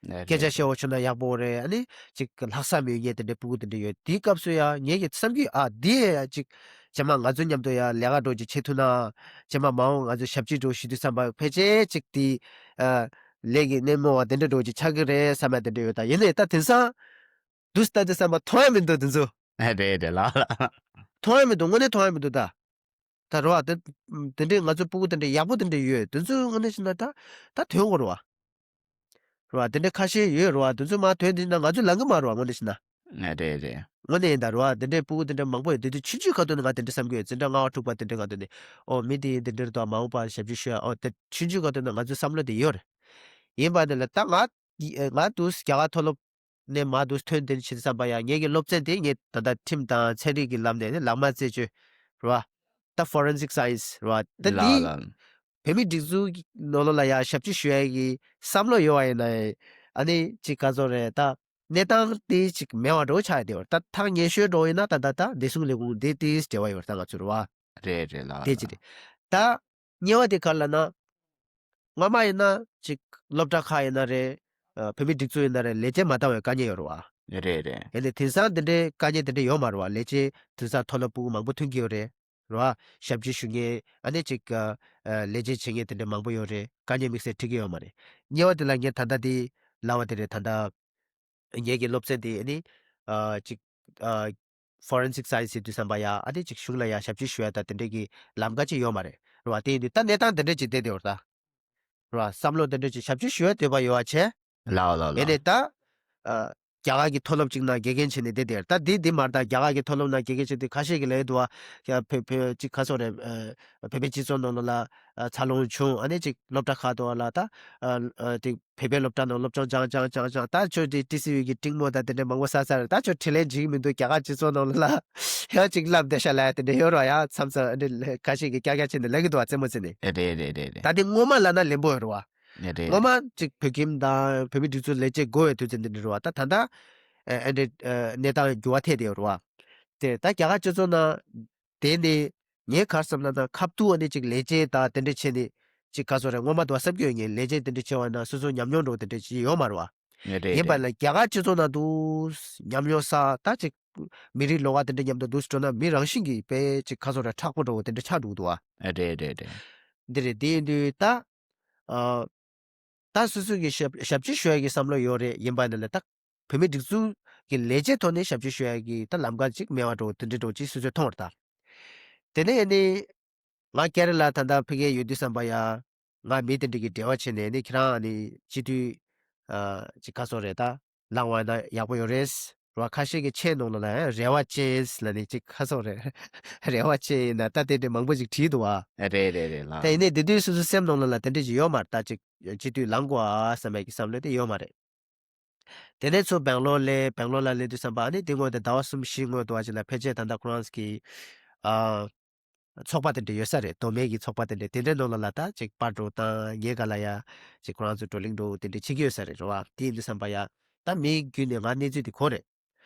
ཨ་སྐད་ཆ་རེད་བཤད་འོ་ཆུ་ན་ཡག་པོ་རེད། ཨ་ནི་ཅིག་ལྷག་བསམ་ཡོད་མཁན་དེ་འདྲའི་སྤུ་གུ་དེ་འདྲ་ཡོད། དེའི་སྐབས་སུ་ཡ་ངེད་ཀྱི་བསམ་རྒྱུ་ཨ་འདི་ཡ་ཅིག་རྗེས་མ་ང་ཚོ་མཉམ་དུ་ཡ་ལས་ཀ་འགྲོ་ཅིག་བྱེད་ཐུབ་ན། རྗེས་མ་མ་འོངས་ང་ཚོ་ཞབས་ཕྱི་འགྲོ་ཞུ་དུས་ཙམ་པ་ཕལ་ཆེར་ཅིག་དེ་ཨ་ལས་ཀྱི་སྣེ་མོ་བ་དེ་འདྲ་འགྲོ་ཅིག་ཆགས་ཀྱི་རེད་བསམ་ཡ་དེ་འདྲ་ཡོད། ད་ཡིན་ནའི་ད་དེང་སང་དུས་ལྟ་དུས་ཙམ་པ་མཐོང་ཡ་མི་འདུག་དེ་ཚོ། ཨ་རེད་རེད་ལགས་ལགས། མཐོང་ཡ་མི་འདུག་དངོས་གནས་མཐོང་ཡ་མི་འདུག་ད། ད་རོ་ཨ་དེ་དེ་འདྲའི་ང་ཚོ་སྤུ་གུ་དེ་འདྲའི་ཡག་པོ་དེ་འདྲ་ཡོད། དེ་ཚོའི་ངོས་ནས་བྱས་ན་ད་ད་ཐོན་དགོས་རོ་ཨ། རོ་ཨ་དེ་འདྲའི་ཁ་ཤས་ཡོད་རོ་ཨ། དེ་ཚོ་མ་ཐོན་དེ་ན་ང་ཚོ་ལང་གི་མ་རོ་ཨ། དངོས་གནས་བྱས་ན། ཨ་རེད་རེད། དངོས་གནས་ཡིན་ད་རོ་ཨ། དེ་འདྲའི་སྤུ་གུ་དེ་འདྲ་མང་པོ་ཡོད། དེ་དུས་ཆུང་ཆུང་ཁ་ཐུག་ནས་ང་དེ་འདྲ་བསམ་གྱི་ཡོད། འཛིན་གྲྭ་ལྔ་པ་དྲུག་པ་དེ་འདྲའི་ཁ་ཐུག་ནས་ཨོ་མི་དེ་ཡིན་དེ་འདྲ་རེད་དོ། མ་འོངས་པ་ཞབས་ཕྱི་ཞུ་ཡ་ཨོ་དེ་ཆུང་ཆུང་ཁ་ཐུག་ནས་ང་ཚོའི་བསམ་བློ་དེ་ཡོད་རེད། ཡིན་པ་དེ་ལ་ད་ང་ང་དུས་རྒྱ་གར་མཐོ་སློབ་ནས་མར་དུ་ཐོན་དེ་བྱེད་བསམ་པ་ཡང་ངེད་ཀྱི་སློབ་ཚན་དེ་ངས་ད་ལྟ་ཁྲིམས་དང་ཚན་རིག་གི་ལམ་ནས་ནི་ལག་དམར་རྩད་གཅོད་རེད་བ། ད་forensic science རེད་བ། ད་ལ་འདི་ལ། བོད་མིའི་སྒྲིག་འཛུགས་ཀྱི་ནང་ལོགས་ལ་ཡང་ཞབས་ཕྱི་ཞུ་ཡ་གི་བསམ་བློ་ཡོད་བ་ཡིན་ན་ཨ་ནི་ཅིག་ག་ཚོད་རེད་ད། གནས་སྟངས་དེ་ཅིག་མེད་པ་འགྲོ་ཆགས་བསྡད་པ་ད་ཐག་ཉེ་ཤོས་འགྲོ་ཡིན་ན་ད་ད་ད་བདེ་སྲུང་ལས་ཁུངས་དེ་དེ་འབྲེལ་བ་ཡོད་ད་ང་ཚོ་རེད་བ། རེད་རེད་ལ། དེ་ཅི་རེད། ད། གཉིས་པ་དེ་ག་རེ་ལབ་ན། སྔ་མ་ཡིན་ན་ཅིག་སློབ་གྲྭ་ཁག་ཡིན་ན་རེད། ཨ་བོད་མིའི་སྒྲིག་འཛུགས་ཡིན་ན་རེད། ལས་བྱེད་མ་བཏང་བའི་དཀའ་ངལ་ཡོད་རེད་བ། རེད་རེད། ཡིན་ནའི་དེང་སང་དེ་འདྲའི་དཀའ་ངལ་དེ་འདྲ་ཡོད་མ་རེད་བ། ལས་བྱེད་དེང་སང་མཐོ་སློབ་སྤུ་གུ་མང་པོ་ཐོན་གྱི་ཡོད་རེད། རེད་བ། ཞབས་ཕྱི་ཞུ་མཁན་ཨ་ནི་ཅིག་ཨ་ལས་བྱེད་བྱེད་མཁན་དེ་འདྲ་མང་པོ་ཡོད་རེད། དཀའ་ངལ་དམིགས་བསལ་འཕྲད་ཀྱི་ཡོད་མ་རེད། གཉིས་པ་དེ་ལ་ངས་ད་ལྟ་དེ་ལབ་པ་དེ་རེད། ད་ལྟ། ངེད་ཀྱི་སློབ་ཚན་དེ་ཨ་ནི། ཨ་ཅིག་ཨ་forensic science ཡིན་དུས་ཙམ་པ་ཡ་ཨ་ནི་ཅིག་གཞུང་ལ་ཡ་ཞབས་ཕྱི་ཞུ་ཡ་དང་དེ་འདྲ་གི་ལམ་ཁ་ཅིག་ཡོད་མ་རེད། རེད་བ། དེ་ཡིན་དུས་ད་གནས་སྟངས་དེ་འདྲ་ཅིག་བསྡད་དེ་བར་ད། རེད་བ། བསམ་བློ་དེ་འདྲ་ཅིག་ཞབས་ཕྱི་ཞུ་ཡ་འདོད་པ་ཡོད་བ་བྱས། ལའོ་ལའོ་ལའོ། ཡིན་ནའི་ད། ཨ་ རྒྱ་གར་གྱི་མཐོ་སློབ་ཅིག་ནང་དགེ་རྒན་བྱས་ནས་བསྡད་དེ། ད་འདི་འདི་མ་རེད། ད་རྒྱ་གར་གྱི་མཐོ་སློབ་ནང་དགེ་རྒན་བྱས་དུས་ཁ་ཤས་ཀྱིས་ལབ་འདུག་བ། ཡ་བོད་བོད་ཅིག་ག་སོགས་རེད། ཨ་བོད་པའི་སྤྱི་ཚོགས་ནང་ལོགས་ལ་ཨ་འཚར་ལོངས་བྱུང་། ཨ་ནི་ཅིག་སློབ་གྲྭ་ཁག་ཏུ་ལ་ད་ཨ་ཨ་དེ་བོད་པའི་སློབ་གྲྭ་ནང་སློབ་སྦྱོང་སྦྱང་སྦྱང་སྦྱང་སྦྱང་། ད་ཁྱོད་དེ་ཊི་སི་ཝི་གི་སྤྲིང་མོ་དང་དེ་འདྲའི་མང་པོ་ཟ་ས་རེད། ད་ཁྱོད་དྲིན་ལན་འཇིགས་མི་འདུག་རྒྱ་གར་སྤྱི་ཚོགས་ནང་ལོགས་ལ་ཡང་ཅིག་བསླབ་བསྡད་ཤག་ལབ་དེ་འདྲ་ཡོད་རེད་བ། ཡ་མཚམས་མཚམས་ཨ་འདྲ་ཁ་ཤས་ཀྱིས་ཀྱག་ཀྱག་བྱས་ནས་ལབ་ཀྱི་འདུག་བ། རྩེད་མོ་རྩེ་ནས། རེད་རེད་རེད་རེད། ད་དེ་སྔོན་མ་ལབ་ན་ལན་པོ་ཡོད་རེད་བ། རེད་རེད། སྔོན་མ་ཅིག་བོད་ཁྱིམ་དང་བོད་མི་སྒྲིག་འཛུགས་ལས་བྱེད་དགོས་པའི་དུས་ཚོད་འདི་འདྲ་རེད་བ། ད་ད་ལྟ་ཨ་འདྲ་གནས་སྟངས་འགྱུར་བ་ཐེབས་བསྡད་ཡོད་རེད་བ། དེ་ད་རྒྱ་གར་སྤྱི་ཚོགས་ནང་དེ་ནི་ངས་ག་རེ་བསམ་ན། ད་ཁ་ཐུག་ཨ་ནི་ཅིག་ལས་བྱེད་དང་དེ་འདྲ་བྱས་ནས་ཅིག་ག་སོགས་རེད། སྔོན་མ་དུ་བ་བསམ་གྱི་ཡོད། ངས་ལས་བྱེད་དེ་འདྲ་བྱས་པ་ན་སོ་སོ་ཉམས་མྱོང་འདྲ་བོ་དེ་འདྲ་ཅིག་ཡོད་མ་རེད་བ། རེད་ཡིན་པ་རེད། ལ་རྒྱ་གར་སྤྱི་ཚོགས་ནང་དུ་ཉམས་མྱོང་བསགས། ད་ཅིག་མི་རིགས་ལོགས་ཀ་དེ་འདྲ་མཉམ་དུ་འདུག་འགྲོ་ན་མི་རང་བཞིན་གྱིས་དཔེ་ཅིག་ག་སོགས་རེད། མཁྲེགས་པོ་འདྲ་བོ་དེ་འདྲ་ཆགས་འགྲོ་གི་འདུག་བ། རེད་རེད་རེད། འདི་རེད། དེ་ཡིན་དུས་ད་ཨ། ད་སོ་སོ་གི་ཞབས་ཞབས་ཕྱི་ཞུ་ཡ་གི་བསམ་བློ་ཡོད་རེད། ཡིན་པ་ནི་ལ་ད་བོད་མི་སྒྲིག་འཛུགས་ཀྱི་ལས་བྱེད་ཐོག་ནས་ཞབས་ཕྱི་ཞུ་ཡ་གི་ད་ལམ་ཁ་ཅིག་མེད་པ་འདྲ་བོ་དེ་འདྲ་འདྲ་བོ་ཅིག་སོ་སོས་མཐོང་བ་རེད་ད། དེ་ནས་ནི་ང་ཀེ་ར་ལ་ད་ལྟ་ཕ་གིར་ཡོད་དུས་ཙམ་པ་ཡ། ང་མི་དེ་འདྲ་གི་འབྲེལ་བ་བྱས་ནས་ནི་ཁྱེད་རང་ནི་སྤྱི་འཐུས་ཨ་ཅིག་ག་སོགས་རེད། ད་ལངས་པ་ན་ཡག་པོ་ཡོད་རེད། རེད་བ། ཁ་ཤས་ཀྱི་མཆན་ནང་ལོགས་ལ་རེ་བ་ཅན་ལབ་ནས་ཅིག་ག་སོགས་རེད། རེ་བ་ཅན་ཡིན་ན་ད་དེ་འདྲ་མང་པོ་ཅིག་བྲིས་འདུག་བ། རེད་རེད་རེད་ལགས། ད་ཡིན་ནའི་དེ་དུས་སོ་སོའི་སེམས་ནང་ལོགས་ལ་དེ་འདྲ་ཅིག་ཡོད་མ་རེད། ད་ཅིག་སྤྱི་འཐུས་ལངས་དགོས་ཨ་བསམ་པའི་གི་བསམ་བློ་དེ་ཡོད་མ་རེད། དེ་ནས་ཚུར་སྦེང་ལོར་སླེབས། སྦེང་ལོར་ལ་སླེབས་དུས་ཙམ་པ་ཨ་ནི་དེ་སྔོན་དེ་ཟླ་བ་གསུམ་བཞི་སྔོན་དུ་བ་ཅིག་ལ་ཕལ་ཆེར་ད་ལྟ་ཁོ་རང་གི་ཨ་ཚོགས་པ་དེ་འདྲ་ཡོད་ས་རེད། མདོ་སྨད་ཀྱི་ཚོགས་པ་དེ་འདྲ། དེ་འདྲའི་ནང་ལ་ལ་ད་ཅིག་པར་འདྲ་བོ་བཏང་། ངའི་སྒང་ལ་ཡ་ཅིག་ཁོ་རང་ཚོ་བགྲོ་གླེང་འདྲ་བོ་དེ་འདྲ་བྱེད་ཀྱི་ཡོད་ས་རེད། རེད་བ། དེ་ཡིན་དུས་ཙམ་པ་ཡ་ད་མི་བརྒྱུད་ནས་ང་གནས་ཚུལ་དེ་གོ་རེད།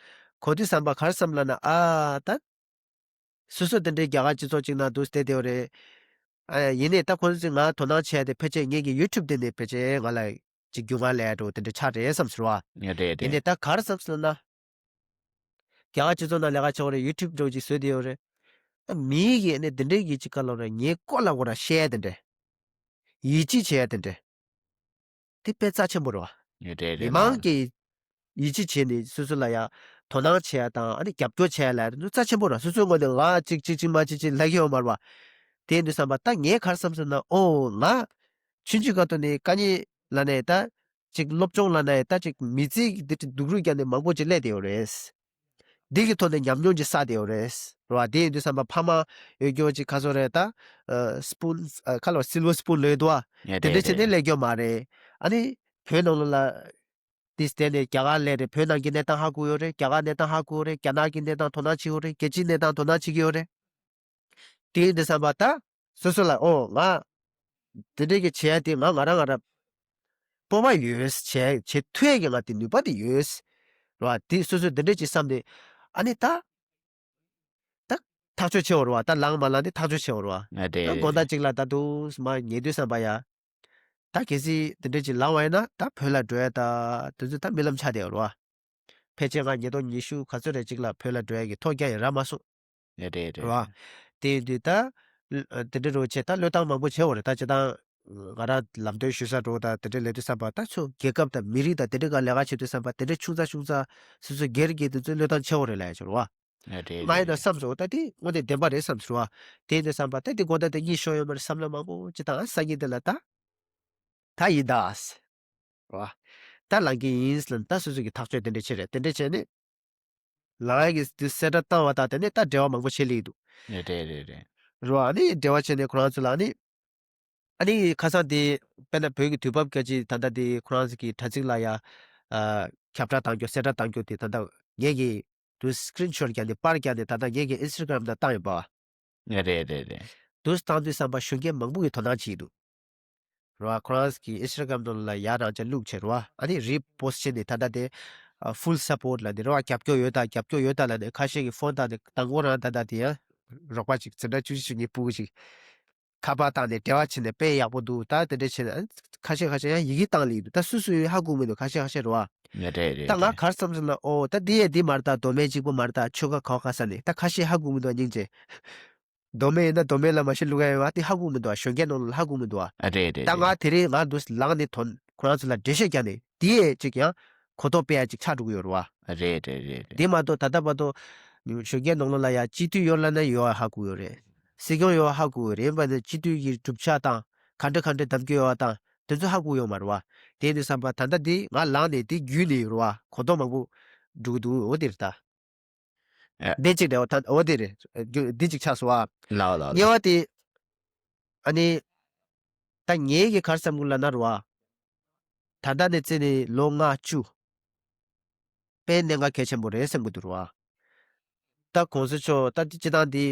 གོ་དུས་ཙམ་པ་ག་རེ་བསམ་ལབ་ན། ཨ་ད་སོ་སོ་དེ་འདྲའི་རྒྱ་གར་སྤྱི་ཚོགས་ཅིག་ནང་འདུག་བསྡད་དེ་ཡོད་རེད། ཨ་ཡིན་ནའི་ད་ཁོང་ཚོས་ང་དོ་སྣང་བྱས་ཏེ་ཕལ་ཆེར་ངེད་ཀྱི་ཡུ་ཊུབ་དེ་ནས་ཕལ་ཆེར་ང་ལ་ཅིག་རྒྱུས་མངའ་སླེབས་འགྲོ་དེ་འདྲ་ཆགས་རེད་བསམ་ཟེར་བ། རེད་རེད། ཡིན་ནའི་ད་ག་རེ་བསམ་ཟེར་ན། རྒྱ་གར་སྤྱི་ཚོགས་ནང་ལས་ཀ་བྱེད་དགོས་རེད། ཡུ་ཊུབ་འདྲ་བོ་ཅིག་བཟོས་བསྡད་ཡོད་རེད། ཨ་མི་གིས་ནི་དེ་འདྲའི་གི་ཅིག་ག་ལབ་རེད། ངའི་སྐོར་ལ་ཁོ་རང་བཤད་ཡ་དེ་འདྲ། ཡིད་ཆེས་བྱེད་ཡ་དེ་འདྲ། དེ་དཔེ་རྩ་ཆེན་པོ་རེད་བ། རེད་རེད། མི་མང་གིས་ཡིད་ཆེས་བྱས་ནས་སོ་སོ་ལ་ཡ་དོ་སྣང་བྱེད་ཡ་དང་ཨ་ནི་རྒྱབ་སྐྱོར་བྱེད་ཡ་ལ་དེ་ཚོ་རྩ་ཆེན་པོ་རེད། སོ་སོའི་ངོས་ནས་ང་ཅིག་ཅིག་ཅིག་མ་ཅིག་ཅིག་ལབ་ཀྱི་ཡོད་མ་རེད་བ། དེ་ཡིན་དུས་ཙམ་པ་ད་ངས་ག་རེ་བསམ་ཟེར་ན། ཨོ་ང་ཆུང་ཆུང་སྒང་དུ་ནས་དཀའ་ངལ་ལབ་ནས་ད་ཅིག་སློབ་སྦྱོང་ལབ་ནས་ད་ཅིག་མི་ཚེ་འདི་འདྲ་སྡུག་རུས་བརྒྱབ་ནས་མང་པོ་ཅིག་སླེབས་བསྡད་ཡོད་རེད། འདི་གི་ཐོག་ནས་ཉམས་མྱོང་ཅིག་བསགས་བསྡད་ཡོད་རེད། རེད་བ། དེ་ཡིན་དུས་ཙམ་པ་ཕ་མ་ཡོད་རྒྱུ་ཅིག་ག་ཚོད་རེད་ད། ཨ་སི་པུན་ཨ་ཁ་ལོ་སིལ་ཝར་སི་པུན་ལབ་འདུག་བ། དེ་འདྲ་བྱས་ནས་སླེབས་རྒྱུ་མ་རེད། ཨ་ནི་བོད་ནང་ལོགས་ལ་ཏིས་དེ་ནས་རྒྱ་གར་སླེབས་རེད། བོད་ནང་གི་གནས་སྟངས་ཧ་གོ་ཡོད་རེད། རྒྱ་གར་གནས་སྟངས་ཧ་གོ་ཡོད་རེད། རྒྱ་ནག་གི་གནས་སྟངས་དོ་སྣང་བྱེད་ཡོད་རེད། རྒྱལ་སྤྱིའི་གནས་སྟངས་དོ་སྣང་བྱེད་ཀྱི་ཡོད་རེད། དེ་ཡིན་དུས་ཙམ་པ་ད་སོ་སོ་ལ་ཨོ་ང་དེ་འདྲའི་གི་བྱེད་ཡ་དེ་ང་ང་རང་ང་རང་སྤོབས་པ་ཡོད། བྱེད་བྱེད་ཐུབ་ཡ་གི་ང་དེ་ནུས་པ་དེ་ཡོད། རེད་བ། དེ་སོ་སོས་དེ་འདྲ་ཅིག་བསམ་སྟེ་ཨ་ནི་ད་ད་ཐག་གཅོད་བྱེད་དགོས་རེད་བ། ད་ལངས་མ་ལངས་དེ་ཐག་གཅོད་བྱེད་དགོས་རེད་བ། ཨ་དེ་ད་དགོང་དག་ཅིག་ལ་ད་དུང་མར་ཉལ་དུས་ཙམ་པ་ཡ། ད་གལ་སྲིད་དེ་འདྲ་ཅིག་ལངས་པ་ཡིན་ན་ད་བོད་ལ་འགྲོ་ཡ་ད་དེ་ཚོ་ད་རྨི་ལམ་ཆགས་བསྡད་ཡོད་རེད་བ། ཕལ་ཆེར་ང་ཉིས་སྟོང་ཉི་ཤུ་ག་ཚོད་རེ་ཅིག་ལ་བོད་ལ་འགྲོ་ཡ་གི་ཐོ་རྒྱག་ཡ་རག་མ་སོང་། རེད་རེད་རེད། རེད་བ། དེ་ཡིན་དུས་ད་ལ་དེ་འདྲ་རུ་བྱས་ད་བློས་བཏང་མང་པོ་བྱས་ཡོད་རེད། ད་སྤྱིར་བཏང་ང་རང་ལམ་སྟོན་ཞུ་ས་འགྲོ་ད་དེ་འདྲ་ལས་དུས་ཙམ་པ་ད་ཚོ་རྒྱལ་ཁབ་དང་མི་རིགས་དང་དེ་འདྲ་ག་ལས་ཀ་བྱེད་དུས་ཙམ་པ་དེ་འདྲ་ཆུང་ཙག་ཆུང་ཙག་སོ་སོ་སྒེར་གྱི་དེ་ཚོ་བློས་བཏང་བྱས་ཡོད་རེད་ལབ་ཡ་ཅིག་རེད་བ། རེད་རེད། ང་ཡིན་ན་བསམ་སོང་། ད་དེ་དངོས་གནས་བདེན་པ་རེད་བསམ་སོང་བ། དེ་ཡིན་དུས་ཙམ་པ་ད་དེ་དགོང་དག་དེ་གཉིད་ཤོར་ཡོད་མ་རེད་བསམ་བློ་མང་པོ་ཅིག་བཏང་། སང་ཉིན་དེ་ལ་ད་ད་ཡིན་ད། རེད་བ། ད་ལངས་ཀྱི་ཡིན་ལབ་ནས་ད་སོ་སོ་གི་ཐག་གཅོད་དེ་འདྲ་བྱས་རེད། དེ་འདྲ་བྱས་ནས་ལངས་ཡ་གི་དུས་གསལ་བསྒྲགས་བཏང་བ་དང་དེ་ནས་ད་འབྲེལ་བ་མང་པོ་བྱེད་ལེ་ཡི་འདུག་རེད་རེད་རེད་རེད། རེད་བ། ཨ་ནི་འབྲེལ་བ་བྱས་ནས་ཁོ་རང་ཚོ་ལ་ཨ་ནི་ཨ་ནི་ཁ་སང་དེ་དཔེར་ན་བོད་ཀྱི་དུས་བབ་སྐད་ཆ་ད་ལྟ་དེ་ཁོ་རང་ཚོ་གི་དྲ་ཚིགས་ལ་ཡ་ཨ་ཁྱབ་བསྒྲགས་བཏང་རྒྱུ་གསལ་བསྒྲགས་བཏང་རྒྱུ་དེ་ད་ལྟ་ངེད་ཀྱི་དུ་སི་ཀི་རིན་ཤོཊ་བརྒྱབ་ནས་པར་བརྒྱབ་ནས་ད་ལྟ་ངེད་ཀྱི་ཨིན་སི་ཊ་གྷ་རམ་ནང་བཏང་ཡོད་པ། རེད་རེད་རེད། དུ་བཏང་དུས་ཙམ་པ་གཞོན་སྐྱེས་མང་པོ་གིས་དོ་སྣང་བྱེད་ཀྱི་འདུག་རེད་བ། ཁོ་རང་གི་ཨིན་སི་ཊ་གྷ་རམ་ནང་ལ་ཡར་རང་ཅག་བླུགས་བྱས་རེད་བ། ཨ་ནི་རི་པོ་སི་ཊི་བྱས་ནས་ད་ལྟ་དེ་ཨ་ཕུལ་སཔོརཊ་ལབ་ནས་རེད་བ། རྒྱབ་སྐྱོར་ཡོད་ད་རྒྱབ་སྐྱོར་ཡོད་ད་ལབ་ནས་ཁ་ཤས་ཀྱིས་ཕོན་བཏང་ནས་དང་པོ་རང་ད་ལྟ་དེ་ཡང་རོགས་པ་ཅིག་འཛིན་གྲྭ་བཅུ་གཅིག་བཅུ་གཉིས་སྤུ་གུ་ཅིག་ཁ་པར་བཏང་ནས་འབྲེལ་བ་བྱས་ནས་དཔེ་ཡག་པོ་འདུག་ད་དེ་འདྲ་བྱས་ནས་ཁ་ཤས་ཁ་ཤས་ཡང་ཡི་གེ་བཏང་ལེ་ཡི་འདུག་ད་སུ་སུ་ཡོད་ཧ་གོ་མི་འདུག་ཁ་ཤས་ཁ་ཤས་རེད་བ། རེད་རེད། ད་ང་ག་རེ་བསམ་སོང་ན། ཨོ་ད་འདི་ཡས་འདི་མ་རེད། ད་མདོ་སྨད་གཅིག་པུ་མ་རེད། ད་ཆོལ་ཁ་ག་བ་ག་ས་ནས་ད་ཁ་ཤས་ཧ་གོ་མི་འདུག་སྙིང་རྗེ། མདོ་སྨད་ཡིན་ན་མདོ་སྨད་ལ་མ་གཞི་བླུག་ཡ་ཡོད་བ། དེ་ཧ་གོ་མི་འདུག་བ། གཞོན་སྐྱེས་ནང་ལ་ཧ་གོ་མི་འདུག་བ། རེད་རེད། ད་རེད། ང་དེ་རིང་ང་འདུག་ལངས་ནས་དོན་ཁོ་རང་ཚོ་ལ་འགྲེལ་བཤད་རྒྱག་ནས་དེ་ཡས་ཅིག་ཡང་གོ་རྟོགས་སྤེལ་ཡ་ཅིག་ཆགས་འགྲོ་གི་ཡོད་རེད་བ། རེད་རེད་རེད་རེད། དེ་མ་གཏོགས་ད་ལྟ་བར་དུ་གཞོན་སྐྱེས་ནང་ལོགས་ལ་ཡ་སྤྱི་འཐུས་ཡོད་ལབ་ན་ཡོད་ཧ་གོ་ཡོད་རེད། སྲིད་སྐྱོང་ཡོད་ཧ་གོ་ཡོད་རེད། ཡིན་པ་ནི་སྤྱི་འཐུས་ཀྱི་གྲུབ་ཆ་དང་ག་འདྲ་ག་འདྲ་གདམ་གྱི་ཡོད་བ་དང་དེ་ཚོ་ཧ་གོ་ཡོད་མ་རེད་བ། དེ་ཡིན་དུས་ཙམ་པ་ད་ལྟ་འདི་ང་ལངས་ནས་དེ་བརྒྱུད་ནས་ཡོད་རེད་བ། གོ་རྟོགས་མང་པོ་ འགྲོ་གི་འདུག་འོ་དེ་རེད་ད། ཨེ། འདི་གཅིག་རེད་འོ་ད་འོ་དེ་རེད་འདི་གཅིག་ཆགས་སོང་བ། ལའོ་ལའོ་ལའོ། གཉིས་པ་དེ། ཨ་ནི། ད་ངེད་ཀྱི་ག་རེ་བསམ་གི་ལབ་ན་རེད་བ། ད་ལྟ་ནས་བརྩིས་ནས་ལོ་ལྔ་བཅུ། དཔེ་གནད་འགག་གལ་ཆེན་པོ་རེད་བསམ་གི་འདུག་རེད་བ། ད་གོང་ས་མཆོག་ད་སྤྱི་བཏང་འདི།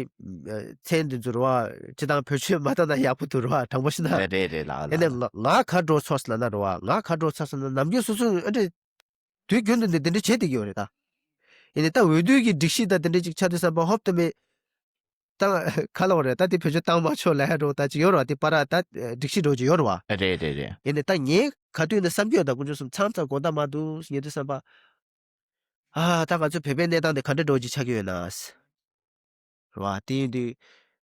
མཚན་འདི་ཚོ་རེད་བ། སྤྱི་བཏང་བེད་སྤྱོད་མ་བཏང་ན་ཡག་པོ་འདུག་རེད་བ། དྲང་པོ་བཤད་ན། རེད་རེད་ལའོ་ཨེ་ནས་ལའོ། ང་ང་ག་འགྲོ་ཚོགས་ལབ་ན་རེད་བ། ང་ག་འགྲོ་ཚོགས་ལབ་ན་ནམ་རྒྱུན་སོ་སོ་ཨ་འདྲ། དུས་རྒྱུན་དུ་འདི་འདི་འདྲ་བྱེད་བསྡད་ཀྱི་ཡོད་རེད་ད། ཡིན་ནའི་ད་འོས་བསྡུ་གི་སྒྲིག་གཞི་ད་འདི་འདྲ་ཅིག་ཆགས་དུས་ཙམ་པ་ཧོབ་ཏེ་མེད། ད་ག་ལ་བ་རེད་ད་འདི་བེད་སྤྱོད་བཏང་མ་ཆོག་ལབ་ཡ་འགྲོ་ད་ཅིག་ཡོད་རེད་བ། འདི་པ་ར་ད་སྒྲིག་གཞི་འགྲོ་ཅིག་ཡོད་རེད་བ། རེད་རེད་རེད། ཡིན་ནའི་ད་ངས་ག་དུས་ནས་བསམ་གྱི་ཡོད་ད་དཀོན་མཆོག་གསུམ་མཚམས་མཚམས་དགོངས་དག་མ་འདུག་ཉེ་དུས་བསམ་པ། ཨ་ད་ང་ཚོ་བོད་པའི་གནས་སྟངས་འདི་ག་འདྲ་འགྲོ་ཅིག་ཆགས་ཀྱི་ཡོད་ན། རེད་བ། དེ་ཡིན་དུས།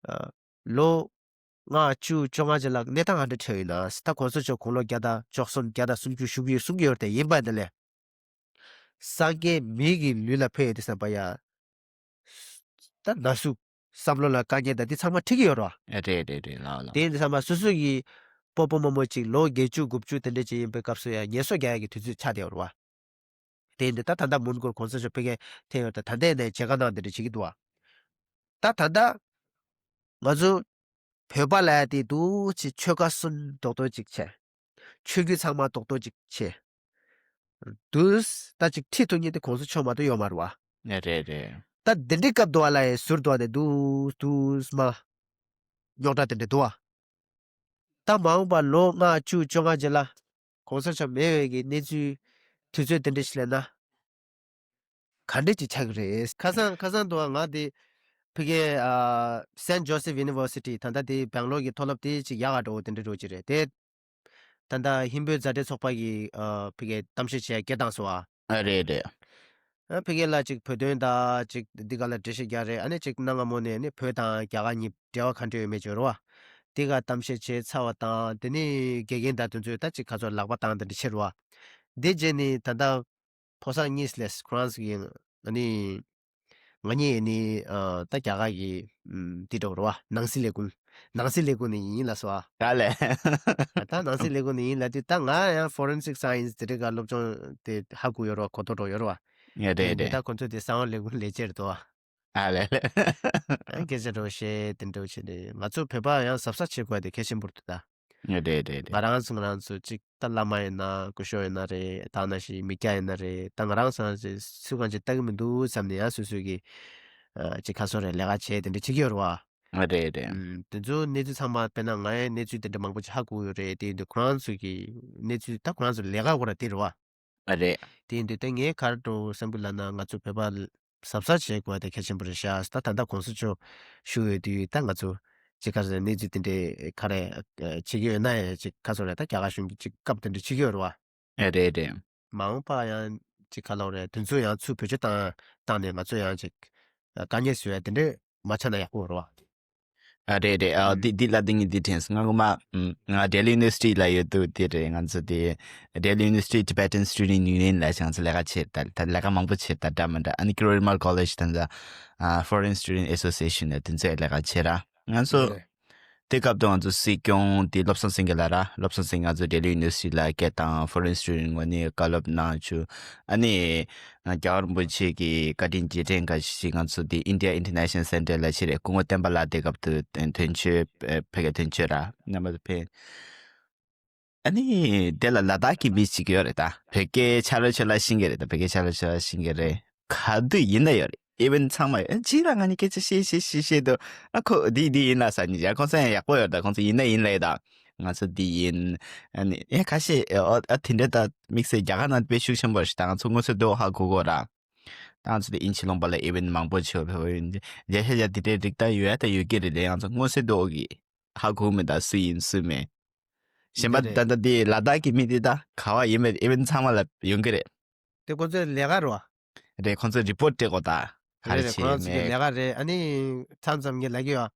ཨ། ལོ་ལྔ་བཅུ་བཅོ་ལྔ་ཅིག་ལ་གནས་སྟངས་ག་འདྲ་འཕྲད་ཡོད་ན་ད་གོང་ས་མཆོག་དགུང་ལོ་བརྒྱ་དང་བཅུ་གསུམ་བརྒྱ་དང་སུམ་ཅུ་བཞུགས་ཡོད་གསུང་གི་ཡོད་དེ་ཡིན་པ་འདི་ལས། སངས་རྒྱས་མི་གི་ལུས་ལ་ཕེབས་ཡོད་དུས་ཙམ་པ་ཡ། ད་ན་ཟུག་བསམ་བློ་ལ་དཀའ་ངལ་དང་འདི་ཚང་མ་འཕྲད་ཀྱི་ཡོད་རེད་བ། རེད་རེད་རེད་ལའོ་ལའོ། དེ་ཡིན་དུས་ཙམ་པ་སོ་སོ་གི་སྤོ་སྤོ་རྨོ་མོ་ཅིག་ལོ་བརྒྱད་ཅུ་དགུ་བཅུ་དེ་འདྲ་ཅིག་ཡིན་པའི་སྐབས་སུ་ཡང་ངལ་གསོ་རྒྱག་ཡ་གི་དུས་ཚོད་ཆགས་བསྡད་ཡོད་རེད་བ། དེ་ཡིན་དུས་ད་ད་ལྟ་མོན་གྷོར་གོང་ས་མཆོག་ཕ་གིར་ཐོན་ཡོད་ད་ད་ལྟའི་ནས་མཇལ་ཁ་གནང་དེ་འདྲ་བྱེད་ཀྱི་འདུག་བ། ད་ད་ལྟ་ང་ཚོ་བོད་པ་ལ་ཡ་དེ་འདུག་ཅིག་ཆོལ་ཁ་གསུམ་རྡོག་རྡོག་ཅིག་བྱས། ཆོས་བརྒྱུད་ཚང་མ་རྡོག་རྡོག་ཅིག་བྱས། འདུག་ད་ཅིག་ཁྲིད་ཐུབ་མཁན་དེ་གོང་ས་མཆོག་མ་གཏོགས་ཡོད་མ་རེད་བ། རེད་རེད། ད་འདི་འདྲའི་སྐབས་འདུག་བ་ལ་ཡ་ཟུར་འདུག་བ་ནས་འདུག་འདུག་མ། རྙོག་དྲ་དེ་འདྲ་འདུག་བ། ད་མ་འོངས་པ་ལོ་ལྔ་བཅུ་བཅོ་ལྔ་རྗེས་ལ་གོང་ས་མཆོག་མེད་པའི་གི་གནས་ཚུལ་དུས་ཚོད་དེ་འདྲ་ཞིག་སླེབས་ན་ག་འདྲ་ཅིག་ཆགས་ཀྱི་རེད། ཁ་སང་ཁ་སང་དུ་ང་དེ་ཕ་གིའི་ཨ་Saint Joseph University ད་ལྟ་དེ་སྦེང་ལོར་གྱི་མཐོ་སློབ་དེ་ཅིག་ཡག་ག་འགྲོ་དེ་འདྲ་འགྲོ་གི་རེད་དེ། ད་ལྟ་ཧིན་བོད་མཛའ་འབྲེལ་ཚོགས་པ་གི་ཨ་ཕ་གིའི་གཏམ་བཤད་བྱས་སྐད་བཏང་སོང་ཨ། ཨ་རེད་རེད། ཨ་ཕ་གི་ལ་ཅིག་བོད་དོན་དང་ཅིག་འདི་ག་ལ་འགྲེལ་བཤད་རྒྱག་རེད། ཨ་ནི་ཅིག་གནའ་སྔ་མོ་ནས་ནི་བོད་དང་རྒྱ་གར་གཉིས་འབྲེལ་བ་ག་འདྲ་ཡོད་མེད་ཅིག་ཡོད་རེད་བ། འདི་ག་གཏམ་བཤད་བྱས་ཚར་བ་དང་དེ་ནི་དགེ་རྒན་དང་དེ་ཚོས་ད་ཅིག་ག་ཚོད་ལག་པ་བཏང་དེ་འདྲ་བྱེད་རེད་བ། འདི་རྗེས་ནི་ད་ལྟ་ཕོ་གསར་གཉིས་ལས་ཁོ་རང་ཚོ་གི་ཨ་ནི་ང་གཉིས་ནི་ཨ་ད་རྒྱ་གར་གི་ཨམ་འདི་འགྲོ་རེད་བ། ནང་སྲིད་ལས་ཁུངས། ནང་སྲིད་ལས་ཁུངས་ནས་ཡིན་ལབ་སོང་ཨ། ག་ལས། ད་ནང་སྲིད་ལས་ཁུངས་ནས་ཡིན་ལབ་དུས་ད་ང་ཡང་Forensic Science དེ་འདྲ་ག་སློབ་སྦྱོང་དེ་ཧ་གོ་ཡོད་རེད་བ། གོ་རྟོགས་འགྲོ་ཡོད་རེད་བ། ངས་རེད་དེ་རེད། ད་ཁོ་ཚོ་དེ་གསང་བ་ལས་ཁུངས་ལས་བྱེད་རེད་དོ། ཨ་ལས་ལས། ཨ་སྐད་ཆ་འགྲོ་བཤད་དེ་འདྲ་བྱས་ནས་ང་ཚོ་བོད་པ་ཡང་གཟབ་གཟབ་བྱེད་དགོས་དེ་གལ་ཆེན་པོ་རེད་ད། ངས་རེད་རེད་རེད། ང་རང་ཚོ་ང་རང་ཚོ་གཅིག་ད་བླ་མ་ཡིན་ན་སྐུ་ཞབས་ཡིན་ན་རེད། ད་ནང་བཞིན་མི་སྐྱ་ཡིན་ན་རེད། ད་ང་རང་ཚོ་ཚོས་གང་ཅིག་ལྟ་གི་མི་འདུག་བསམ་ནས་ཡང་སོ་སོ་གི་ཨ་ཅིག་ཁ་སོ་རེད་ལས་ཀ་བྱས་དེ་འདྲ་བྱེད་ཀྱི་ཡོད་རེད་བ། ཨ་རེད་རེད། ཨུམ། དེ་ཚོ་གནས་ཚུལ་ཚང་མ་དཔེར་ན་ང་ཡང་གནས་ཚུལ་དེ་འདྲ་མང་པོ་ཅིག་ཧ་གོ་ཡོད་རེད། དེ་ཡིན་དུས་ཁོ་རང་ཚོ་གི་གནས་ཚུལ་ད་ཁོ་རང་ཚོ་ལས་ཀ་སྐོར་ལ་དེ་རེད་བ། ཨ་རེད། དེ་ཡིན་དུས་ད་ངས་ག་རེ་འགྲོ་བསམ་གི་ལབ་ན་ང་ཚོ་བོད་པ་གཟབ་གཟབ་བྱེད་དགོས་པ་དེ་གལ་ཆེན་པོ་རེད་ཤག་ད་ད་ལྟ་གོང་ས་མཆོག་བཞུགས་ཡོད་དུས་ད་ང་ཚོ་ཅིག་ག་རེ་གནས་ཚུལ་དེ་འདྲའི་ག་རེ་བྱེད་ཀྱི་ཡོད་ན་ཡང་ཅིག་ཁ་སོ་རེད། ད་རྒྱ་གར་གཞུང་གི་ཅིག་སྐབས་དེ་འདྲ་བྱེད་ཀྱི་ཡོད་རེད་བ། ཨ་རེད་རེད། མ་འོངས་པ་ཡང་ཅིག་ག་ལབ་རེད། དེ་ཚོ་ཡང་ཚུར་བེད་སྤྱོད་བཏང་བཏང་ནས་ང་ཚོ་ཡང་ཅིག་དཀའ་ངལ་བཟོ་ཡ་དེ་འདྲས་མ་ཆགས་ན་ཡག་པོ་རེད་བ། ཨ་རེད་རེད། ཨ་ཨུམ། འདི་འདི་ལ་འདི་ངས་འདི་དྲན་སོང་། ང་ངོ་མ་ཨུམ་ང་Delhi University ལ་ཡོད་དུས་དེ་རེད། ང་ཚོ་དེ་Delhi University Tibetan Student Union ལ་ང་ཚོ་ལས་ཀ་བྱེད་ད་ད་ལས་ཀ་མང་པོ་བྱེད་ད་འདྲ་མི་འདྲ། ཨ་ནི་Kiran Varma College ད་ད་ཨ་Foreign Student Association ལ་དེ་ཚོའི་ལས་ཀ་བྱེད་ར། ང་ཚོ་རེད། དེ་སྐབས་དུ་ང་ཚོ་སྲིད་སྐྱོང་དེ་བློ་བཟང་སེང་གེ་ལགས་ར། བློ་བཟང་སེང་གེ་ང་ཚོ་Delhi University ལ་སྐད་བཏང་། Foreign Student ངོས་ནས་བཀའ་སློབ་གནང་བྱུང་། ཨ་ནི་རྒྱལ་བ་རིན་པོ་ཆེ་གི་བཀའ་དྲིན་རྗེས་དྲན་འགའ་ཞིག་ང་ཚོ་དེ་India International Center ལ་ཕྱིར་སྐུ་ངོ་བསྟན་པ་ལགས་དེ་སྐབས་དུ་དོན་དོན་གཅོད་ཕ་གི་དོན་གཅོད་ར་རྣམ་པ་ཕེབས། ཨ་ནི་དེ་ལ་ལ་དྭགས་ཀྱི་མི་ཞིག་ཡོད་རེད། ད་བོད་སྐད་ཆ་ལ་ཆ་ལ་ཤེས་ཀྱི་རེད། ད་བོད་སྐད་ཆ་ལ་ཆ་ལ་ཤེས་ཀྱི་རེད། ག་དུས་ཡིན་ན་ཡོད་རེད། ཨི་ཝེན་ཚང་མ་ཡོད། ཅིག་ལ་ང་གཉིས་སྐད་ཆ་བཤད་བཤད་བཤད་བཤད་དུས་ཨ་ཁོ་འདི་འདི་ཡིན་ལ་ཟེར་ནི་ཡ། ཁོང་ཚོ་ཡང་ཡག་པོ་ཡོད། ད་ཁོང་ཚོ་ཡིན་ན་ཡིན་ལབ་ད། ང་ཚོ་འདི་ཡིན། ཨ་ནི་ཨེ་ཁ་ཤས་ཨ་ཨ་དེ་འདྲ་ད་དམིགས་བསལ་རྒྱ་གར་ནང་དཔེ་ཤུགས་ཆེན་པོ་རེད་ཤག་ད་ང་ཚོ་མངོན་གསལ་དོད་ཧ་གོ་གོ་ར། ད་ང་ཚོ་དེ་དབྱིན་ཇི་ལུང་པ་ལ་ཨི་ཝེན་མང་པོ་བྱེད་པ་ཡིན། བརྒྱ་ཆ་བརྒྱ་དེ་འདྲའི་རིགས་ད་ཡོད་ད་ཡོད་ཀྱི་རེད་ལས། ང་ཚོ་མངོན་གསལ་དོད་ཀྱི་ཧ་གོ་མེད་ད་སུ་ཡིན་སུ་མེད། གཞན་པ་འདི་ད་རེད། ད་འདི་ལ་དྭགས་ཀྱི་མི་འདི་ད་ག་བ་ཡིན་མེད་ཨི་ཝེན་ཚང་མ་ལ་ཡོང་གི་རེད། དེ་ཁོ་ཚོའི་ལས་ཀ་རེད་བ། རེད། ཁོ་ཚོས་རི་པོར་ཊི་སྤྲད་དགོས་ད། ག་རེ་རེད་རེད། ཁོ་བྱེད་རང་ཚོ་གི་མེད། ལས་ཀ་རེད། ཨ་ནི་མཚམས་མཚམས་ངས་ལབ་ཀྱི་ཡོད།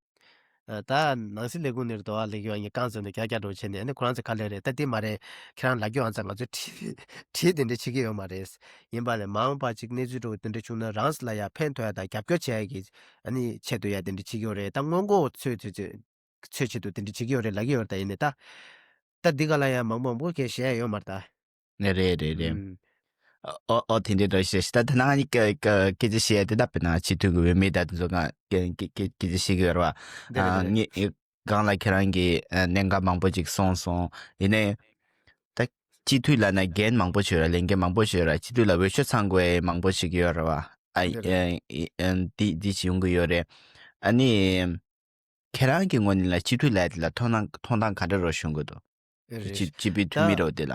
ཨ་ད་ནང་སྲིད་ལས་ཁུངས་ནས་རེད་དོ་ཨ་ལབ་ཀྱི་ཡོད། ངས་རྐང་བཙུགས་ནས་རྒྱག་རྒྱག་འགྲོ་བྱས་ནས་ཨ་ནི་ཁོ་རང་ཚོ་ག་ལས་རེད་ད་འདི་མ་རེད། ཁྱེད་རང་ལབ་ཀྱི་ཡོད་ཙང་ང་ཚོས་བྲིས་བྲིས་དེ་འདྲ་བྱེད་ཀྱི་ཡོད་མ་རེད། ཡིན་པ་ལས་མ་འོངས་པ་ཅིག་གནས་ཚུལ་འགྲོ་དེ་འདྲ་བྱུང་ན་རང་ཚོ་ལ་ཡ་ཕན་ཐོགས་ཡ་དང་རྒྱབ་སྐྱོར་བྱེད་ཡ་གི་ཨ་ནི་ཆེད་དུ་ཡ་དེ་འདྲ་བྱེད་ཀྱི་ཡོད་རེད། ད་སྔོན་འགོག་ཚོད་ཚོད་ཚོད། ཚོད་ཆེད་དུ་དེ་འདྲ་བྱེད་ཀྱི་ཡོད་རེད་ལབ་ཀྱི་ཡོད་རེད། ད་ཡིན་ནའི་ད། ད་འདི་ག་ལ་ཡང་མང་པོ་མང་པོ་སྐད་བཤད་ཡ་ཡོད་མ་རེད་ད། ནས་རེད་རེད་རེད། ཨུམ། ཨོ་ཨོ་དེ་འདྲའི་འདྲ་ཞིག་ད་ད་ནང་ནི་སྐད་ཆ་བཤད་དེ་ད་དཔེར་ན་སྤྱི་འཐུས་ཀྱི་འོས་མི་ད་དེ་ཚོ་གང་སྐད་ཆ་བཤད་ཀྱི་ཡོད་རེད་བ། ངས་སྒང་ལ་ཁྱེད་རང་གིས་གནད་འགག་མང་པོ་ཅིག་གསུངས་སོང་། ཡིན་ནའི་ད་སྤྱི་འཐུས་ལབ་ན་འགན་མང་པོ་ཞིག་ཡོད་རེད། ལས་འགན་མང་པོ་ཞིག་ཡོད་རེད། སྤྱི་འཐུས་ལ་འོས་ཤོག་ཚང་དགོས་མང་པོ་ཞིག་ཡོད་རེད་བ། ཨ་འདི་འདི་ཞིག་ཡོང་གི་ཡོད་རེད། ཨ་ནི། ཁྱེད་རང་གི་ངོས་ནས་ལ་སྤྱི་འཐུས་ལས་དེ་ལ་མཐོང་སྣང་མཐོང་སྟངས་ག་འདྲ་རོ་ཞུ་གི་འདུག་རེད། སྤྱི་སྤྱི་པའི་འཐུས་མི་ད་རོ་དེ་ལ།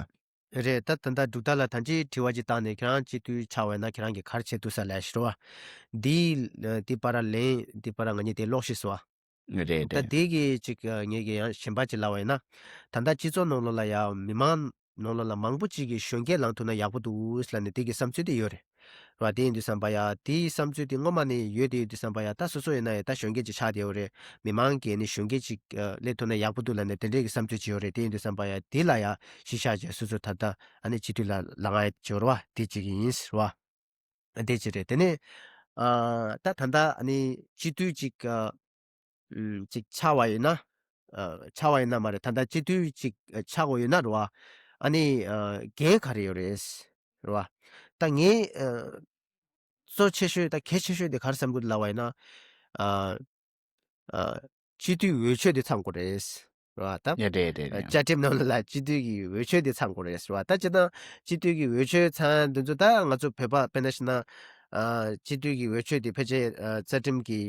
རེད། ད་ད་ལྟ་འབྲུག་ཐར་ལ་ཐམས་ཅད་དྲི་བ་ཅིག་བཏང་ནས་ཁྱེད་རང་སྤྱི་འཐུས་ཆགས་པ་ཡིན་ན་ཁྱེད་རང་གི་ག་རེ་བྱེད་ཐུབ་ས་ལས་ཞུ་བ། འདི་འདི་པར་ལན་འདི་པར་ང་གཉིས་དེ་ཀློག་ཤེས་སོ། རེད་ད་རེད། དེ་གི་ཅིག་ངེད་ཀྱི་ཡང་གཞན་པ་ཅིག་ལབ་པ་ཡིན་ན། ད་ལྟ་སྤྱི་ཚོགས་ནང་ལོགས་ལ་ཡང་མི་མང་ནང་ལོགས་ལ་མང་པོ་ཅིག་གིས་གཞོན་སྐྱེས་ལངས་ཐུབ་ན་ཡག་པོ་འདུག་ལབ་ནས་དེ་གི་བསམ་ཚུལ་དེ་ཡོད་རེད། ར་དེ་ཡིན་དུས་ཙམ་པ་ཡ་དེའི་བསམ་ཚུལ་དེ་སྔོན་མ་ནས་ཡོད་དེ་ཡོད་དུས་ཙམ་པ་ཡ་ད་སོ་སོ་ཡིན་ན་ཡ་ད་གཞོན་སྐྱེས་ཅིག་ཆགས་བསྡད་ཡོད་རེད། མི་མང་གིས་ནི་གཞོན་སྐྱེས་ཅིག་སླེབས་ཐུབ་ན་ཡག་པོ་འདུག་ལབ་ནས་དེ་འདྲའི་གི་བསམ་ཚུལ་ཅིག་ཡོད་རེད། དེ་ཡིན་དུས་ཙམ་པ་ཡ་དེ་ལ་ཡ་གཞི་བཞག་བྱས་སོ་སོ་ད་ལྟ་ཨ་ནི་སྤྱི་འཐུས་ལ་ལངས་ཡ་ཅིག་ཡོད་རེད་བ། དེ་གཅིག་ཡིན་ར་བ། དེ་གཅིག་རེད། དེ་ནས་ཨ་ད་ད་ལྟ་ཨ་ནི་སྤྱི་འཐུས་ཅིག་ཨ་ཨུམ་ཅིག་ཆགས་པ་ཡིན་ན། ཨ་ཆགས་པ་ཡིན་ན་མ་རེད། ད་ལྟ་སྤྱི་འཐུས་ཅིག་ཨ་ཆགས་དགོས་ཡོད་ན་རེད་བ། ཨ་ནི་ཨ་འགན་ག་རེ་ཡོད་རེད། རེད་བ། ད་ངའི་ཨ་གཙོ་ཆེ་ཤོས་ད་གལ་ཆེ་ཤོས་དེ་ག་རེ་བསམ་གྱི་འདུག་ལབ་པ་ཡིན་ན། ཨ་ཨ་སྤྱི་འཐུས་འོས་ཆོས་དེ་ཚང་དགོས་རེད། རེད་བ། ད་ཡ་རེད་རེད་རེད། བཅའ་ཁྲིམས་ནང་ལ་སྤྱི་འཐུས་ཀྱི་འོས་ཆོས་དེ་ཚང་དགོས་རེད། རེད་བ། ད་སྤྱིར་བཏང་སྤྱི་འཐུས་ཀྱི་འོས་ཆོས་ཚང་འདི་ཚོ་ད་ང་ཚོ་བོད་པ་དཔེར་ན་བཤད་ན། ཨ་སྤྱི་འཐུས་ཀྱི་འོས་ཆོས་དེ་ཕལ་ཆེར་ཨ་རྩ་ཁྲིམས་ཀྱི་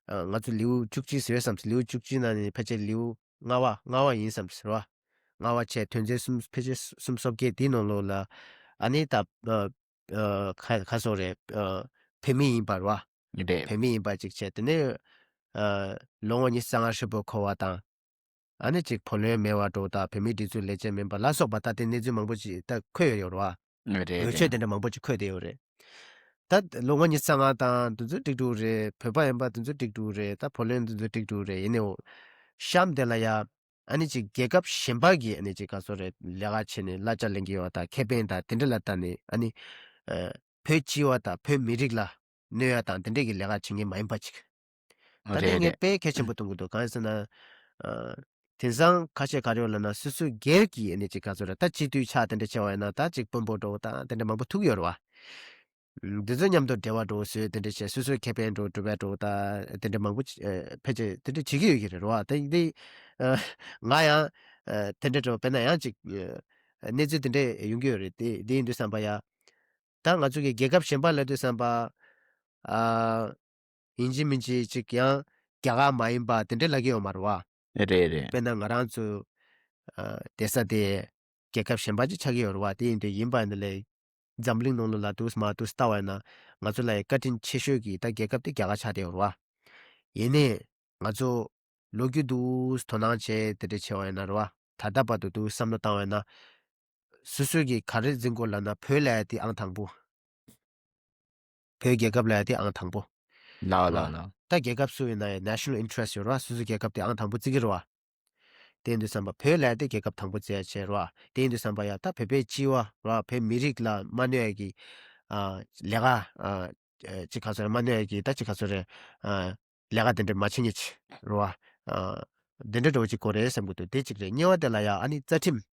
ཨ་ང་ཚོ་ལེའུ་བཅུ་གཅིག་ཟེར་བསམ། ལེའུ་བཅུ་གཅིག་ནང་ནས་ཕལ་ཆེར་ལེའུ་ལྔ་པ་ལྔ་པ་ཡིན་བསམ་ཟེར་བ། ལྔ་པ་བྱས་དོན་ཚན་གསུམ་ཕལ་ཆེར་གསུམ་སོ་བརྒྱད་དེའི་ནང་ལོགས་ལ་ཨ་ནི་ད་ཨ་ཨ་ཁ་ཁ་སོ་རེད། ཨ་བོད་མི་ཡིན་པ་རེད་བ། རེད། བོད་མི་ཡིན་པ་ཅིག་བྱས། དེ་ནས་ཨ་ལོ་ངོ་ཉི་ཤུ་རྩ་ལྔ་ཧྲིལ་པོ་འཁོར་བ་དང་། ཨ་ནི་ཅིག་བུ་ལོན་མེད་པ་འདྲ་བོ་དང་། བོད་མིའི་སྒྲིག་འཛུགས་ལས་བྱེད་མིན་པ་ལ་སོགས་པ་ད་དེ་གནས་ཚུལ་མང་པོ་ཅིག་ད་འཁོད་ཡོད་ཡོད་རེད་བ། རེད་འོས་ཆོས་རེད། དེ་འདྲ་མང་པོ་ཅིག་འཁོད་བསྡད་ཡོད་རེད། ད་ལོ་ངོ་ཉི་ཤུ་རྩ་ལྔ་དང་དེ་ཚོ་འགྲིག་འགྲིག་རེད། བོད་པ་ཡིན་པ་དེ་ཚོ་འགྲིག་འགྲིག་རེད། ད་བུ་ལོན་དེ་ཚོ་འགྲིག་འགྲིག་རེད། ཡིན་ནའི་གཤམ་དེ་ལ་ཡ་ཨ་ནི་ཅིག་རྒྱལ་ཁབ་གཞན་པ་གི་ཨ་ནི་ཅིག་ག་ཚོད་རེད། ལས་ཀ་བྱས་ནས་གླ་ཆ་ལེན་གྱི་ཡོད་པ་དང་ཁེ་ཕན་དང་དེ་འདྲ་ལ་བལྟས་ནས་ཨ་ནི་ཨ་བོད་སྤྱི་པ་དང་བོད་མི་རིགས་ལ་གནོད་ཡ་དང་དེ་འདྲས་ཀྱི་ལས་ཀ་བྱེད་མཁན་མ་ཡིན་པ་ཅིག་ད་དེ་རེད་ངས་རེད། དཔེ་གལ་ཆེན་པོ་མཐོང་གི་འདུག་གང་ཡིན་ཟེར་ན། ཨ་དེང་སང་ཁ་ཤས་ག་རེ་ཡོད་ལབ་ན། སོ་སོའི་སྒེར་གྱི་ཨ་ནི་ཅིག་ག་ཚོད་རེད། ད་སྤྱི་འཐུས་ཆགས་དེ་འདྲ་བྱས་པ་ཡིན་ན་ད་ཅིག་དཔོན་པོ་འདྲ་བོ་དང་དེ་འདྲ་མང་པོ་ཐུག་ཡོད་རེད་བ། འདི་ཚོ་མཉམ་དུ་འབྲེལ་བ་འདྲ་བོ་བཟོས་དེ་འདྲ་བྱས། སོ་སོའི་ཁེ་ཕན་འདྲ་བོ་སྒྲུབ་པ་འདྲ་བོ་དང་དེ་འདྲ་མང་པོ་ཅིག་ཨ་ཕལ་ཆེར་དེ་འདྲ་བྱེད་ཀྱི་ཡོད་ཀྱི་རེད་བ། ད་འདི་ཨ་ང་ཡང་ཨ་དེ་འདྲ་འདྲ་བོ་དཔེར་ན་ཡང་ཅིག་ཨ་གནས་ཚུལ་དེ་འདྲ་ཡོང་གི་ཡོད་རེད། དེ་དེ་ཡིན་དུས་ཙམ་པ་ཡ། ད་ང་ཚོ་གི་རྒྱལ་ཁབ་གཞན་པ་ལབ་དུས་ཙམ་པ། ཨ་ཡིན་གཅིག་མིན་གཅིག་ཅིག་ཡང་རྒྱ་གར་མ་ཡིན་པ་དེ་འདྲ་ལབ་ཀྱི་ཡོད་མ་རེད་བ། རེད་རེད། དཔེར་ན་ང་རང་ཚོ་ཨ་བསྡད་ས་དེ་རྒྱལ་ཁབ་གཞན་པ་ཅིག་ཆགས་ཀྱི་ཡོད་རེད་བ། དེ་ཡིན་དུས་ཡིན་པ་ཡིན་ན་ལས་འཛམ་གླིང་ནང་ལོགས་ལ་འདུག་མ་འདུག་ལྟ་བ་ཡིན་ན་ང་ཚོ་ལ་ཡང་བཀའ་དྲིན་ཆེ་ཤོས་ཀྱི་ད་རྒྱལ་ཁབ་དེ་རྒྱ་གར་ཆགས་བསྡད་ཡོད་རེད་བ། ཡིན་ནའི་ང་ཚོ་ལོ་རྒྱུས་འདུག་དོ་སྣང་བྱས་དེ་འདྲ་བྱས་པ་ཡིན་ན་རེད་བ། ད་ལྟ་བར་དུ་འདུག་བསམ་བློ་བཏང་བ་ཡིན་ན། སོ་སོས་ཀྱིས་ག་རེ་འཛིན་དགོས་ལབ་ན་བོད་ལབ་ཡ་དེ་ཨང་དང་པོ། བོད་རྒྱལ་ཁབ་ལབ་ཡ་དེ་ཨང་དང་པོ། ལགས་ལགས་ལགས། ད་རྒྱལ་ཁབ་སུ་ཡིན་ན་ཡང་national interest ཡོད་རེད་བ། སོ་སོའི་རྒྱལ་ཁབ་དེ་ཨང་དང་པོ་བརྩི་གི་རེད་བ། དེ་ཡིན་དུས་ཙམ་པ་བོད་ལབ་ཡ་དེ་རྒྱལ་ཁབ་དང་པོ་བརྩི་ཡ་བྱས་རེད་བ། དེ་ཡིན་དུས་ཙམ་པ་ཡ་ད་བོད་པའི་སྤྱི་པ་རེད་བ། བོད་མི་རིགས་ལ་མ་གནོད་ཡ་གི་ཨ་ལས་ཀ་ཨ་ཅིག་ག་ཚོད་རེད། མ་གནོད་ཡ་གི་ད་ཅིག་ག་ཚོད་རེད། ཨ་ལས་ཀ་དེ་འདྲ་མ་བྱེད་མཁན་ཅིག་རེད་བ། ཨ་དེ་འདྲ་འདྲ་བོ་ཅིག་དགོས་རེད་བསམ་གྱི་འདུག་དེ་གཅིག་རེད། གཉིས་པ་དེ་ལ་ཡ་ཨ་ནི་རྩ་ཁྲིམས།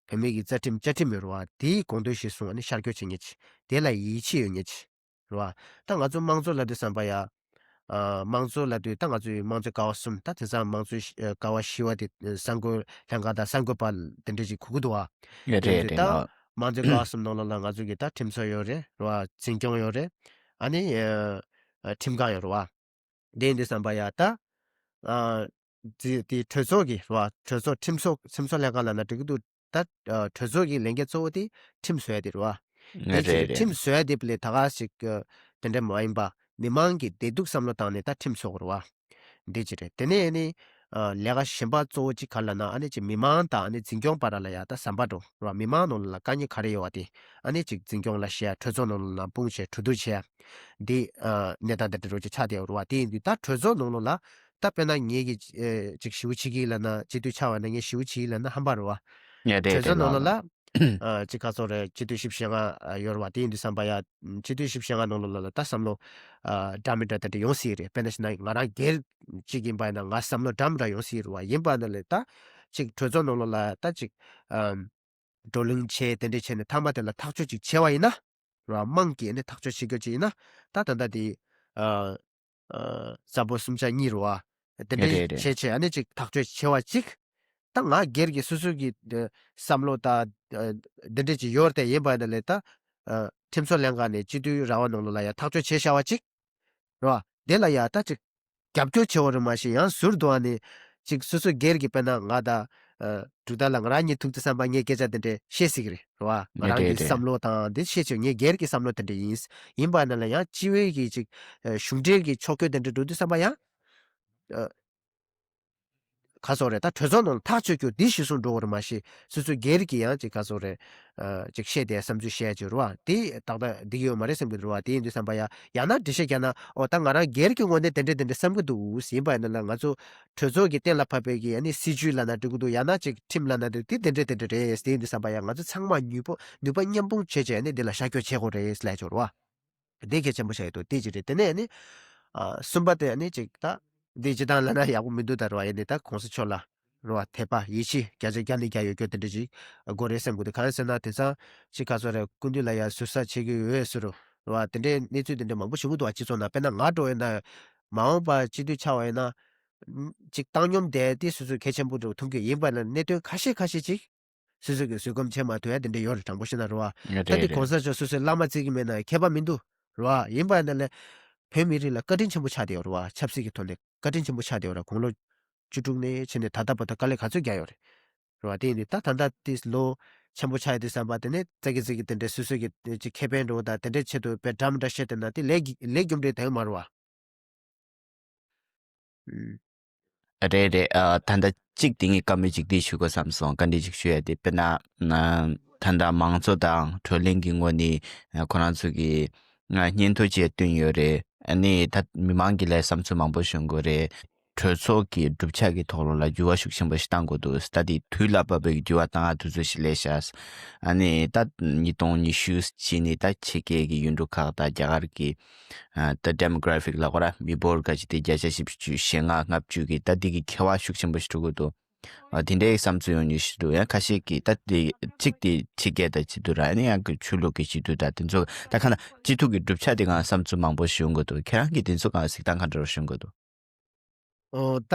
བོད་མི་གི་རྩ་ཁྲིམས་བཅའ་ཁྲིམས་ཡོད་རེད་བ། དེའི་དགོངས་དོན་གཞིར་བཟུང་ཨ་ནི་ཤར་བསྐྱོད་བྱེད་མཁན་ཅིག་དེ་ལ་ཡིད་ཆེས་ཡོད་མཁན་ཅིག་རེད་བ། ད་ང་ཚོ་དམངས་གཙོ་ལབ་དུས་ཙམ་པ་ཡ། ཨ་དམངས་གཙོ་ལབ་དུས་ད་ང་ཚོའི་དམངས་གཙོའི་ཀ་བ་གསུམ། ད་དེང་སང་དམངས་གཙོའི་ཀ་བ་བཞི་པ་དེ་གསར་འགོད་ལྷན་ཁང་དང་གསར་འགོད་པ་དེ་འདྲ་ཅིག་གོ་གི་འདུག་བ། རེད་དེ་རེད་ཡིན་དུས་ད་རེད། དམངས་གཙོའི་ཀ་བ་གསུམ་ནང་ལོགས་ལ་ང་ཚོ་གི་ད་ཁྲིམས་བཟོ་ཡོད་རེད་རེད་བ། འཛིན་སྐྱོང་ཡོད་རེད། ཨ་ནི་ཨ་ཁྲིམས་ཁང་ཡོད་རེད་བ། དེ་ཡིན་དུས་ཙམ་པ་ཡ་ད། ཨ་དེ་དེ་གྲོས་ཚོགས་ཀྱི་རེད་བ། གྲོས་ཚོགས་ཁྲིམས་བཟོ་ཁྲིམས་བཟོ་ལྷན་ཁང་ལབ་ན་འགྲིག་གི་འདུག་ད་ཨ་གྲོས་ཚོགས་ཀྱི་ལས་འགན་གཙོ་བོ་དེ་ཁྲིམས་བཟོ་ཡ་དེ་རེད་བ། དེ་རེད་ཅིག་རེད། ཁྲིམས་བཟོ་ཡ་དེ་ལས་ད་ག་ཞིག་ཨ་དེ་འདྲ་མ་ཡིན་པ་མི་མང་གི་བདེ་སྡུག་བསམ་བློ་བཏང་ནས་ད་ཁྲིམས་བཟོ་དགོས་རེད་བ། འདི་ཅི་རེད། དེ་ནས་ནི་ཨ་ལས་ཀ་གཞན་པ་གཙོ་བོ་གཅིག་ག་རེ་ལབ་ན། ཨ་ནི་ཅིག་མི་མང་དང་ཨ་ནི་འཛིན་སྐྱོང་བར་ལ་ཡ་ད་ཟམ་པ་འདྲ་བོ་རེད་བ། མི་མང་ནང་ལ་དཀའ་ངལ་ག་རེ་ཡོད་པ་དེ་ཨ་ནི་ཅིག་འཛིན་སྐྱོང་ལ་བཤད་ཡ། གྲོས་ཚོགས་ནང་ལ་ན་དཔུང་བྱས་གྲོས་བསྡུར་བྱས་ཡ། འདི་ཨ་གནས་སྟངས་དེ་འདྲ་འདྲ་བོ་ཅིག་ཆགས་བསྡད་ཡོད་རེད་བ། དེ་ཡིན་དུས་ད་གྲོས་ཚོགས་ནང་ལོགས་ལ་ད་དཔེར་ན་ངེད་ཀྱིས་ཨེ་ཅིག་ཞེ་པོ་བྱེད་ཀྱི་ཡིན་ལབ་ན། སྤྱི་འཐུས་ཆགས་པ་ན་ངས་ཞེ་པོ་བྱེད་ཀྱི་ཡིན་ལབ་ན་ཧམ་པ་རེད་བ། ངས་རེད་གྲོས་ཚོགས་རེད་ནང་ལོགས་ལ་ལགས་ལགས། ཨ་ཅིག་ག་ཚོད་རེད། སྤྱི་འཐུས་བཞི་བཅུ་ཞེ་ལྔ་ཨ་ཡོད་རེད་བ། དེ་ཡིན་དུས་ཙམ་པ་ཡ་སྤྱི་འཐུས་བཞི་བཅུ་ཞེ་ལྔ་ནང་ལོགས་ལ་ལ་ད་བསམ་བློ་ཨ་འདྲ་མི་འདྲ་དེ་འདྲ་ཡོང་སྲིད་རེད། དཔེར་ན་བྱས་ན་ང་རང་སྒེར་གཅིག་ཡིན་པ་ཡིན་ན་ང་བསམ་བློ་འདྲ་མི་འདྲ་ཡོང་སྲིད་རེད་བ། ཡིན་པ་ན་ལས་ད་ཅིག་གྲོས་ཚོགས་ནང་ལོགས་ལ་ད་ཅིག་ཨམ་ བགྲོ་གླེང་བྱས་དེ་འདྲས་བྱས་ནས་མཐའ་མ་དེ་ལ་ཐག་གཅོད་ཅིག་བྱས་པ་ཡིན་ན་ར། དམངས་ཀྱིས་ནི་ཐག་གཅོད་བྱེད་རྒྱུ་ཅིག་ཡིན་ན་ད་ད་ལྟ་དེ་ཨ་ཨ་གཙོ་བོ་གསུམ་ཆ་གཉིས་ར་བ། དེ་འདྲས་རེད་རེད། བྱས་བྱས་ཨ་ནི་ཅིག་ཐག་གཅོད་བྱས་པ་ཅིག་ད་ང་སྒེར་གྱི་སོ་སོ་གི་ཨ་བསམ་བློ་ད་ཨ་འདི་འདྲས་ཅིག་ཡོད་རེད་དེ། ཡིན་པ་ཡིན་ན་ལས་ད་ཨ་ཁྲིམས་བཟོ་ལྷན་ཁང་ནས་སྤྱི་འཐུས་ར་བ་ནང་ལོགས་ལ་ཡ་ཐག་གཅོད་བྱས་བཞག་པ་ཅིག་ར་བ། དེ་ལ་ཡ་ད་ཅིག་རྒྱབ་སྐྱོར་བྱེད་འོ་རེད་མ་གཞི་ཡང་ཟུར་དུ་ཨ་ནི་ཅིག་སོ་སོ་སྒེར་གྱི་དཔེར་ན་ང་ད་ཨ་འབྲུག་ཐར་ལ་ང་རང་གཉིས་ཐུག་དུས་ཙམ་པ་ངས་སྐད་ཆ་དེ་འདྲས་བཤད་སྲིད་ཀྱི་རེད་ར་བ། ང་རང་གི་རེད་རེད། བསམ་བློ་དང་དེ་བཤད་ཆོག་ངའི་སྒེར་གྱི་བསམ་བློ་དེ་འདྲས་ཡིན། ཡིན་པ་ན་ལ་ཡང་སྤྱི་བའི་གི་ཅིག་ཨ་གཞུང་འབྲེལ་གྱི་ཕྱོགས་སྐྱོད་དེ་འདྲས་འགྲོ་དུས་ཙམ་པ་ཡང་ཨ་ག་སོགས་རེད། ད་གྲོས་ཚོགས་ནང་ལ་ཐག་གཅོད་རྒྱུ་འདི་གཞི་བཟུང་འགྲོ་བར་མ་ཤེས་སོ་སོའི་སྒེར་གྱི་ཡང་ཅིག་ག་སོགས་རེད། ཨ་ཅིག་བཤད་དེ་བསམ་ཚུལ་བཤད་ཀྱི་རེད་བ། དེ་ཏག་ཏག་འགྲིག་གི་ཡོད་མ་རེད་བསམ་གྱི་རེད་བ། དེ་ཡིན་དུས་བསམ་པ་ཡ་ཡང་ན་འགྲེལ་བཤད་རྒྱག་ན་ཨོ་ད་ང་རང་སྒེར་གྱི་ངོས་ནས་དེ་འདྲས་དེ་འདྲས་བསམ་གྱི་འདུག་ཡིན་པ་ཡིན་ན་ལ་ང་ཚོ་གྲོས་ཚོགས་ཀྱི་གཏན་ལ་ཕབ་པའི་གི་ཡ་ནི་སྲིད་ཇུས་ལབ་ན་འགྲིག་གི་འདུག་ཡང་ན་ཅིག་ཁྲིམས་ལབ་ན་འགྲིག་དེ་དེ་འདྲས་དེ་འདྲས་རེད། དེ་ཡིན་དུས་བསམ་པ་ཡ་ང་ཚོ་ཚང་མ་ནུས་པ་ནུས་པ་མཉམ་སྤུངས་བྱས་བྱས་ནི་འདི་ལ་ཤར་སྐྱོད་བྱེད་དགོས་རེད་ལབ་ཀྱི་རེད་བ། དེ་གལ་ཆེན་པོ་ཆགས་ཡོད་དོ། དེ་ཅི་རེད། དེ་ནས་ནི་ཨ་གསུམ་པ་དེ་ནི་ཅིག་ད་འདི་ཅི་དང་ལབ་ན་ཡག་པོ་མི་འདུག་ད་རེད་བ། ཡིན་ནི་ད་གོང་ས་མཆོག་ལ་རེད་བ་དད་པ་ཡིད་ཆེས་བརྒྱ་ཆ་བརྒྱ་ནས་བརྒྱ་ཡོད་རྒྱུ་དེ་འདྲ་ཅིག་དགོས་རེད་བསམ་གི་འདུག་གང་ཡིན་ཟེར་ན་དེང་སང་ཅིག་ག་ཚོད་རེད། སྐུ་མདུན་ལ་ཡ་ཟུར་ཟ་བྱེད་ཀྱི་ཡོད་ཟེར་རོ་རེད་བ། དེ་འདྲའི་གནས་ཚུལ་དེ་འདྲ་མང་པོ་བྱུང་གི་འདུག་བ། སྤྱི་ཚོགས་ནང་དཔེར་ན་ང་འགྲོ་ཡིན་ན་མ་འོངས་པ་སྤྱི་འཐུས་ཆགས་པ་ཡིན་ན་ཅིག་བཏང་སྙོམས་བསྡད་དེ་སོ་སོ་གལ་ཆེན་པོ་འགྲོ་མཐོང་གི་ཡིན་པ་ན་གནད་དོན་ཁ་ཤས་ཁ་ཤས་ཅིག་སོ་སོ་གི་བཟོད་སྒོམ་བྱེད་མ་ཐུབ་ཡ་དེ་འདྲ་ཡོད་རེད། དྲང་པོ་བཤད་ན་རེད་བ། ད་རེད་དེ་རེད། གོང་ས་མཆོག་སོ་སོའི་བླ་མ་བརྩི་གི་མེད་ན་ཁྱད་པར་མི་འདུག་རེད་བ། ཡིན་པ་ཡིན་ན་ལས་བོད་མི་རིགས་ལ་བཀའ་དྲིན་ཆེན་པོ་ཆགས་བསྡད་ཡོད་རེད་བ། ཆབ་སྲིད་ཀྱི་ཐོག་ནས་བཀའ་དྲིན་ཆེན་པོ་ཆགས་བསྡད་ཡོད་རེད། དགུང་ལོ་བཅུ་དྲུག་ནས་བྱས་ནས་ད་ལྟ་བར་དུ་དཀའ་ལས་ག་ཚོད་རྒྱག་ཡོད་རེད། རེད་བ། དེ་ཡིན་དུས་ད་ད་ལྟ་དེ་ལོ་ཆེན་པོ་ཆགས་ཡོད་དུས་བསམ་པ་དེ་ནས་ཙག་གི་ཙིག་གི་དེ་འདྲའི་སོ་སོ་གི་དེ་ཅིག་ཁེ་ཕན་འགྲོ་ད་དེ་འདྲའི་ཆེད་དུ་དཔེ་འདྲ་མི་འདྲ་བཤད་བསྡད་ན་དེ་ལས་ཀྱི་ལས་རྒྱུ་འབྲས་དེ་མ་རེད་བ། ཨུམ། རེད་རེད། ཨ་ད་ལྟ་གཅིག་དེ་ངས་བཀའ་མོལ་གཅིག་དེ་ཞུ་དགོས་བསམ་སོང་། བཀའ་འདྲི་གཅིག་ཞུ་ཡ་དེ་དཔེར་ན་ཨ་ད་ལྟ་མང་གཙོ་དང་བགྲོ་གླེང་གི་ངོས་ནས་ཨ་ཁོ་རང་ཚོ་གི་ཨ་སྙན་ཐོ་བཅས་བཏོན་ཡོད་རེད། ཨ་ནི་ད་མི་མང་གི་ལ་བསམ་ཚུལ་མང་པོ་ཞུ་གི་ཡོད་རེད། གྲོས་ཚོགས་ཀྱི་གྲུབ་ཆ་གི་ཐོག་ལོགས་ལ་འགྱུར་བ་ཤུགས་ཆེན་པོ་ཞིག་བཏང་དགོས་འདུག་ད་དེ་དུས་ལ་བབ་པའི་འགྱུར་བ་བཏང་ཡ་དུས་ཚོད་ཞིག་སླེབས་ཤག་ཨ་ནི་ད་ཉིས་སྟོང་ཉི་ཤུ་ཕྱི་ནས་ད་ཕྱི་རྒྱལ་གྱི་ཡུལ་གྲུ་ཁག་དང་རྒྱ་གར་གྱི་ཨ་ད་demographic་ལབ་དགོས་ར། མི་འབོར་ག་ཅིག་དེ་བརྒྱ་ཆ་བཞི་བཅུ་ཞེ་ལྔ་ལྔ་བཅུ་གི་ད་འདི་གི་ཁྱད་པར་ཤུགས་ཆེན་པོ་ཞིག་འགྲོ་གི་འདུག་ཨ་དེ་འདྲའི་བསམ་ཚུལ་ཡོང་ཉེན་ཞིག་འདུག་ཡང་ཁ་ཤས་ཀྱིས་ད་དེ་གཅིག་དེ་ཕྱི་རྒྱལ་དང་སྤྱི་འཐུས་ར། ཨ་ནི་ཡང་གི་ཆོས་ལུགས་ཀྱི་སྤྱི་འཐུས་དང་དེ་ཚོ་ད་ཁ་ན་སྤྱི་འཐུས་ཀྱི་གྲུབ་ཆ་དེ་སྒང་བསམ་ཚུལ་མང་པོ་ཞིག་ཡོང་གི་འདུག་ཁྱེད་རང་གིས་དེ་ཚོ་སྒང་གཟིགས་སྟངས་ག་འདྲ་ཞིག་ཡོང་གི་འདུག་ཨོ་ད།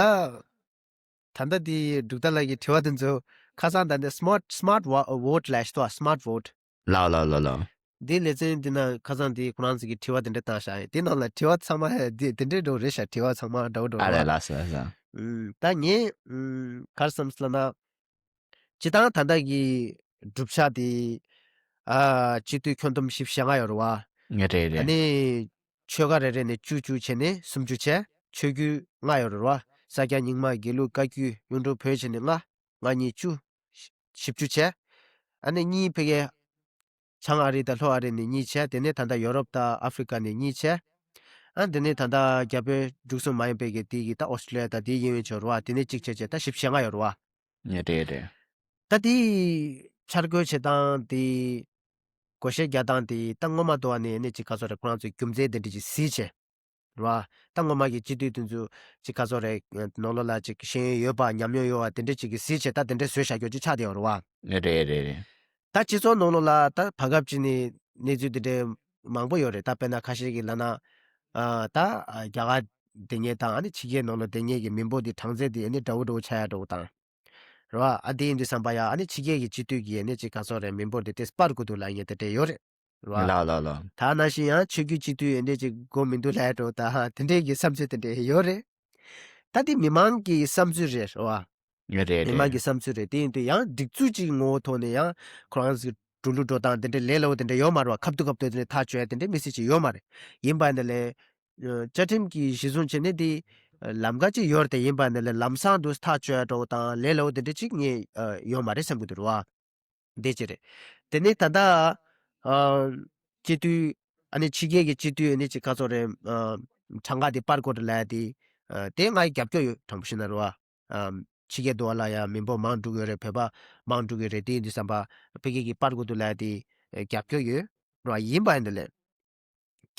ད་ལྟ་དེ་འབྲུག་ཐར་ལགས་ཀྱི་དྲི་བ་དེ་ཚོ་ཁ་སང་ད་ནི་smart smart vote་ལབ་ཤི་ཏོ། smart vote། ལགས་ལགས་ལགས་ལགས། དེ་ལེ་ཚན་དེ་ན་ཁ་སང་དེ་ཁོ་རང་ཚོ་གི་དྲི་བ་དེ་འདྲ་བཏང་ཤག་དེ་ནང་ལ་དྲི་བ་ཚང་མ་དེ་དེ་འདྲའི་འགྲོ་རེད་ཤག་དྲི་བ་ཚང་མ་འདྲ་བོ་འགྲོ་ཨ་རེད་རེད་བ། ལགས་སོ་ལགས་སོ། ཨུམ། ད་ངས་ཨུམ་ག་རེ་བསམ་སོང་ལབ་ན། སྤྱི་བཏང་ད་ལྟ་གི་གྲུབ་ཆ་དེ་ཨ་སྤྱི་འཐུས་ཁྱོན་བསྡོམས་བཞི་བཅུ་ཞེ་ལྔ་ཡོད་རེད་བ། ངས་རེད་ཨ་རེད། ནི་ཆོལ་ཁ་རེ་རེ་ནས་བཅུ་བཅུ་བྱས་ནས་སུམ་ཅུ་བྱས། ཆོས་བརྒྱུད་ལྔ་ཡོད་རེད་བ། ས་སྐྱ་རྙིང་མ་དགེ་ལུགས་བཀའ་བརྒྱུད་གཡུང་དྲུང་བོད་བྱས་ནས་ལྔ། ལྔ་གཉིས་བཅུ། བཞི་བཅུ་བྱས། ཨ་ནི་གཉིས་ཕ་གིའི་བྱང་ཨ་རི་དང་ལྷོ་ཨ་རི་ནས་གཉིས་བྱས། དེ་ནས་ད་ལྟ་ཡོ་རོབ་དང་ཨ་ཧྥི་རི་ཀ་ནས་གཉིས་བྱས། ཨ་དེ་ནས་ད་ལྟ་རྒྱ་བོད་འབྲུག་གསུམ་མ་ཡིན་པའི་གི་དེ་གི་ད་ཨོ་སི་ཀྲི་ལི་ཡ་དང་དེའི་གཡས་གཡོན་བྱས་རེད་བ། དེ་ནས་གཅིག་བྱས་བྱས་ད་བཞི་བཅུ་ཞེ་ལྔ་ཡོད་རེད་བ། ངས་རེད་རེད། ད་དེ་འཆར་འགོད་བྱེད་སྟངས་དེ་བགོ་བཤའ་རྒྱག་སྟངས་དེ་ད་སྔོན་མ་དུ་བ་ནས་ནས་ཅིག་ག་ཚོད་རེད། ཁོ་རང་ཚོའི་རྒྱུ་མཚན་དེ་འདྲ་ཅིག་གཟིགས་བྱས་རེད་བ། ད་སྔོན་མ་གི་སྤྱི་འཐུས་དེ་ཚོ་ཅིག་ག་ཚོད་རེད། ནང་ལོགས་ལ་ཅིག་ཤེས་ཡོན་ཡོད་པ་ཉམས་མྱོང་ཡོད་པ་དེ་འདྲ་ཅིག་གི་གཟིགས་བྱས་ད་དེ་འདྲ་བཟོས་བཞག་རྒྱུ་ཅིག་ཆགས་བསྡད་ཡོད་རེད་བ། རེད་རེད་རེད། ད་སྤྱི་ཚོགས་ནང་ལོགས་ལ་ད་བར་སྐབས་ཅིག་ནས་གནས་ཚུལ་དེ་འདྲའི་མང་པོ་ཡོད་རེད། ད་དཔེར་ན་ཁ་ཤས་ཀྱིས་ལབ་ན་ཨ་ད་རྒྱ་གར་སྡོད་མཁན་དང་ཨ་ནི་ཕྱི་རྒྱལ་ནང་ལ་སྡོད་མཁན་གྱི་མི་འབོར་དེ་གྲངས་ཚད་དེ་ཨ་ནི་འདྲ་བོ་འདྲ་བོ་ཆགས་ཡ་འདྲ་བོ་དང་། རེད་བ། ཨ་དེ་ཡིན་དུས་ཙམ་པ་ཡ་ཨ་ནི་ཕྱི་རྒྱལ་གྱི་སྤྱི་འཐུས་ཀྱི་ཨ་ནི་ཅིག་ག་ཚོད་རེད། མི་འབོར་དེ་ཏོག་ཙམ་སྤར་དགོས་འདུག་ལབ་མཁན་དེ་འདྲ་ཡོད་རེད། རེད་བ། ལགས་ལགས་ལགས། ད་ནང་བཞིན་ཡང་ཆོས་བརྒྱུད་སྤྱི་འཐུས་ཨ་འདྲས་ཅིག་དགོས་མི་འདུག་ལབ་ཡ་འདྲ་བོ་དང་དེ་འདྲས་ཀྱི་བསམ་ཚུལ་དེ་འདྲས་ཡོད་རེད། ད་དེ་མི་མང་གི་བསམ་ཚུལ་རེད། རེད་བ། རེད་རེད། མི་མང་གི་བསམ་ཚུལ་རེད། དེ་ཡིན་དུས་ཡང་སྒྲིག་འཛུགས་ཀྱི་ངོ་བོ་ཐོག་ནས་ཡང་ཁོ་རང་ཚོའི་འགྲོ་ལུགས་འགྲོ་སྟངས་དེ་འདྲའི་ལས་སླ་བོ་དེ་འདྲ་ཡོད་མ་རེད་བ། ཁ་ཐུག་ཁ་ཐུག་དེ་འདྲའི་ཐག་གཅོད་ཡ་དེ་འདྲའི་མི་སྲིད་ཅིག་ཡོད་མ་རེད། ཡིན་པ་ཡིན་ན་ལས་བཅའ་ཁྲིམས་ཀྱི་གཞི་བཟུང་བྱས་ནས་དེ་ལམ་ཁ་ཅིག་ཡོད་རེད་དེ། ཡིན་པ་ཡིན་ན་ལས་ལམ་སང་དུ་ཐག་གཅོད་ཡ་འདྲ་བོ་དང་ལས་སླ་བོ་དེ་འདྲ་ཅིག་ངས་ཡོད་མ་རེད་བསམ་གྱི་འདུག་རེད་བ། དེ་ཅི་རེད། དེ་ནས་ད་ལྟ་ཨ་སྤྱི་འཐུས་ཨ་ནི་ཕྱི་རྒྱལ་གྱི་སྤྱི་འཐུས་ཨ་ནི་ཅིག་ག་ཚོད་རེད། ཨ་གྲངས་ཀ་དེ་སྤར་དགོས་རེད་ལབ་ཡ་དེ་ཨ་དེ་ང་རྒྱབ་སྐྱོར་ཡོད། དྲང་པོ་བཤད་ན་རེད་བ། ཨ་ཕྱི་རྒྱལ་དུ་བ་ལ་ཡང་མི་འབོར་མང་འགྲོ་གི་ཡོད་རེད། བོད་པ་མང་འགྲོ་གི་རེད། དེ་ཡིན་དུས་ཙམ་པ་ཕ་གི་གིས་སྤར་དགོས་འདུག་ལབ་ཡ་དེ་རྒྱབ་སྐྱོར་ཡོད་རེད་བ། ཡིན་པ་ཡིན་ན་ལས་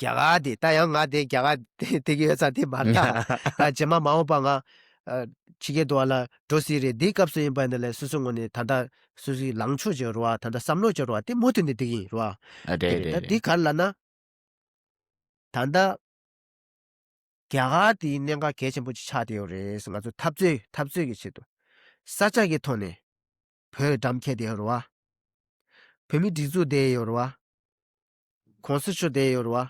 རྒྱ་གར་དེ་ད་ཡང་ང་དེ་རྒྱ་གར་དེ་དེ་གི་ཡོད་ཙང་དེ་མ་རེད་ད། ཨ་རྗེས་མ་མ་འོངས་པ་ང་ ཕྱི་རྒྱལ་དུ་བ་ལ་འགྲོ་སྲིད་རེད། འདིའི་སྐབས་སུ་ཡིན་པ་ཡིན་ན་ལས་སོ་སོ་ངོས་ནས་ད་ལྟ་སོ་སོའི་ལངས་ཕྱོགས་ཅིག་ཡོད་རེད་བ། ད་ལྟ་བསམ་བློ་ཅིག་ཡོད་རེད་བ། དེ་མུ་མཐུད་ནས་འགྲིག་གི་ཡིན་རེད་བ། ཨ་རེད་རེད་ད་རེད། འདི་ག་རེ་ལབ་ན། ད་ལྟ་རྒྱ་གར་དེའི་གནད་འགག་གལ་ཆེན་པོ་ཅིག་ཆགས་བསྡད་ཡོད་རེད། ང་ཚོ་འཐབ་རྩོད་འཐབ་རྩོད་ཀྱི་ཆེད་དུ་ས་ཆ་གི་ཐོག་ནས་བོད་འགྲམ་འཁྱེར་བསྡད་ཡོད་རེད་བ། བོད་མི་སྒྲིག་འཛུགས་བསྡད་ཡོད་རེད་བ། གོང་ས་མཆོག་བསྡད་ཡོད་རེད་བ།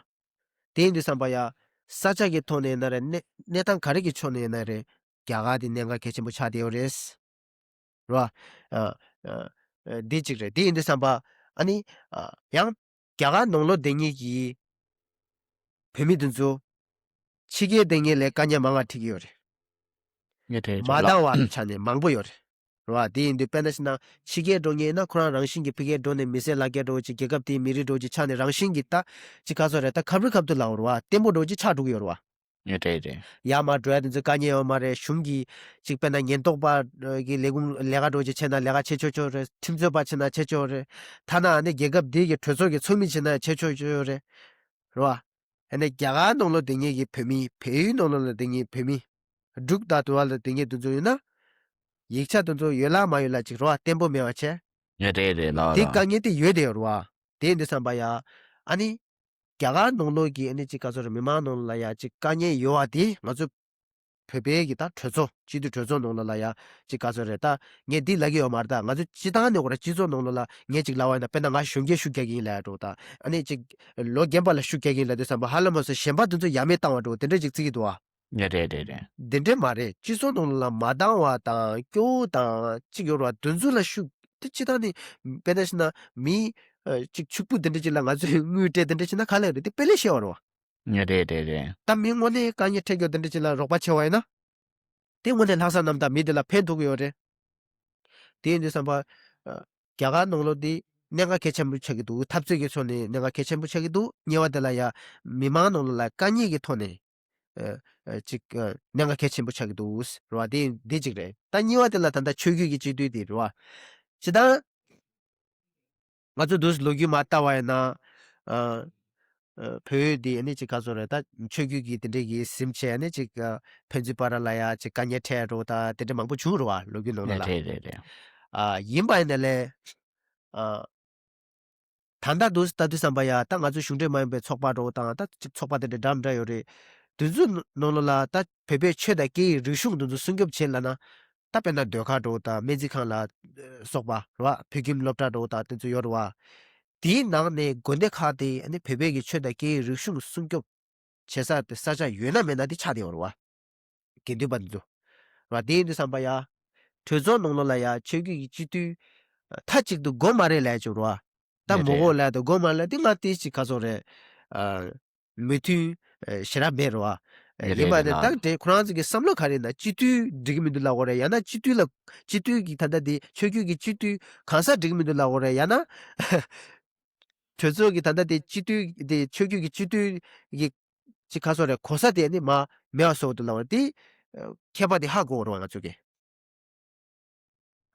དེ་ཡིན་དུས་ཙམ་པ་ཡ། ས་ཆ་གི་ཐོག་ནས་ཡིན་ན་རེད། གནས་གནས་སྟངས་ག་རེ་གི་ཕྱོགས་ནས་ཡིན་ན་རེད། རྒྱ་གར་དེ་གནད་འགག་གལ་ཆེན་པོ་ཆགས་བསྡད་ཡོད་རེད། རེད་བ། ཨ། ཨ། ཨ། འདི་གཅིག་རེད། དེ་ཡིན་དུས་ཙམ་པ། ཨ་ནི། ཨ། ཡང་རྒྱ་གར་ནང་ལོགས་བསྡད་མཁན་གྱི་བོད་མི་དེ་ཚོ་ཕྱི་རྒྱལ་བསྡད་མཁན་ལས་དཀའ་ངལ་མང་བ་འཕྲད་ཀྱི་ཡོད་རེད། ངས་དྲན་མ་བྱུང་ལགས། འདང་བ་ཆ་ནས་མང་པོ་ཡོད་རེད། རེད་བ། དེ་ཡིན་དུས་དཔེར་ན་ཕྱིན་ན་ཕྱི་རྒྱལ་འགྲོ་མཁན་ཡིན་ན་ཁོ་རང་རང་བཞིན་གྱིས་ཕ་གིར་འགྲོ་ནས་མི་སེར་ལག་ཁྱེར་འདྲ་བོ་ཅིག་རྒྱལ་ཁབ་དེའི་མི་རིགས་འདྲ་བོ་ཅིག་ཆགས་ནས་རང་བཞིན་གྱིས་ད་ཅིག་ག་ཚོད་རེད། ད་ཁབ་རི་ཁབ་ཏུ་ལབ་རེད་བ། བརྟན་པོ་འདྲ་བོ་ཅིག་ཆགས་འགྲོ་གི་ཡོད་རེད་བ། ངས་དྲན་དྲན། ཡར་མར་འགྲོ་ཡ་དེ་ཚོ་དཀའ་ངལ་ཡོད་མ་རེད། གཞུང་གིས་ཅིག་དཔེར་ན་ཉེན་རྟོག་པ་གི་ལས་ཁུངས་ལས་ཀ་འདྲ་བོ་ཅིག་བྱས་ན་ལས་ཀ་བྱེད་ཆོག་ཆོག་རེད། ཁྲིམས་རྩོད་པ་བྱས་ན་བྱེད་ཆོག་རེད། ཐ་ན་ཨ་ནི་རྒྱལ་ཁབ་དེ་གི་གྲོས་ཚོགས་ཀྱི་ཚོགས་མི་བྱས་ན་བྱེད་ཆོག་ཆོག་རེད། རེད་བ། ཨ་ནི་རྒྱ་གར་ནང་ལོགས་བསྡད་མཁན་གྱི་བོད་མི། བལ་ཡུལ་ནང་ལོགས་ལ་བསྡད་མཁན་བོད་མི། འབྲུག་དང་དུ་བ་ལ་བསྡད་མཁན་དེ་ཚོ་ཡིན་ན། ཡིག་ཆ་དེ་ཚོ་ཡོད་ལ་མ་ཡོད་ལ་ཅིག་རེད་བ། བརྟན་པོ་མེད་པ་བྱས། ངས་དྲན་དྲན་ལགས། དེ་དཀའ་ངལ་དེ་ཡོད་དེ་ཡོད་རེད་བ། དེ་ཡིན་དུས་ཙམ་པ་ཡ། ཨ་ནི། རྒྱ་གར་ནང་ལོགས་ཀྱི་ཨ་ནི་ཅིག་ག་ཚོད་རེད། མི་མང་ནང་ལ་ཡ་ཅིག་དཀའ་ངལ་ཡོད་པ་དེ་ང་ཚོ་བོད་པའི་གི་ད་གྲོས་ཚོགས། སྤྱི་འཐུས་གྲོས་ཚོགས་ནང་ལོགས་ལ་ཡ་ཅིག་ག་ཚོད་རེད། ད་ངས་འདི་ལབ་ཀྱི་ཡོད་མ་རེད། ད་ང་ཚོ་སྤྱི་བཏང་ནས་འོ་ར་སྤྱི་ཚོགས་ནང་ལོགས་ལ་ངས་ཅིག་ལབ་པ་ཡིན་ན། དཔེར་ན་ང་གཞོན་སྐྱེས་ཤུགས་རྒྱག་གི་ཡིན་ལབ་ཡ་འདྲ་བོ་དང་། ཨ་ནི་ཅིག་ལོ་རྒན་པ་ལ་ཤུགས་རྒྱག་གི་ཡིན་ལབ་དུས་ཙམ་པ་ཧ་ལམ་མ་སོང་གཞན་པ་དེ་ཚོ་ཡ་མེད་བཏང་བ་འདྲ་བོ་དེ་འདྲ་ཅིག་བརྩི་གི་འདུག་ཨ། ངས་དྲན་དྲན་དྲན། དེ་འདྲ་མ་རེད། སྤྱི་ཚོགས་ནང་ལོགས་ལ་མ་འདང་བ་དང་སྐྱོ་བོ་དང་ཅིག་ཡོད་རེད་བ། དེ་ཚོ་ལ་ཤུགས། དེ་སྤྱི་བཏང་ནས་དཔེར་ན་བྱས་ན་མི་ཨ་ཅིག་ཕྱུག་པོ་དེ་འདྲ་ཅིག་ལ་ང་ཚོས་དངུལ་སྤྲད་དེ་འདྲ་བྱས་ན་ག་ལ་རེད། དེ་དཔེ་ལས་ཤེས་པ་རེད་བ། ངས་དྲན་དྲན་དྲན། ད་མི་དངོས་གནས་དཀའ་ངལ་འཕྲད་རྒྱུ་དེ་འདྲ་ཅིག་ལ་རོགས་པ་བྱས་པ་ཡིན་ན། དེ་དངོས་གནས་ལྷག་བསམ་རྣམ་དག་མི་དེ་ལ་ཕན་ཐོགས་ཀྱི་ཡོད་རེད། དེ་ཡིན་དུས་ཙམ་པ། ཨ། རྒྱ་གར་ནང་ལོགས་དེ་གནད་འགག་གལ་ཆེན་པོ་ཆགས་ཀྱི་འདུག་འཐབ་རྩོད་ཀྱི་ཕྱོགས་ནས་གནད་འགག་གལ་ཆེན་པོ་ཆགས་ཀྱི་འདུག་གཉིས་པ་དེ་ལ་ཡ་མི་མང་ནང་ལོགས་ལ་དཀའ་ངལ་གྱི་ཐོག་ནས། ཨ། ཨ། ཅིག་ཨ། གནད་འགག་གལ་ཆེན་པོ་ཆགས་ཀྱི་འདུག་རེད་བ། དེ་འདི་གཅིག་རེད། ད་གཉིས་པ་དེ་ལ་ད་ལྟ་ཆོས་བརྒྱུད་ཀྱི་སྤྱི་འཐུས་དེ་རེད་བ། སྤྱིར་བཏང་ང་ཚོ་འདུག་ལོ་རྒྱུས་མར་ལྟ་བ་ཡིན་ན། ཨ། ཨ། བོད་འདི་ཨ་ནི་ཅིག་ག་ཚོད་རེད། ད་ཆོས་བརྒྱུད་ཀྱི་དེ་འདྲས་ཀྱི་ཟིན་བྱས་ཨ་ནི་ཅིག་ཨ། ཕན་ཚུན་བར་ལ་ཡ་ཅིག་དཀའ་ངལ་འཕྲད་འགྲོ་ད་དེ་འདྲས་མང་པོ་བྱུང་རེད་བ། ལོ་རྒྱུས་ནང་ལ་ལ། རེད་རེད་རེད། ཨ། ཡིན་པ་ཡིན་ན་ལས། ཨ། ད་ལྟ་འདུག་ལྟ་དུས་ཙམ་པ་ཡ། ད་ང་ཚོ་གཞུང་འབྲེལ་མ་ཡིན་པའི་ཚོགས་པ་འདྲ་བོ་དང་། ད་ཅིག་ཚོགས་པ་དེ་འདྲ་འདྲ་མི་འདྲ་ཡོད་རེད། དེ་ཚོའི་ནང་ལོགས་ལ་ད་བོད་པའི་ཆོས་དང་སྐད་ཡིག་རིག་གཞུང་དེ་ཚོ་སྲུང་སྐྱོབ་བྱེད་ལབ་ན། ད་དཔེར་ན་ཟློས་གར་འདྲ་བོ་དང་སྨན་རྩིས་ཁང་ལ་སོགས་པ་རེད་བ། བོད་ཁྱིམ་སློབ་གྲྭ་འདྲ་བོ་དང་དེ་ཚོ་ཡོད་རེད་བ། དེའི་ནང་ནས་དགོན་སྡེ་ཁག་དེ་ཨ་ནི་བོད་པའི་གི་ཆོས་དང་སྐད་ཡིག་རིག་གཞུང་སྲུང་སྐྱོབ་བྱེད་ས་དེ་ས་ཆ་ཡོད་ན་མེད་ན་དེ་ཆགས་བསྡད་ཡོད་རེད་བ། དགེ་འདུན་པ་འདི་ཚོ་རེད་བ། དེ་ཡིན་དུས་ཙམ་པ་ཡ། གྲོས་ཚོགས་ནང་ལོགས་ལ་ཡ་ཆོས་བརྒྱུད་ཀྱི་སྤྱི་འཐུས་མཐའ་གཅིག་ཏུ་དགོས་མ་རེད་ལབ་ཡ་ཅིག་རེད་བ། ད་ངས་མི་དགོས་ལབ་ཡ་དང་དགོས་མ་ལབ་ཡ་དེ་ང་དེ་ཅིག་ག་ཚོད་རེད། ཨ། མོས་མཐུན་ཨ། ཞེ་དྲག་མེད་རེད་བ། ངས་ཡིན་པ་དེ་རེད་ད་རེད་ལ། དེ་ཁོ་རང་ཚོ་གི་བསམ་བློ་ག་རེ་ཡིན་ན། སྤྱི་འཐུས་འགྲིག་གི་མི་འདུག་ལབ་དགོས་རེད། ཡང་ན་སྤྱི་འཐུས་ལ། སྤྱི་འཐུས་ཀྱི་ད་ལྟ་དེ་ཆོས་བརྒྱུད་ཀྱི་སྤྱི་འཐུས་གང་ཟག་འགྲིག་གི་མི་འདུག་ལབ་དགོས་རེད། ཡང་ན། གྲོས་ཚོགས་ཀྱི་ད་ལྟ་དེ་སྤྱི་འཐུས་དེ་ཆོས་བརྒྱུད་ཀྱི་སྤྱི་འཐུས་ཀྱི་ཅིག་ག་ཚོད་རེད། གོ་ས་དེ་ནི་མ་མེད་པ་བཟོ་འདུག་ལབ་པ་དེ། ཨ། ཁྱད་པར་དེ་ཧ་གོ་དགོས་རེད་བ་ང་ཚོ་གིས།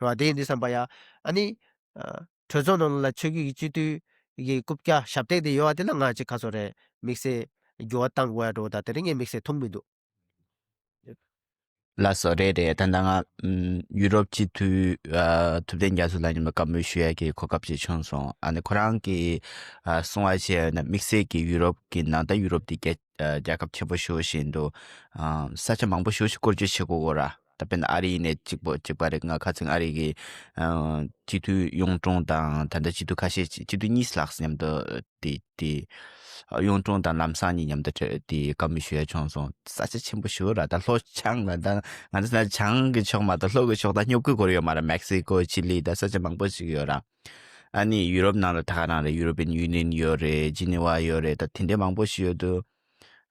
རེད་བ། དེ་ཡིན་དུས་ཙམ་པ་ཡ། ཨ་ནི། ཨ། གྲོས་ཚོགས་ནང་ལ་ཆོས་བརྒྱུད་ཀྱི་སྤྱི་འཐུས་ཀྱི་རྐུབ་བཀྱག་ཞབས་སྟེགས་དེ་ཡོད་པ་དེ་ལ་ང་ཅིག་ག་ཚོད་རེད། དམིགས་བསལ་འགྱུར་བ་བཏང་དགོས་ཡ་འདྲ་བོ་དང་དེ་རིང་ངས་དམིགས་བསལ་མཐོང་མི་འདུག་ལགས་སོ། རེད་རེད། ད་ལྟ་ང་ཨམ། ཡུ་རོབ་སྤྱི་འཐུས་ཨ། ཐུབ་བསྟན་རྒྱ་མཚོ་ལགས་མཉམ་དུ་བཀའ་མོལ་ཞུ་ཡ་གི་གོ་སྐབས་ཅིག་བྱུང་སོང་། ཨ་ནི་ཁོ་རང་གིས་ཨ། གསུང་བ་བྱས་ན་དམིགས་བསལ་གྱི་ཡུ་རོབ་ཀྱི་ནང་། ད་ཡུ་རོབ་འདི་རྒྱ་ཨ། རྒྱལ་ཁབ་ཆེན་པོ་ཞེ་པོ་ཞིག་འདུག་ཨ། ས་ཆ་མང་པོ་ཞེ་པོ་ཞིག་སྐོར་སྐྱོད་བྱེད་དགོས་ཀྱི་ར། ད་དཔེར་ན་ཨ་རི་ནས་གཅིག་པོ་གཅིག་པ་རེད། ང་ཁ་སང་ཨ་རི་གི་ཨ། སྤྱི་འཐུས་གཡུང་དྲུང་དང་། ད་ལྟ་སྤྱི་འཐུས་ཁ་ཤས་ཤིག་སྤྱི་འཐུས་གཉིས་ལྷག་མཉམ་དུ་དེ་དེ་གཡུང་དྲུང་དང་ལམ་སང་གཉིས་མཉམ་དུ་དེ་བཀའ་མོལ་ཞུ་ཡ་བྱུང་སོང་། ས་ཆ་ཆེན་པོ་ཞེ་པོ་ར། ད་ལྷོ་བྱང་ལ། ད་ང་ཚོ་ན་བྱང་གི་ཕྱོགས་མ་གཏོགས་ལྷོ་གི་ཕྱོགས་ད་སྙོབ་དགོས་ཀྱི་ཡོད་མ་རེད། མེག་སི་ཀོ། ཆི་ལི། ད་ས་ཆ་མང་པོ་ཞིག་ཡོད་ར། ཨ་ནི་ཡུ་རོབ་ནང་ལ་ད་ག་རང་རེད། ཡུ་རོ་པི་ཡན་ཡུ་ནི་ཡན་ཡོད་རེད། ཇི་ནི་ཝ་ཡོད་རེད། ད་དེ་འདྲ་མང་པོ་ཞིག་ཡོད་དུས།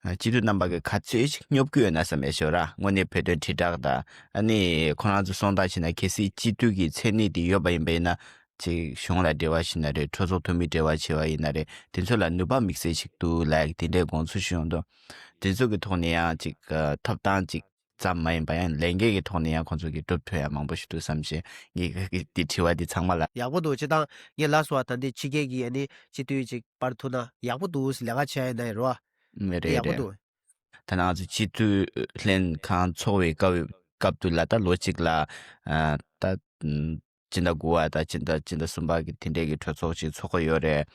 ཨ། སྤྱི་འཐུས་རྣམ་པ་གིས་ག་ཚོད་ཅིག་སྙོབ་ཀྱི་ཡོད་ན་བསམ་ཡ་ཞོར་ར། དངོས་གནས་བོད་དོན་དྲིལ་བསྒྲགས་དང་། ཨ་ནི་ཁོ་རང་ཚོ་གསུང་སྟངས་བྱས་ན། གལ་སྲིད་སྤྱི་འཐུས་ཀྱི་མཚན་གནས་དེ་ཡོད་པ་ཡིན་པ་ཡིན་ན། ཅིག་གཞུང་ལ་འབྲེལ་བ་བྱས་ན་རེད། གྲོས་ཚོགས་འཐུས་མི་འབྲེལ་བ་བྱས་པ་ཡིན་ན་རེད། དེ་ཚོ་ལ་ནུས་པ་དམིགས་བསལ་ཞིག་འདུག་ལབ་ཡ་དེ་འདྲའི་དགོངས་ཚུལ་ཞིག་ཡོང་དུས། དེ་ཚོ་གི་ཐོག་ནས་ཡང་ཅིག་ཨ། ཐོབ་ཐང་ཅིག་ཙམ་མ་ཡིན་པ་ཡང་ལས་འགན་གྱི་ཐོག་ནས་ཡང་ཁོང་ཚོ་གིས་སྒྲུབ་ཐུབ་ཡ་མང་པོ་ཞིག་འདུག་བསམ་བྱས། ངས་འདི་དྲི་བ་འདི་ཚང་མ་ལ། ཡག་པོ་འདུག་སྤྱིར་བཏང་ངས་ལབ་སོང་བ། ད་འདི་ཕྱི་རྒྱལ་གྱི་ཨ་ནི་སྤྱི་འཐུས་ཅིག་པར་ཐུག་ན་ཡག་པོ་འདུག་ལས་ཀ་བྱས་ཡིན་ན་ཡིན་རོ། ཨ། རེད་ཡག་པོ་རེད། འདུག་ད་ང་ཚོ་སྤྱི་འཐུས་ལྷན་ཁང་ཚོགས་པའི་སྐབས་ སྐབས་དུས་ལ་ད་ལོ་གཅིག་ལ་ཨ་ད་ཨ་སྤྱི་ཟླ་དགུ་པ་དང་སྤྱི་ཟླ་སྤྱི་ཟླ་གསུམ་པ་གི་དེ་འདྲས་ཀྱི་གྲོས་ཚོགས་ཅིག་ཚོགས་ཀྱི་ཡོད་རེད།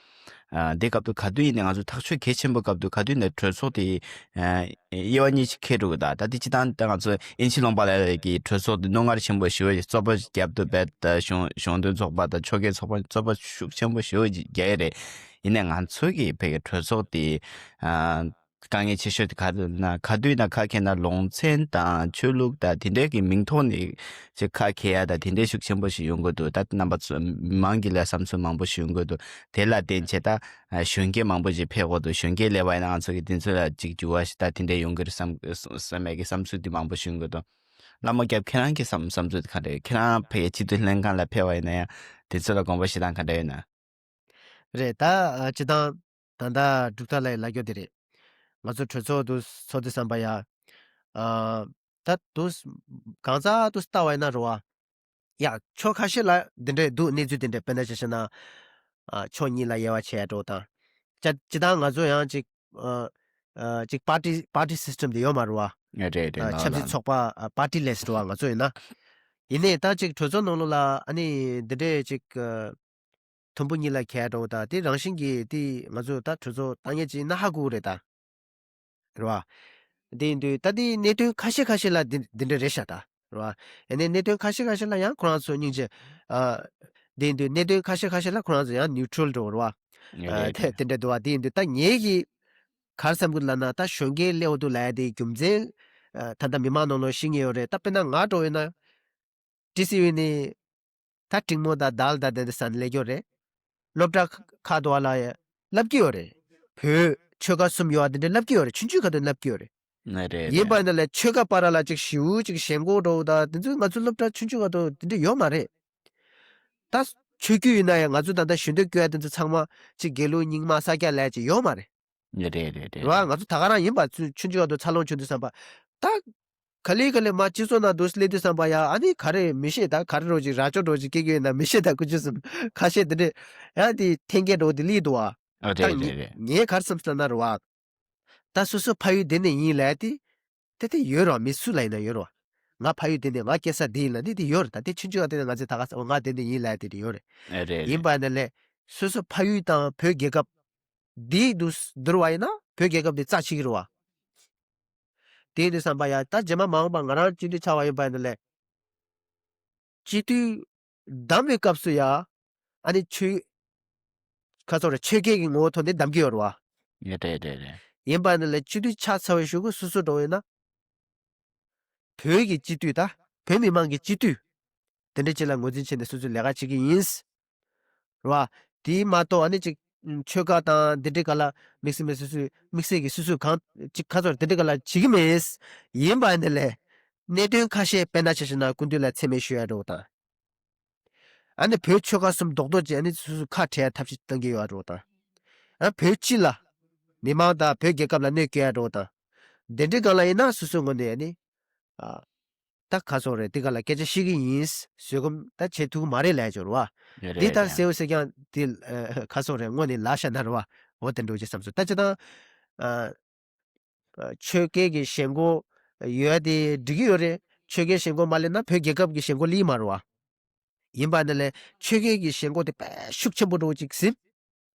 ཨ་འདི་སྐབས་དུས་ག་དུས་ཡིན་ནའི་ང་ཚོ་ཐག་གཅོད་གལ་ཆེན་པོ་སྐབས་དུས་ག་དུས་ནས་གྲོས་ཚོགས་དེ་ཨ་དབྱེ་བ་གཉིས་ཤིག་འཁེལ་འགྲོ་གི། ད་ད་དེ་སྤྱི་བཏང་ད་ང་ཚོ་དབྱིན་ཇི་ལུང་པ་ལ་གི་གྲོས་ཚོགས་དེ་རྣོ་ངར་ཆེན་པོ་ཞེ་པོ་ཅིག་རྩོད་པ་རྒྱབ་ཏུ་བེད་ད་གཞུང་གཞུང་དོན་ཚོགས་པ་དང་ཆོལ་ཁའི་ཚོགས་པ་རྩོད་པ་ཤུགས་ཆེན་པོ་ཞེ་པོ་ཅིག་རྒྱག་ཡས་རེད། ཡིན་ནའི་ང་ཚོ་གི་བོད་ཀྱི་གྲོས་ཚོགས་དེ་ཨ་དཀའ་ངལ་ཆེ་ཤོས་དེ་ག་རེ་ན་ག་དུས་ན་ག་ཁེལ་ན་ལུང་ཚན་དང་ཆོས་ལུགས་དང་དེ་འདྲའི་གི་མིང་ཐོག་ནས་ཅིག་ཁ་འཁྱེར་ཡ་དང་དེ་འདྲའི་ཤུགས་ཆེན་པོ་ཞིག་ཡོང་གི་འདུག་ད་རྣམ་པ་ཚོ་མི་མང་གི་ལ་བསམ་ཚུལ་མང་པོ་ཞིག་ཡོང་གི་འདུག་དེ་ལ་བརྟེན་བྱས་ད་གཞོན་སྐྱེས་མང་པོ་ཞིག་ཕེབས་དགོས་འདུག་གཞོན་སྐྱེས་ལས་པ་ཡིན་ན་ང་ཚོ་གི་དེ་ཚོ་ལ་ཅིག་འགྱུར་བ་ཞིག་ད་དེ་འདྲའི་ཡོང་གི་རེད་བསམ་བསམ་ཡ་གི་བསམ་ཚུལ་དེ་མང་པོ་ཞིག་ཡོང་གི་འདུག་བླ་མ་སྐྱབས་ཁྱེད་རང་གི་བསམ་བསམ་ཚུལ་དེ་ག་རེ། ཁྱེད་རང་ཕ་གིའི་སྤྱི་འཐུས་ལྷན་ཁང་ལ་ཕེབས་པ་ཡིན་ན་ཡང་དེ་ཚོ་ལ་དགོངས་པ་བཞེས་སྟངས་ག་འདྲ་ཡོད་ན། རེད། ད་ཨ་སྤྱི་བཏང་ད་ལྟ་འབྲུག་ཐར་ལགས་ལབ་རྒྱུ་དེ་རེད། ང་ཚོ་གྲོས་ཚོགས་དུ་ཚོགས་དུས་ཙམ་པ་ཡ། ཨ་ད་དུ་གང་ཟག་དུ་ལྟ་བ་ཡིན་ན་རེད་བ། ཡ་ཕྱོགས་ཁ་ཤས་ལ་འདི་འདྲས་འདུག་གནས་ཚུལ་འདི་འདྲས། དཔེར་ན་ཆ་བཞག་ན་ཨ་ཕྱོགས་གཉིས་ལ་དབྱེ་བ་ཕྱེ་ཡ་འགྲོ་དང་། ཅ་སྤྱི་བཏང་ང་ཚོ་ཡང་ཅིག་ཨ་ཨ་ཅིག་པར་ཊི་པར་ཊི་སིས་ཊམ་དེ་ཡོད་མ་རེད་བ། རེད་རེད། ཨ་ལགས་ཆབ་སྲིད་ལགས། ཚོགས་པ་ཨ་པར་ཊི་ལེས་རེད་བ་ང་ཚོ་ཡིན་ན། ཡིན་ནའི་ད་ཅིག་གྲོས་ཚོགས་ནང་ལོགས་ལ་ཨ་ནི་འདི་འདྲས་ཅིག་ཨ་དུམ་བུ་གཉིས་ལ་གྱེས་འགྲོ་ད་དེ་རང་བཞིན་གྱིས་དེ་ང་ཚོ་ད་གྲོས་ཚོགས་བཏང་ཡས་ཅིག་ན་ཧ་གོ་རེད་ད། རེད་བ། དེ་ཡིན་དུས་ད་དེ་གནད་དོན་ཁ་ཤས་ཁ་ཤས་ལ་འདི་འདི་འདྲ་རེད་ཤག་ད། རེད་བ། ཡིན་ནའི་གནད་དོན་ཁ་ཤས་ཁ་ཤས་ལ་ཡང་ཁོ་རང་ཚོ་སྙིང་རྗེ། ཨ་དེ་ཡིན་དུས་གནད་དོན་ཁ་ཤས་ཁ་ཤས་ལ་ཁོ་རང་ཚོ་ཡང་ནིའུ་ཊྲལ་འགྲོ་རེད་བ། ཨ་རེད་དེ་རེད། དེ་འདྲ་འདུག་བ། དེ་ཡིན་དུས་ད་ངེད་ཀྱིས་ག་རེ་བསམ་གྱི་འདུག་ལབ་ན། ད་གཞོན་སྐྱེས་སླེབས་འོ་འདུག་ལབ་ཡ་དེ་རྒྱུ་མཚན་ཨ་ད་ལྟ་མི་མང་ནང་ལོགས་ཤེས་ཀྱི་ཡོད་རེད། ད་དཔེར་ན་ང་འདྲ་བོ་ཡིན་ན། ཊི་སི་ཡུ་ནས་ད་འབྲིང་མོ་དང་དཱལ་དང་དེ་འདྲ་ཟ་ནས་སླེབས་ཀྱི་ཡོད་རེད། སློབ་གྲྭ་ཁག་ཏུ་བ་ལ་ཡ་བསླབ་ཀྱི་ཡོད་རེད། བོད་ཆོལ་ཁ་གསུམ་ཡོད་པ་དེ་འདྲ་བསླབ་ཀྱི་ཡོད་རེད། ཆུང་ཆུང་ཁ་ཐུག་བསླབ་ཀྱི་ཡོད་རེད། ཨ་རེད་ཡིན་པ་རེད། ཡིན་ན་ལས་ཆོལ་ཁ་བར་ལ་ཅིག་ཞེ་པོ་ཅིག་ཞེན་ཁོག་འདྲ་བོ་དང་དེ་ཚོ་ང་ཚོ་སློབ་གྲྭ་ཆུང་ཆུང་ཁ་ཐུག་དེ་འདྲ་ཡོད་མ་རེད། ད་ཆོས་བརྒྱུད་ཡིན་ན་ཡང་ང་ཚོ་ད་ལྟ་ཞུ་འདོད་སྐྱོ་ཡ་དེ་ཚོ་ཚང་མ་ཅིག་དགེ་ལུགས་རྙིང་མ་ས་སྐྱ་ལབ་ཅིག་ཡོད་མ་རེད། རེད་རེད་རེད། རེད་བ། ང་ཚོ་ད་ག་རང་ཡིན་པ་ཚུ་ཆུང་ཆུང་ཁ་ཐུག་འཚར་ལོངས་བྱུང་དུས་ཙམ་པ། ད་ག་ལེ་ག་ལེ་མ་སྤྱི་ཚོགས་ནང་དུ་སླེབས་དུས་ཙམ་པ་ཡ་ཨ་ནི་ག་རེ་མི་ཤེས། ད་ག་རེ་རོ་ཅིག་ར་ཅོ་འདྲ་བོ་ཅིག་སྐད་རྒྱག་ཡོད་ན་མི་ཤེས། ད་ཀུ་ཅི་སུམ་ཁ་ཤས་དེ་འདྲས་ཡ་དེ་འཐེན་འཁྱེར་འདྲ་བོ་དེ་སླེབས་འདུག་བ། ཨ་ད་རེད་རེད་ངས་རེད། ངས་ག་རེ་བསམ་སོང་ལབ་ན་རེད་བ། ད་སོ་སོ་ཕ་ཡུལ་དེ་ནས་ཡིན་ལབ་ཡ་དེ། དེ་དེ་ཡོད་རེད་བ། མི་སུ་ལ་ཡིན་ན་ཡོད་རེད་བ། ང་ཕ་ཡུལ་དེ་ནས་ང་སྐྱེས་ས་འདི་ཡིན་ལབ་ནི་དེ་ཡོད་རེད། ད་དེ་ཆུང་ཆུང་བ་དེ་ནས་ང་ཚོས་ད་ག་ས་ང་དེ་ནས་ཡིན་ལབ་ཡ་དེ་དེ་ཡོད་རེད། ཨ་རེད་ཡིན་རེད། པ་ཡིན་ན་ལས་སོ་སོ་ཕ་ཡུལ་དང་བོད་རྒྱལ་ཁབ་འདི་འདུག་འདུག་བ་ཡིན་ན་བོད་རྒྱལ་ཁབ་དེ་རྩ་ཆེ་གི་རེད་བ། དེ་ཡིན་དུས་ཙམ་པ་ཡ་ད་རྗེས་མ་མ་འོངས་པ་ང་རང་སྤྱི་འཐུས་ཆགས་པ་ཡིན་པ་ཡིན་ན་ལས། སྤྱི་འཐུས་བདམས་པའི་སྐབས་སུ་ཡ། ཨ་ནི་ཆོས། ཁ་སོ་རེ་ཆོས་སྐད་ཀྱི་ངོ་བོ་ཐོག་ནས་བདམས་ཀྱི་ཡོད་རེད་བ། ཡ་རེད་རེད་རེད། ཡིན་པ་ཡིན་ན་ལས་སྤྱི་འཐུས་ཆགས་ཚར་བའི་གཞུག་གུ་སོ་སོ་འགྲོ་ཡིན་ན། བོད་ཀྱི་སྤྱི་འཐུས་ད། བོད་མི་མང་གི་སྤྱི་འཐུས། དེ་འདྲ་ཅིག་ལ་ངོས་འཛིན་བྱས་ནས་སོ་སོས་ལས་ཀ་བྱེད་ཀྱི་ཡིན། རེད་བ། དེ་མ་གཏོགས་ཨ་ནི་ཅིག་ཆོལ་ཁ་དང་འདི་འདྲའི་སྒང་ལ་དམིགས་བསལ་མེད། སོ་སོས་དམིགས་བསལ་གྱི་སོ་སོས་གང་ཅིག་ཁ་ཚོར་འདི་འདྲའི་སྒང་ལ་བྱེད་ཀྱི་མེད། ཡིན་པ་ཡིན་ན་ལས། གནད་དོན་ཁ་ཤས་དཔེར་ན་ཆ་བཞག་ན་སྐུ་མདུན་ལ་མཚན་སྨད་ཞུ་ཡ་འདྲ་བོ་དང་། ཨ་ནི་བོད་ཆོལ་ཁ་གསུམ་རྡོག་རྡོག་ཅིག་ཨ་ནི་སོ་སོ་ཁ་བྲལ་ཐབས་ཤེས་གཏང་གི་ཡོད་འགྲོ་དང་། ཨ་བོད་སྤྱི་ལ། མི་མང་དང་བོད་རྒྱལ་ཁབ་ལ་གནོད་སྐྱེལ་འགྲོ་དང་། དེ་འདྲའི་སྒང་ལ་ཡིན་ན་སོ་སོའི་ངོས་ནས་ཨ་ནི། ཨ་ད་ཁ་སོ་རེད་དེ་ག་ལ་སྐད་ཆ་བཤད་ཀྱི་ཡིན། བཟོད་སྒོམ་ད་བྱེད་ཐུབ་ཀྱི་མ་རེད་ལབ་ཡ་ཅིག་རེད་བ། རེད་འདི་ད་རེད། གསལ་བོ་གསལ་རྐྱང་འདི་ཨ་ཁ་སོ་རེད་དངོས་ནས་ལབ་བཞག་ན་རེད་བ། འོ་དེ་འདྲ་ཅིག་བསམ་སོང་ད་སྤྱིར་བཏང་། ཨ། ཆོལ་ཁའི་གི་ཞེན་ཁོག་ཡོད་དེ་འགྲིག་གི་ཡོད་རེད། ཆོལ་ཁའི་ཞེན་ཁོག་མ་སླེབས་ན་བོད་རྒྱལ་ཁབ་ཀྱི་ཞེན་ཁོག་སླེབས་མ་རེད་བ། ཡིན་པ་ནི་ལས་ཆོལ་ཁའི་གི་ཞེན་ཁོག་དེ་དཔེ་ཤུགས་ཆེན་པོ་འགྲོ་ཅིག་ཟིན།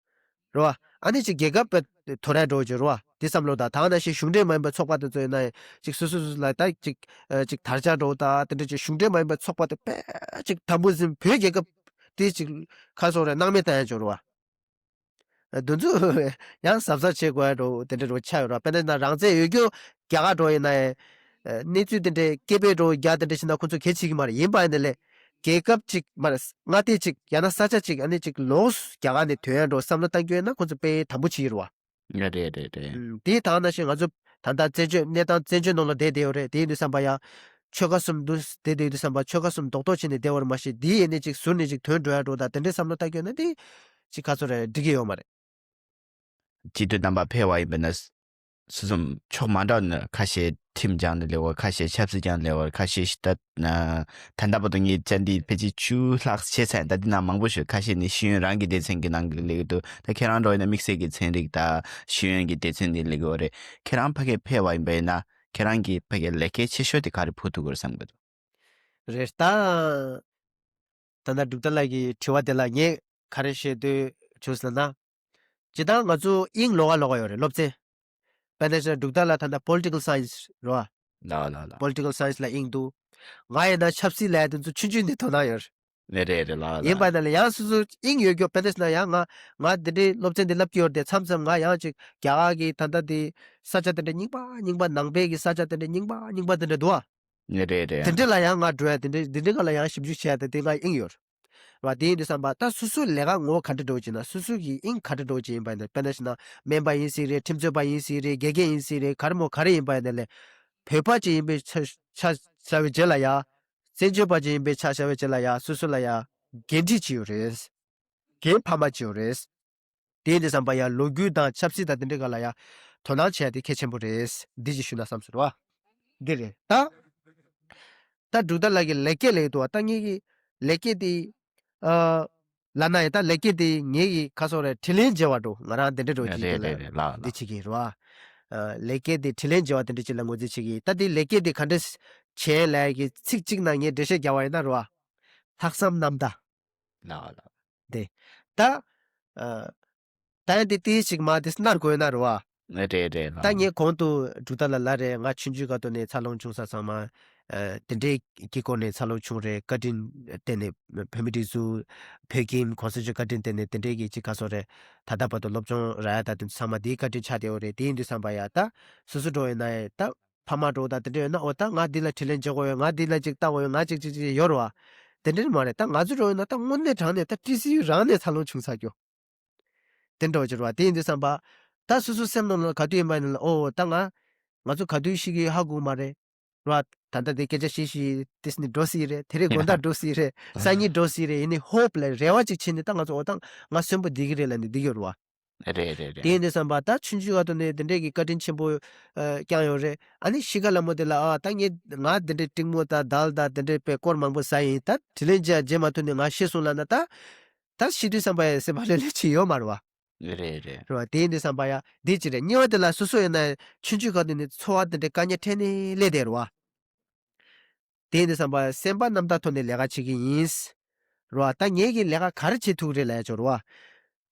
རེད་བ། ཨ་ནི་ཅིག་རྒྱལ་ཁབ་དཔེ་དོ་ར་འགྲོ་ཅིག་རེད་བ། དེ་བསམ་བློ་དང་ད་ག་ནང་བཞིན་གཞུང་འབྲེལ་མ་ཡིན་པའི་ཚོགས་པ་དེ་ཚོ་ཡིན་ན་ཡང་ཅིག་སོ་སོ་སོ་སོ་ལ་ད་ཅིག་ཅིག་དར་ཆ་འགྲོ་ད་དེ་འདྲ་ཅིག་གཞུང་འབྲེལ་མ་ཡིན་པའི་ཚོགས་པ་དེ་དཔེ་ཅིག་དམ་པོ་ཟིན་བོད་རྒྱལ་ཁབ་དེ་ཅིག་ཁ་སོ་རེ་སྣང་མེད་བཏང་ཡ་ཅིག་རེད་བ། དེ་ཚོ་ཡང་གཟབ་གཟབ་བྱེད་དགོས་ཡ་འགྲོ་དེ་འདྲ་འགྲོ་ཆགས་ཡོད་ར། དཔེར་ན་རང་བཙན་ཡོད་རྒྱུ་རྒྱ་གར་འགྲོ་ཡིན་ན་ཡང་། གནས་ཚུལ་དེ་འདྲའི་སྐད་འབོད་འགྲོ་རྒྱ་དེ་འདྲ་བྱེད་ན་ཁོ་ཚོ་གལ་ཆེ་གི་མ་རེད། ཡིན་པ་ཡིན་ན་ལས་རྒྱལ་ཁབ་ཅིག་མ་རེད་མངའ་སྡེ་ཅིག་ཡང་ན་ས་ཆ་ཅིག་ཨ་ནི་ཅིག་ལོགས་སུ་རྒྱ་གར་ནས་ཐོན་ཡ་འགྲོ་བསམ་བློ་བཏང་རྒྱུ་ཡིན་ན་ཁོ་ཚོ་དཔེ་དམ་པོ་བྱེད་ཀྱི་རེད་བ། རེད་རེད་རེད། ཨུམ། དེའི་ཐང་ནང་བཞིན་ང་ཚོ་ད་ལྟ་བཙན་བྱོལ་གནས་སྟངས་བཙན་བྱོལ་ནང་ལ་བསྡད་བསྡད་ཡོད་རེད། དེ་ཡིན་དུས་ཙམ་པ་ཡ། ཆོལ་ཁ་གསུམ་དུ་བསྡད་བསྡད་ཡོད་དུས་ཙམ་པ་ཆོལ་ཁ་གསུམ་རྡོག་རྡོག་བྱས་ནས་བསྡད་པར་མ་ཤེས་དེའི་ཡས་ནས་ཅིག་ཟུར་ནས་ཅིག་ཐོན་འགྲོ་ཡ་འགྲོ་དང་དེ་འདྲའི་བསམ་བློ་བཏང་རྒྱུ་ཡོད་ན་དེ། ཅིག་ཁ་ཚོ་རེ་འགྲིག་གི་ཡོད་མ་རེད། སྤྱི་འཐུས་རྣམ་པ་ཕེབས་པ་ཡིན་པ་ན། སོ་སོ་ཕྱོགས་མ་འདྲ་ནས་ཁ་ཤས་ཁྲིམས་སྦྱངས་ནས་སླེབས་པ་ཁ་ཤས་ཆབ་སྲིད་སྦྱངས་ནས་སླེབས་པ་ཁ་ཤས་ཤི་ད། ད་ལྟ་བར་དུ་ངས་བཅར་འདྲི་ཕལ་ཆེར་བཅུ་ལྷག་བྱས་ཚར་ཡིན། ད་འདི་ནང་མང་པོ་ཞིག་ཁ་ཤས་ནི་ཤེས་ཡོན་རང་གི་སྡེ་ཚན་གྱི་ནང་གི་སླེབས་ཀྱི་འདུག་ད་ཁྱེད་རང་འདྲ་བོ་ཡིན་ན་དམིགས་བསལ་གྱི་ཚན་རིག་དང་ཤེས་ཡོན་གྱི་སྡེ་ཚན་ནས་སླེབས་ཀྱི་ཡོད་རེད། ཁྱེད་རང་ཕ་གིར་ཕེབས་པ་ཡིན་པ་ཡིན་ན། ཁྱེད་རང་གི་ཕ་གི་ལེགས་སྐྱེས་ཆེ་ཤོས་དེ་ག་རེ་ཕུལ་ཐུབ་ཀྱི་རེད་བསམ་གྱི་འདུག་རེད་ད། ད་ལྟ་འབྲུག་རྟ་ལགས་ཀྱི་དྲི་བ་དེ་ལ་ངས་ག་རེ་བཤད་འདོད་བྱུང་ཟེར་ན། སྤྱིར་བཏང་ང་ཚོ་དབྱིངས་ལོགས་ཀ་ལོགས་ཀ་ཡོད་རེད་སློབ་ཚན། དཔེར་ན་ཆ་འབྲུག་རྟ་ལགས་ད་ལྟ་Political Science རེད་བ། ལགས་ལགས་ལགས། Political Science ལ་དབྱིངས་འདུག་ང་ཡིན་ན་ཆབ་སྲིད་ལ་ཡ་དེ་ཚོ་ཆུང་ཆུང་ནས་དོ་སྣང་ཡོད་རེད། ནས་རེད་རེད་ལགས་ལགས། ཡིན་པ་ན་ལ་ཡང་སོ་སོ་དབྱིངས་ཡོད་རྒྱུ་དཔེར་ན་ཆ་ན་ཡང་ང་ང་འདི་འདྲའི་སློབ་ཚན་འདི་བསླབ་ཀྱི་ཡོད་རེད་དེ་མཚམས་མཚམས་ང་ཡང་ཅིག་རྒྱ་གར་གྱི་ད་ལྟ་དེ་ས་ཆ་དེ་འདྲ་རྙིང་པ་རྙིང་པ་ནང་པའི་གི་ས་ཆ་དེ་འདྲ་རྙིང་པ་རྙིང་པ་དེ་འདྲ་འདུག་ཨ། ནས་རེད་རེད། དེ་འདྲ་ལ་ཡང་ང་འགྲོ་ཡ་དེ་འདྲ་དེ་འདྲ་ག་ལ་ཡང་ཞིབ་འཇུག་བྱས་ཏེ་དེ་ང་དབྱིངས་ཡོད་རེད་བ། དེ་ཡིན་དུས་བསམ་པ་ད་སོ་སོའི་ལས་ཀ་ངོ་བོ་ག་འདྲ་འགྲོ་བྱེད་ན་སོ་སོ་གི་དབྱིངས་ག་འདྲ་འགྲོ་བྱེད་ཡིན་པ་ཡིན་ན་དཔེར་ན་ཆ་ན་སྨན་པ་ཡིན་སྲིད་རེད། ཁྲིམས་རྩོད་པ་ཡིན་སྲིད་རེད། དགེ་རྒན་ཡིན་སྲིད་རེད། ག་རེ་མོ་ག་རེ་ཡིན་པ་ཡིན་ན་ལས་བོད་པ་ཅིག་ཡིན་པའི་ཆ་ཆ་བྱ་བའི་རྗེས་ལ་ཡ། བཙན་བྱོལ་པ་ཅིག་ཡིན་པའི་ཆ་བྱ་བའི་རྗེས་ལ་ཡ་སོ་སོ་ལ་ཡ་འགན་འཁྲི་ཅིག་ཡོད་རེད། འགན་ཕ་མ་ཅིག་ཡོད་རེད། དེ་ཡིན་དུས་བསམ་པ་ཡ་ལོ་རྒྱུས་དང་ཆབ་སྲིད་དང་དེ་འདྲའི་སྒང་ལ་ཡ་དོ་སྣང་བྱས་ཏེ་གལ་ཆེན་པོ་རེད། འདི་ཅིག་ཞུ་ན་བསམ་སོང་རེད་བ། འདི་རེད་ད། ད་འབྲུག་རྟ་ལགས་ཀྱི་ལེགས་སྐྱེས་ལེགས་འདུག་བ། ད་ངེད་ཀྱི་ལེགས་སྐྱེས་དེ་ཨ། ལབ་ན་ཡང་ད་ལེགས་སྐྱེས་དེ་ངེད་ཀྱི་ཁ་སོགས་རེད་དྲིན་ལན་འཇལ་བ་འགྲོ་ང་རང་དེ་འདྲ་འགྲོ་ཅིག་རེད་དེ་ལ་རེད་རེད་ལགས་འདི་ལགས། བྱེད་ཀྱི་རེད་བ། ཨ། ལེགས་སྐྱེས་དེ་དྲིན་ལན་འཇལ་བ་དེ་འདྲ་ཅིག་ལ་ངོས་འཛིན་བྱེད་ཀྱི་ད་དེ་ལེགས་སྐྱེས་དེ་ག་འདྲ་བྱས་ལབ་ཀྱི་ཚིག་གཅིག་ནང་ངས་འགྲེལ་བཤད་རྒྱག་པ་ཡིན་ན་རེད་བ། ལྷག་བསམ་རྣམ་དག་ལགས་ལགས། དེ། ད། ཨ། ད་ཡང་དེ་ཏིས་ཅིག་མ་དེ་སྣར་དགོས་ན་རུ་བ། རེད་རེད་ལགས། ད་ངས་གོང་དུ་འབྲུག་རྟ་ལགས་ལ་རེད། ང་ཆུང་ཆུང་སྐབས་དུ་ནས་འཚར་ལོངས་བྱུང་ས་ཚང་མ། ཨ། དེ་འདྲའི་དཀྱིལ་འཁོར་ནས་འཚར་ལོངས་བྱུང་རེད། བཀའ་དྲིན་བརྟེན་ནས་བོད་མི་སྒྲིག་འཛུགས་བོད་ཁྱིམ་གོང་ས་མཆོག་བཀའ་དྲིན་བརྟེན་ནས་དེ་འདྲའི་གི་ཅིག་ག་སོ་རེད། ད་ལྟ་བར་དུ་སློབ་སྦྱོང་རག་ཡ་ད་དེ་ཚང་མ་དེའི་བཀའ་དྲིན་ཆགས་བསྡད་ཡོད་རེད། དེ་ཡིན་དུས་བསམ་པ་ཡ་ད་སོ་སོ་འགྲོ་ཡོད་ན་ཡ་ད། ཕ་མ་གྲོགས་དང་དེ་འདྲ་ཡོད་ན་ཨོ་ད་ང་འདི་ལ་དྲིན་ལན་འཇལ་དགོས་ཡོད། ང་འདི་ལ་ཅིག་བལྟ་དགོས་ཡོད། ང་ཅིག་ཅིག་ཅིག་ཡོད་རེད་བ། དེ་འདྲ་མ་རེད། ད་ང་ཚོ་གྲོགས་ཡོད་ན་ད་དངོས་གནས་དྲང་གནས་ད་ཏི་སི་ཡུ་རང་ནས་འཚར་ལོངས་བྱུང་ཚར་རྒྱུ་དེ་འདྲ་བ་ཅིག་རེད་བ། དེ་ཡིན་དུས་བསམ་པ་ད་སོ་སོ་སེམས་ནང་ལ་ག་དུས་ཡིན་པ་ཡིན་ན་ཨོ་ད་ང་ང་ཚོ་ག་དུས་ཤི་གི་ཧ་གོ་མ་རེད་རེད་བ། ད་ལྟ་དེ་སྐད་ཆ་བཤད་བཤད་ཏི་སི་ནི་འགྲོ་སྲིད་རེད། དེ་རེད་དགོང་དག་འགྲོ་སྲིད་རེད། སང་ཉིན་འགྲོ་སྲིད་རེད། ཡིན་ནི་ཧོབ་ལ་རེ་བ་ཅིག་བྱས་ནས་ད་ང་ཚོ་ཨོ་ད་ང་གསོན་པོ་བསྡད་ཀྱི་རེད་ལབ་ནས་བསྡད་ཀྱི་ཡོད་རེད་བ། རེད་རེད་རེད། དེ་ཡིན་དུས་བསམ་པ་ད་ཆུང་ཆུང་སྐབས་དུ་ནས་དེ་འདྲས་ཀྱི་བཀའ་དྲིན་ཆེན་པོ་ཨ། བསྐྱངས་ཡོད་རེད། ཨ་ནི་ཤི་ཁ་ལ་མོ་དེ་ལ་ཨ་ད་ངས་ང་དེ་འདྲས་སྤྲིང་མོ་དང་དལ་དང་དེ་འདྲས་པའི་སྐོར་མང་པོ་ཟ་ཡིན། ད་དྲིན་ལན་འཇལ་འཇལ་མ་ཐུབ་ནས་ང་ཤི་སོང་ལབ་ན་ད་ད་ཤི་དུས་བསམ་པ་ཡ་སེམས་པ་ལྷོད་ལྷོད་ཅིག་ཡོད་མ་རེད་བ། རེད་རེད། རེད་བ། དེ་ཡིན་དུས་བསམ་པ་ཡ་འདི་ཅི་རེད། གཉིས་པ་དེ་ལ་སོ་སོ་ཡིན་ན་ཆུང་ཆུང་སྐབས་དུ་ནས་འཚོ་བ་དེ་འདྲས་དཀའ་ངལ་འཕྲད་ནས་སླེབས་བསྡད་རེད་བ། དེ་ཡིན་དུས་བསམ་པ་སེམས་པ་རྣམ་དག་ཐོག་ནས་ལས་ཀ་བྱེད་ཀྱི་ཡིན། རེད་བ། ད་ངས་ཀྱི་ལས་ཀ་ག་རེ་བྱེད་ཐུབ་རེད་ལབ་ཡ་ཅོ་རེད་བ།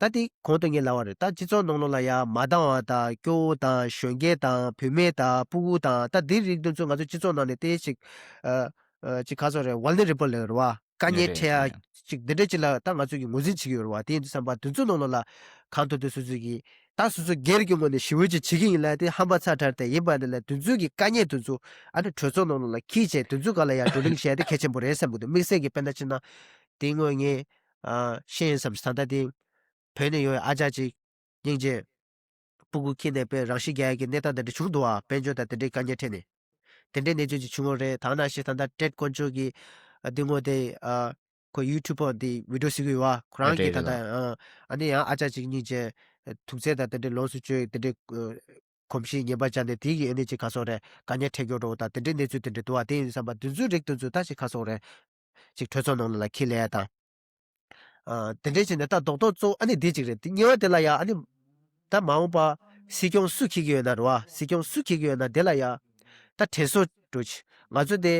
ད་དེ་གོང་དུ་ངས་ལབ་པ་རེད། ད་སྤྱི་ཚོགས་ནང་ལོགས་ལ་ཡ་མ་འདང་བ་དང་སྐྱོ་བོ་དང་གཞོན་སྐྱེས་དང་བུད་མེད་དང་སྤུ་གུ་དང་ད་དེ་རིགས་དེ་ཚོ་ང་ཚོ་སྤྱི་ཚོགས་ནང་ནས་དེ་ཅིག་ཨ། ཨ། ཅིག་ག་ཚོད་རེད། ཝལ་ནེ་རེ་བལ་རེད་བ། དཀའ་ངལ་རེད་འཕྲད་ཡ་རེད། ཅིག་འདི་འདྲ་ཅིག་ལ་ད་ང་ཚོ་གི་ངོས་འཛིན་བྱེད་ཀྱི་ཡོད་རེད་བ། དེ་ཡིན་དུས་བསམ་པ་དེ་ཚོ་ནང་ལོགས་ལ་གང་ཐུབ་ཐུབ་སོ་སོ་གི་ད་སོ་སོ་སྒེར་གྱི་ངོས་ནས་ཞི་བའི་ཅིག་བྱེད་ཀྱི་ཡིན་ལབ་དེ་ཧམ་པ་ཚ་དྲགས་ཏེ་ཡིན་པ་འདི་ལ་དེ་ཚོ་གི་དཀའ་ངལ་དེ་ཚོ་ཨ་ནི་གྲོས་ཚོགས་ནང་ལོགས་ལ་འཁྱེར་བྱས་དེ་ཚོ་སྒང་ལ་ཡ་བགྲོ་གླེང་བྱས་ཏེ་གལ་ཆེན་པོ་རེད་བསམ་གི་འདུག་དམིགས་བསལ་གྱི་དཔེར་ན་ཅིག་ན་དེ་སྔོན་ངས་ཨ། ཤེས་ཡོན་བསམ་ད་ལྟ་དེ་བོད་ནས་ཡོང་བའི་ཨ་ཅག་ཅིག་སྙིང་རྗེ། སྤུ་གུ་ཁྱེར་ནས་དཔེ་རང་ཤི་རྒྱག་ཡ་གི་གནས་སྟངས་དེ་འདྲ་བྱུང་འདུག་ཨ། དཔལ་འབྱོར་དང་དེ་འདྲའི་དཀའ་ངལ་འཕྲད་ནས། དེ་འདྲའི་གནས་ཚུལ་ཅིག་བྱུང་ཡོད་རེད། ད་ནང་བཞིན་ད་ལྟ་ཏྲེད་དཀོན་མཆོག་གི་ཨ། འདི་ངོ་དེ་ཨ། ཁོ་ཡུ་ཊུབ་པར་འདི་བི་ཌི་ཡོ་བཟོ་གི་ཡོད་ཨ། ཁོ་རང་གི་ད་ལྟ་ཨ། ཨ་ནི་ཡང་ཨ་ཅག་ཅིག་སྙིང་རྗེ། དུག་རྫས་དང་དེ་འདྲའི་ལོངས་སུ་སྤྱོད་དེ་འདྲའི་ཨ། གོམས་གཤིས་ངན་པ་སྦྱར་ནས་དེ་གི་ཨ་ནི་ཅིག་ག་སོགས་རེད་དཀའ་ངལ་འཕྲད་མཁན་འགྲོ་དང་དེ་འདྲའི་གནས་ཚུལ་དེ་འདྲ་འདུག་ཨ། དེ་ཡིན་བསམ་པ་དེ་ཚོའི་རིགས་དེ་ཚོ་ད་ཅིག་ག་སོགས་རེད། ཅིག་གྲོས་ཚོགས་ནང་ལ་འཁྱེར་སླེབས་ཡ་དང་། ཨ། དེ་འདྲའི་བྱས་ནས་ད་རྡོག་རྡོག་གཙོ་བོ་ཨ་ནི་འདི་གཅིག་རེད། དེ་གཉིས་པ་དེ་ལ་ཡ་ཨ་ནི། ད་མ་འོངས་པ་སྲིད་སྐྱོང་སུ་འཁྱེར་གྱི་ཡོད་ན་རེད་བ། སྲིད་སྐྱོང་སུ་འཁྱེར་གྱི་ཡོད་ན་དེ་ལ་ཡ། ད་དྲན་གསོ་འགྲོ་ཆེ། ང་ཚོ་དེ་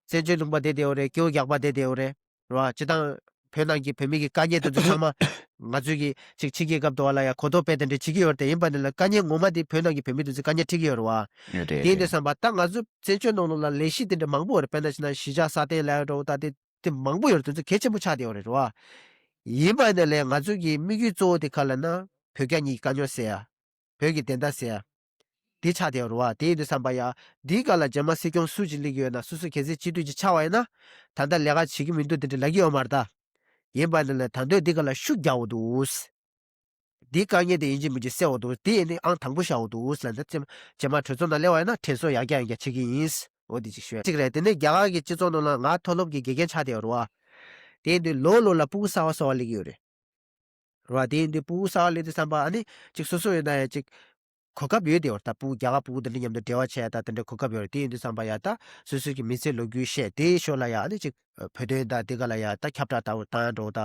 བཙན་བྱོལ་ལུང་པ་བསྡད་བསྡད་ཡོད་རེད། སྐྱེ་བོ་རྒྱག་པ་བསྡད་བསྡད་ཡོད་རེད། རེད་བ། སྤྱིར་བཏང་བོད་ནང་གི་བོད་མི་གི་དཀའ་ངལ་དེ་ཚོ་ཚང་མ་ང་ཚོས་གི་ཅིག་ཕྱི་རྒྱལ་ཁབ་དུ་བ་ལ་ཡ་གོ་རྟོགས་སྤེལ་དེ་འདྲ་བྱེད་ཀྱི་ཡོད་རེད་དེ། ཡིན་པ་ནི་ལ་དཀའ་ངལ་ངོ་མ་དེ་བོད་ནང་གི་བོད་མི་དེ་ཚོས་དཀའ་ངལ་འཕྲད་ཀྱི་ཡོད་རེད་བ། རེད་དེ་ཡིན་དུས་རེད། བསམ་པ་ད་ང་ཚོ་བཙན་བྱོལ་ནང་ལོགས་ལ་ལས་གཞི་དེ་འདྲ་མང་པོ་ཡོད་རེད། དཔེར་ན་ཕྱི་ནང་གཞིས་ཆགས་སྲ་བརྟན་ལ་ཡ་འགྲོ་ད་དེ། དེ་མང་པོ་ཡོད་རེད། དེ་ཚོ་གལ་ཆེན་པོ་ཆགས་བསྡད་ཡོད་རེད་རེད་བ། ཡིན་པ་ཡིན་ན་ལས་ང་ཚོ་གི་དམིགས་ཡུལ་གཙོ་བོ་དེ་ག་ལ་ན་བོད་རྒྱ་གཉིས་ཀྱི་དཀའ་རྙོག་སེལ་ཡ། བོད་ཀྱི་བདེན་མཐའ་སེལ་ཡ། དེ་ཆགས་བསྡད་ཡོད་རེད་བ། དེ་ཡིན་དུས་བསམ་པ་ཡ། འདིའི་སྒང་ལ་རྗེས་མ་སྲིད་སྐྱོང་སུ་ཅིག་སླེབས་ཀྱི་ཡོད་ན་སོ་སོ་གལ་སྲིད་སྤྱི་འཐུས་ཅིག་ཆགས་པ་ཡིན་ན། ད་ལྟ་ལས་ཀ་བྱེད་ཀྱི་མི་འདུག་དེ་འདྲ་ལབ་ཀྱི་ཡོད་མ་རེད་ད། ཡིན་པ་ཡིན་ན་ལས་ད་དུང་འདི་སྒང་ལ་ཤུགས་རྒྱག་དགོས་འདུག་འདིའི་དཀའ་ངལ་དེ་ཡིན་གཅིག་མིན་གཅིག་སེལ་བ་འདུག་དེ་ཡིན་ནི་ཨང་དང་པོ་བཞག་པ་འདུག་ལབ་ན་རྗེས་མ་གྲོས་ཚོགས་ནང་སླེབས་པ་ཡིན་ན་དྲན་གསོ་ཡར་རྒྱས་ཡང་བསྐྱར་བྱེད་ཀྱི་ཡིན། འོ་དེ་གཅིག་ཞུ་ཡ་གཅིག་རེད། དེ་ནས་རྒྱ་གར་གྱི་སྤྱི་ཚོགས་ནང་ལ་ང་མཐོ་སློབ་ཀྱི་དགེ་རྒན་ཆགས་བསྡད་ཡོད་རེད་བ། དེ་ཡིན་དུས་ལོ་ལོ་ལ་སྤུ་གུ་གསར་བ་གསར་བ་སླེབས་ཀྱི་ཡོད་རེད། རེད་བ། དེ་ཡིན་དུས་སྤུ་གུ་གསར་བ་སླེབས་དུས་བསམ་པ་ཨ་ནི་གཅིག་སོ་སོ་ཡོད་ན་ཡང་གཅིག་གོ་སྐབས་ཡོད་དེ་བར་ད་སྤུ་གུ་རྒྱ་གར་སྤུ་གུ་དེ་འདྲ་མཉམ་དུ་འབྲེལ་བ་བྱས་ད་དེ་འདྲ་གོ་སྐབས་ཡོད་རེད། དེ་ཡིན་དུས་བསམ་པ་ཡ་ད་སོ་སོ་གི་མི་ཚེའི་ལོ་རྒྱུས་བཤད་དེའི་ཞོར་ལ་ཡ་ཨ་ནི་གཅིག་བོད་དོན་དང་དེ་ག་ལ་ཡ་ད་ཁྱབ་བསྒྲགས་ལྟ་བུ་བཏང་འགྲོ་ད་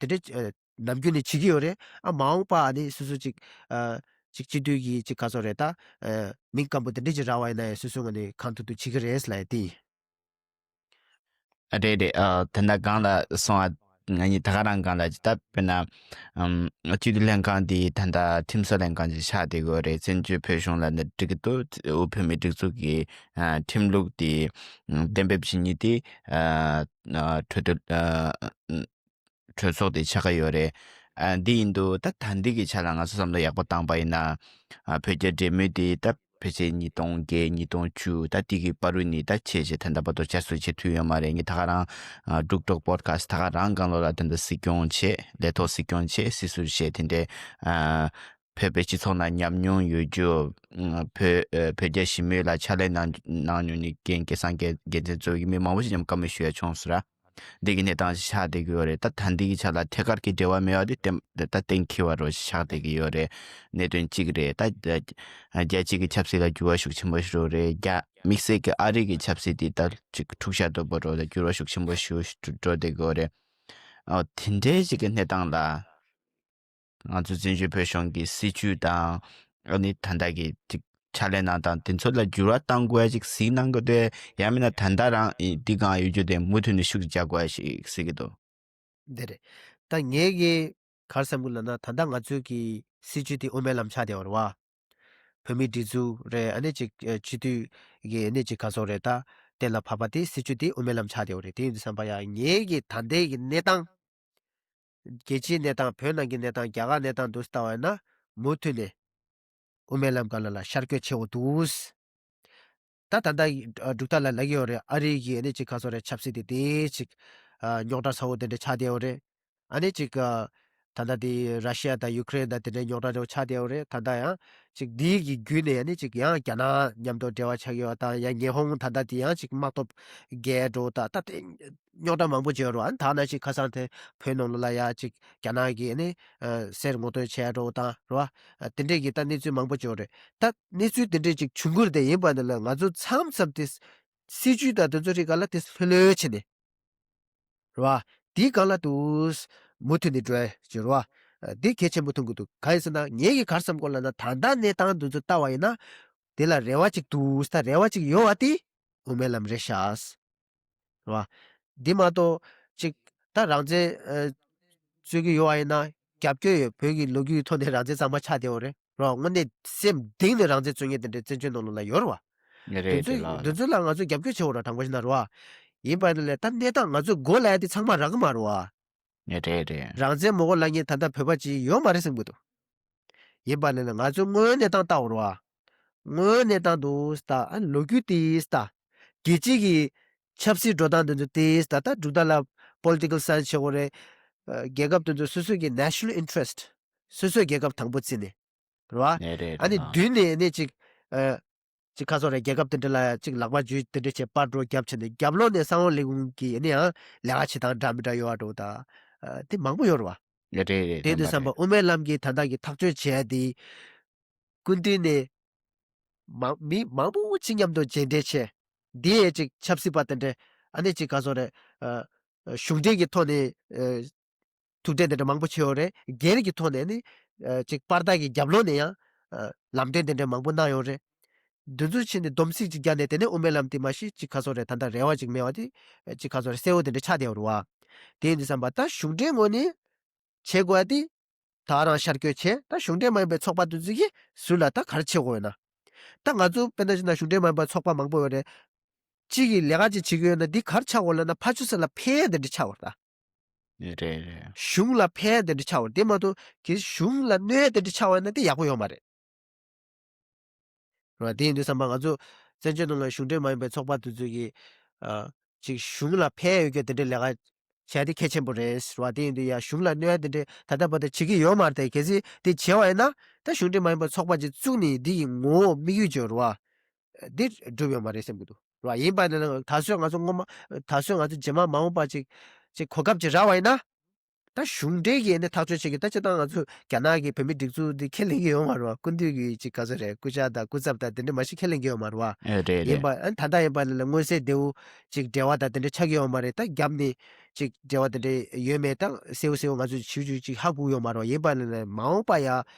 དེ་འདྲ། ནམ་རྒྱུན་ནས་བྱེད་ཀྱི་ཡོད་རེད། ཨ་མ་འོངས་པ་ཨ་ནི་སོ་སོ་ཅིག་ཨ་ ཅིག་སྤྱི་འཐུས་ཀྱི་ཅིག་ག་ཚོད་རེད་ད། ཨ། མིང་སྐམ་པོ་དེ་འདྲ་ཅིག་རག་པ་ཡིན་ན་ཡང་སོ་སོའི་ངོས་ནས་གང་ཐུབ་ཐུབ་བྱེད་ཀྱི་རེད་ལབ་ཡ་དེ་ཡིན། རེད་རེད། ཨ། ད་ལྟ་སྒང་ལ་སོང་ཨ། ང་གཉིས་ད་ག་རང་སྒང་ལ་ད་དཔེར་ན། ཨམ། སྤྱི་འཐུས་ལྷན་ཁང་འདི་ད་ལྟ་ཁྲིམས་བཟོ་ལྷན་ཁང་ཅིག་ཆགས་བསྡད་ཀྱི་ཡོད་རེད། བཙན་བྱོལ་བོད་གཞུང་ལ་ནི་འགྲིག་གི་འདུག་དབུས་བོད་མིའི་སྒྲིག་འཛུགས་ཀྱི། ཨ། ཁྲིམས་ལུགས་འདི། ཨམ། གཏན་འབེབས་བྱེད་མཁན་དེ། ཨ། ཨ། གྲོས་བསྡུར། ཨ། གྲོས་ཚོགས་དེ་ཆགས་ཀྱི་ཡོད་རེད། ཨ། འདི་ཡིན་དུས་ད་ད་འདི་གི་ཆ་ལ་ང་ཚོ་བསམ་བློ་ཡག་པོ་བཏང་པ་ཡིན་ན། ཨ། བོད་རྒྱ་འབྲེལ་མོལ་དེ་ད་ཕལ་ཆེར་ཉིས་སྟོང་བརྒྱད་ཉིས་སྟོང་བཅུ་ད་འདི་གི་བར་དུ་ནས་ད་བྱས་བྱས་ད་ལྟ་བར་དུ་བསྐྱར་གསོ་བྱེད་ཐུབ་ཡོད་མ་རེད། ངས་ད་ག་རང་འབྲུག་ཊོག་པོ་ཌི་ཁ་སི་ཊི་ད་ག་རང་སྒང་ལོགས་ལ་ད་ལྟ་གཟིགས་སྐྱོང་བྱས། ལས་ཐོག་གཟིགས་སྐྱོང་བྱས། སྲི་ཟུར་བྱས། དེ་འདྲའི། ཨ། བོད་པའི་སྤྱི་ཚོགས་ནང་ཉམས་མྱོང་ཡོད་རྒྱུ། བོད། བོད་རྒྱ་ཞི་མོལ་ལ་ཕྱག་ལས་གནང་གནང་མྱོང་མཁན་སྐལ་བཟང་རྒྱལ་རྒྱལ་མཚན་གཙོས་ཀྱི་མི་མང་པོ་ཞིག་མཉམ་བཀའ་མོལ་ཞུ་ཡ་བྱུང་སོང་ར། འདི་གི་གནས་སྟངས་ཤིག་ཆགས་བསྡད་ཀྱི་ཡོད་རེད། ད་ད་འདི་གི་ཆ་ལ་ཐད་ཀར་གྱི་འབྲེལ་བ་མེད་པ་དེ་ཏན་ད་གཏན་འཁེལ་བ་རོ་ཞིག་ཆགས་བསྡད་ཀྱི་ཡོད་རེད། གནད་དོན་གཅིག་རེད། ད་རྒྱལ་སྤྱི་གི་ཆབ་སྲིད་ལ་འགྱུར་བ་ཤུགས་ཆེན་པོ་ཞིག་འགྲོ་རེད། རྒྱ་དམིགས་བསལ་གྱི་ཨ་རི་གི་ཆབ་སྲིད་དེ་ད་ཅིག་འཁྲུག་ཆ་དོད་པོ་འགྲོ་ད་འགྱུར་བ་ཤུགས་ཆེན་པོ་ཞིག་འགྲོ་བསྡད་ཀྱི་ཡོད་རེད། ཨ། དེ་འདྲའི་ཞིག་གི་གནས་སྟངས་ལ། ང་ཚོ་བཙན་བྱོལ་བོད་གཞུང་གི་སྲིད་བྱུས་དང་། ཨ་ནི་ད་ལྟ་གི་ཅིག་ཕྱག་ལས་གནང་སྟངས་དེ་ཚོ་ལ་འགྱུར་བ་གཏང་དགོས་ཡ་ཅིག་གཟིགས་གནང་གི་འདུག་ཡང་མིན་ན་ད་ལྟ་རང་འདི་གང་ཡོད་རྒྱུ་དེ་མུ་མཐུད་ནས་ཤུགས་རྒྱག་དགོས་ཡ་ཞིག་གཟིགས་ཀྱི་འདུག་འདི་རེད། ད་ངས་གི་ག་རེ་བསམ་གི་ལབ་ན། ད་ལྟ་ང་ཚོའི་གི་སྲིད་བྱུས་དེ་དབུ་མའི་ལམ་ཆགས་བསྡད་པ་རེད་བ། བོད་མིའི་སྒྲིག་འཛུགས་རེད། ཨ་ནི་ཅིག་སྤྱི་འཐུས་ཀྱི་ཨ་ནི་ཅིག་ག་ཚོད་རེད་ད། གཏན་ལ་ཕབ་པ་དེ་སྲིད་བྱུས་དེ་དབུ་མའི་ལམ་ཆགས་བསྡད་པ་རེད། དེ་ཡིན་དུས་ཙམ་པ་ཡ་ངས་གི་ད་ལྟའི་གི་གནས་སྟངས། རྒྱལ་སྤྱིའི་གནས་སྟངས། བོད་ནང་གི་གནས་སྟངས། རྒྱ་གར་གནས་སྟངས་འདུག་ལྟ་བ་ཡིན་ན། མུ་མཐུད་ནས་དབུ་མའི་ལམ་སྒང་ལ་ལ་ཤར་བསྐྱོད་བྱེད་འོ་འདུག་ད་ད་ལྟ་འབྲུག་ཐར་ལ་ལབ་ཀྱི་ཡོད་རེད། ཨ་རི་གི་ཨ་ནི་ཅིག་ག་ཚོད་རེད། ཆབ་སྲིད་དེ་དེ་ཅིག་ཨ། རྙོག་དྲ་ཚ་བོ་དེ་འདྲ་ཆགས་བསྡད་ཡོད་རེད། ཨ་ནི་ཅིག་ཨ། ད་ལྟ་དེ་ར་ཤི་ཡ་དང་ཡུ་ཀེ་རེན་དང་དེ་འདྲའི་རྙོག་དྲ་འདྲ་བོ་ཆགས་བསྡད་ཡོད་རེད། ད་ལྟ་ཡང་ཅིག་འདི་གི་བརྒྱུད་ནས་ཨ་ནི་ཅིག་ཡང་རྒྱ་ནག་མཉམ་དུ་འབྲེལ་བ་ཆགས་ཡོད་དང་། ཡང་ཉི་ཧོང་ད་ལྟ་དེ་ཡང་ཅིག་དམག་སྟོབས་རྒྱས་འགྲོ། ད་ད་དེ་རྙོག་དྲ་མང་པོ་བྱས་རོ། ཨ་ནི་ད་ནང་བཞིན་ཁ་སང་དེ་བོད་ནང་ལོགས་ལ་ཡ་ཅིག་རྒྱ་ནག་གིས་ནི་ཨ་གསེར་ངོ་སྤྲོད་བྱས་འགྲོ་དང་རོ། ཨ་དེ་འདྲས་ཀྱི་ད་གནས་ཚུལ་མང་པོ་བྱུང་རེད། ད་གནས་ཚུལ་དེ་འདྲས་ཅིག་བྱུང་གི་རེད། དེ་ཡིན་པ་ནི་ལ་ང་ཚོ་མཚམས་མཚམས་དེ་སྲིད་བྱུས་དང་དེ་ཚོ་རིགས་ག་ལ་དེ་ལྷོད་ལྷོད་བྱས་ནས་རོ། དེའི་སྒང་ལ་དུ་མུ་མཐུད་ནས་འགྲོ་ཡ་ཅིག་རོ། ཨ་དེ་གལ་ཆེན་པོ་མཐོང་གི་འདུག་གང་ཡིན་ཟེར་ན་ངས་ཀྱི་ག་རེ་བསམ་གོ་ལབ་ན། ད་ལྟ་གནས་སྟངས་དེ་ཚོ་ལྟ་བ་ཡིན་ན་དེ་ལ་རེ་བ་ཅིག་འདུག་ད་རེ་བ་ཅིག་ཡོད་པ་དེ་དབུ་མའི་ལམ་རེད་ཤག་རེད་བ། འདི་མ་གཏོགས་ཅིག་ད་རང་བཙན་ཨ་རྩོད་ཀྱི་ཡོད་པ་ཡིན་ན་རྒྱབ་སྐྱོར་ཡོད། བོད་ཀྱི་ལོ་རྒྱུས་ཐོག་ནས་རང་བཙན་གཙང་མ་ཆགས་བསྡད་ཡོད་རེད་རེད་བ། དངོས་གནས་སེམས་གཏིང་ནས་རང་བཙན་རྩོད་མཁན་དེ་འདྲའི་བཙན་བྱོལ་ནང་ལོགས་ལ་ཡོད་རེད་བ། རེད། དེ་ཚོ་དེ་ལ་དེ་ཚོ་ལ་ང་ཚོས་རྒྱབ་སྐྱོར་བྱེད་དགོས་རེད། དྲང་པོ་བཤད་ན་རེད་བ། ཡིན་པ་ནི་ལས་ད་གནས་སྟངས་ང་ཚོས་མགོ་ལ་ཡ་དེ་ཚང་མ་རག་གི་མ་རེད་བ། རེད་རེད། རང་བཙན་མ་དགོས་ལབ་མཁན་ད་ལྟ་བོད་པ་ཅིག་ཡོད་མ་རེད་བསམ་གྱི་འདུག་ཡིན་པ་ནི་ལས་ང་ཚོས་དངོས་གནས་སྟངས་ལྟ་དགོས་རེད་བ། དངོས་གནས་སྟངས་འདུག་ད་ཨ་ལོ་རྒྱུས་དེ་ད་རྒྱལ་སྤྱི་གི་ཆབ་སྲིད་འགྲོ་སྟངས་དེ་ཚོ་དེ་ད་ད་འབྲུག་ཐར་ལ་པོ་ལི་ཊི་ཀལ་སའེན་སི་བྱེད་དགོས་རེད། ཨ་རྒྱལ་ཁབ་དེ་ཚོ་སོ་སོ་གི་ནེ་ཤ་ནལ་ཨིན་ཊི་རེ་སི་ཊི། སོ་སོའི་རྒྱལ་ཁབ་དང་པོ་བརྩིས་ནས་རེད་བ། ཨ་ནི་མདུན་ནས་ཨ་ནི་ཅིག་ཨ་ཅིག་ཁ་སོ་རེད། རྒྱལ་ཁབ་དེ་འདྲ་ལ་ཅིག་ལག་པ་འཇུ་དེ་འདྲ་བྱས་པར་སྒྲོ་བརྒྱབ་བྱས་ནས་རྒྱབ་ལོགས་ནས་གསང་བ་ལས་ཁུངས་ཀྱིས་ཨ་ནི་ཡང་ལས་ཀ་བྱེད་སྟངས་འདྲ་མི་འདྲ་ཡོད་པ་འགྲོ་ད། ཨ་དེ་མང་པོ་ཡོད་རེད་བ། རེད་རེད། དེ་དུས་བསམ་པ་དབུ་མའི་ལམ་གྱི་ད་ལྟ་གི་ཐག་གཅོད་བྱས་དེ་སྐུ་མདུན་ནས་མང་མི་མང་པོ་ཅིག་མཉམ་དུ་མཇལ་འཕྲད་བྱས། དེ་ཡས་ཅིག་ཆབ་སྲིད་པ་དེ་འདྲས་ཨ་ནི་ཅིག་ག་ཚོད་རེད། ཨ་གཞུང་འབྲེལ་གྱི་ཐོག་ནས་ཨ་ཐུག་འཕྲད་དེ་འདྲ་མང་པོ་བྱས་ཡོད་རེད། སྒེར་གྱི་ཐོག་ནས་ནི་ཨ་ཅིག་པར་དག་གི་རྒྱབ་ལོགས་ནས་ཡང་ཨ་ལམ་སྟོན་དེ་འདྲ་མང་པོ་གནང་ཡོད་རེད། འདི་ཚོ་ཕྱིན་ནས་སྡོམ་ཚིག་ཅིག་བརྒྱབ་ནས་དེ་ནས་དབུ་མའི་ལམ་དེ་མ་གཞི་ཅིག་ག་ཚོད་རེད། ད་ལྟ་རེ་བ་ཅིག་མེད་པ་དེ་ཅིག་ག་ཚོད་རེད། གསལ་བོ་དེ་འདྲ་ཆགས་བསྡད་ཡོད་རེད་བ། དེ་ཡིན་དུས་བསམ་པ་ད་གཞུང་འབྲེལ་ངོས་ནས་བྱེད་དགོས་ཡ་དེ་ད་རང་ཤར་བསྐྱོད་བྱས། ད་གཞུང་འབྲེལ་མ་ཡིན་པའི་ཚོགས་པ་དེ་ཚོ་གིས་ཟུར་ལ་ད་ག་རེ་བྱེད་དགོས་ཡོད་ན། ད་ང་ཚོ་དཔེར་ན་བྱས་ན་གཞུང་འབྲེལ་མ་ཡིན་པའི་ཚོགས་པ་མང་པོ་ཡོད་རེད། གཅིག་གིས་ལས་ཀ་ཅིག་བྱེད་ཀྱི་ཡོད་ན་འདི་ག་རེ་ཆགས་དགོས་ལབ་ན་ཕར་ཕྱོགས་ས་ལ་ཕན་ཡ་དེ་འདྲ་ཆགས་དགོས་རེད་ད། རེད་རེད། གཞུང་ལ་ཕན་ཡ་དེ་འདྲ་ཆགས་དགོས་རེད། དེ་མ་གཏོགས་གལ་སྲིད་གཞུང་ལ་གནོད་ཡ་དེ་འདྲ་ཆགས་པ་ཡིན་ན་དེ་ཡག་པོ་ཡོད་མ་རེད། རེད་བ། དེ་ཡིན་དུས་བསམ་པ་ང་ཚོ་བཙན་བྱོལ་ནང་ལ་གཞུང་འབྲེལ་མ་ཡིན་པའི་ཚོགས་པ་དེ་ཚོ་གིས་ཨ་ཅིག་གཞུང་ལ་ཕན་ཡོད་རྒྱུ་དེ་འདྲའི་ལས་ཀ་བྱས་ཏེ་གལ་ཆེན་པོ་རེད་ཟེར་བ། དེ་ཡིན་དུས་ཡ་གཞུང་ལ་གནོད་ཡ་དེ་འདྲའི་ད་ལྟ་བར་དུ་བྱེད་ཀྱི་ཡོད་མ་རེད་དེ། གལ་སྲིད་དེ་བྱས་པ་ཡིན་ན་ད་གཞུང་འབྲེལ་མ་ཡིན་པའི་ཚོགས་པ་ཅིག་བཙུགས་ནས་འདི་ཡི་ངོ་བོ་དམིགས་ཡུལ་ཅིག་ཡོད་རེད་བ། འདི་འགྲུབ་ཡོད་མ་རེད་བསམ་གྱི་འདུག་རེད་བ། ཡིན་པ་ཡིན་ན་ད་གཟོད་ང་ཚོ་སྔོན་མ་ད་གཟོད་ང་ཚོ་རྗེས་མ་མ་འོངས་པ་ཅིག་ཅིག་གོ་སྐབས་ཅིག་རག་པ་ཡིན་ན། ད་གཞུང་འབྲེལ་གྱི་ནི་ཐག་གཅོད་བྱེད་ཀྱི། ད་སྤྱིར་བཏང་ང་ཚོ་རྒྱ་ནག་གི་བོད་མི་སྒྲིག་འཛུགས་འདི་ཁས་ལེན་གྱི་ཡོད་མ་རེད་བ། སྐུ་མདུན་གྱི་ཅིག་ག་ཚོད་རེད། སྐུ་ཕྱག་དང་སྐུ་ཚབ་དང་དེ་འདྲ་མ་གཞི་ཁས་ལེན་གྱི་ཡོད་མ་རེད་བ། ཨེ་རེད་རེད། ཡིན་པ་ཨ་ད་ལྟ་ཡིན་པ་ལ་ལ་མངོན་གསལ་དོད་པོ་ཅིག་འབྲེལ་བ་དང་དེ་འདྲ་ཆགས་ཀྱི་ཡོད་མ་རེད། ད་རྒྱབ་ནས་ཅིག་འབྲེལ་བ་དེ་འདྲ་ཡོད་མེད་ད་གསལ་པོ་གསལ་པོ་ང་ཚོས་ཞིབ་ཞིབ་ཅིག་ཧ་གོ་ཡོད་མ་རེད་བ། ཡིན་པ་ལ་ལ་མ་འོངས་པ་ཡ་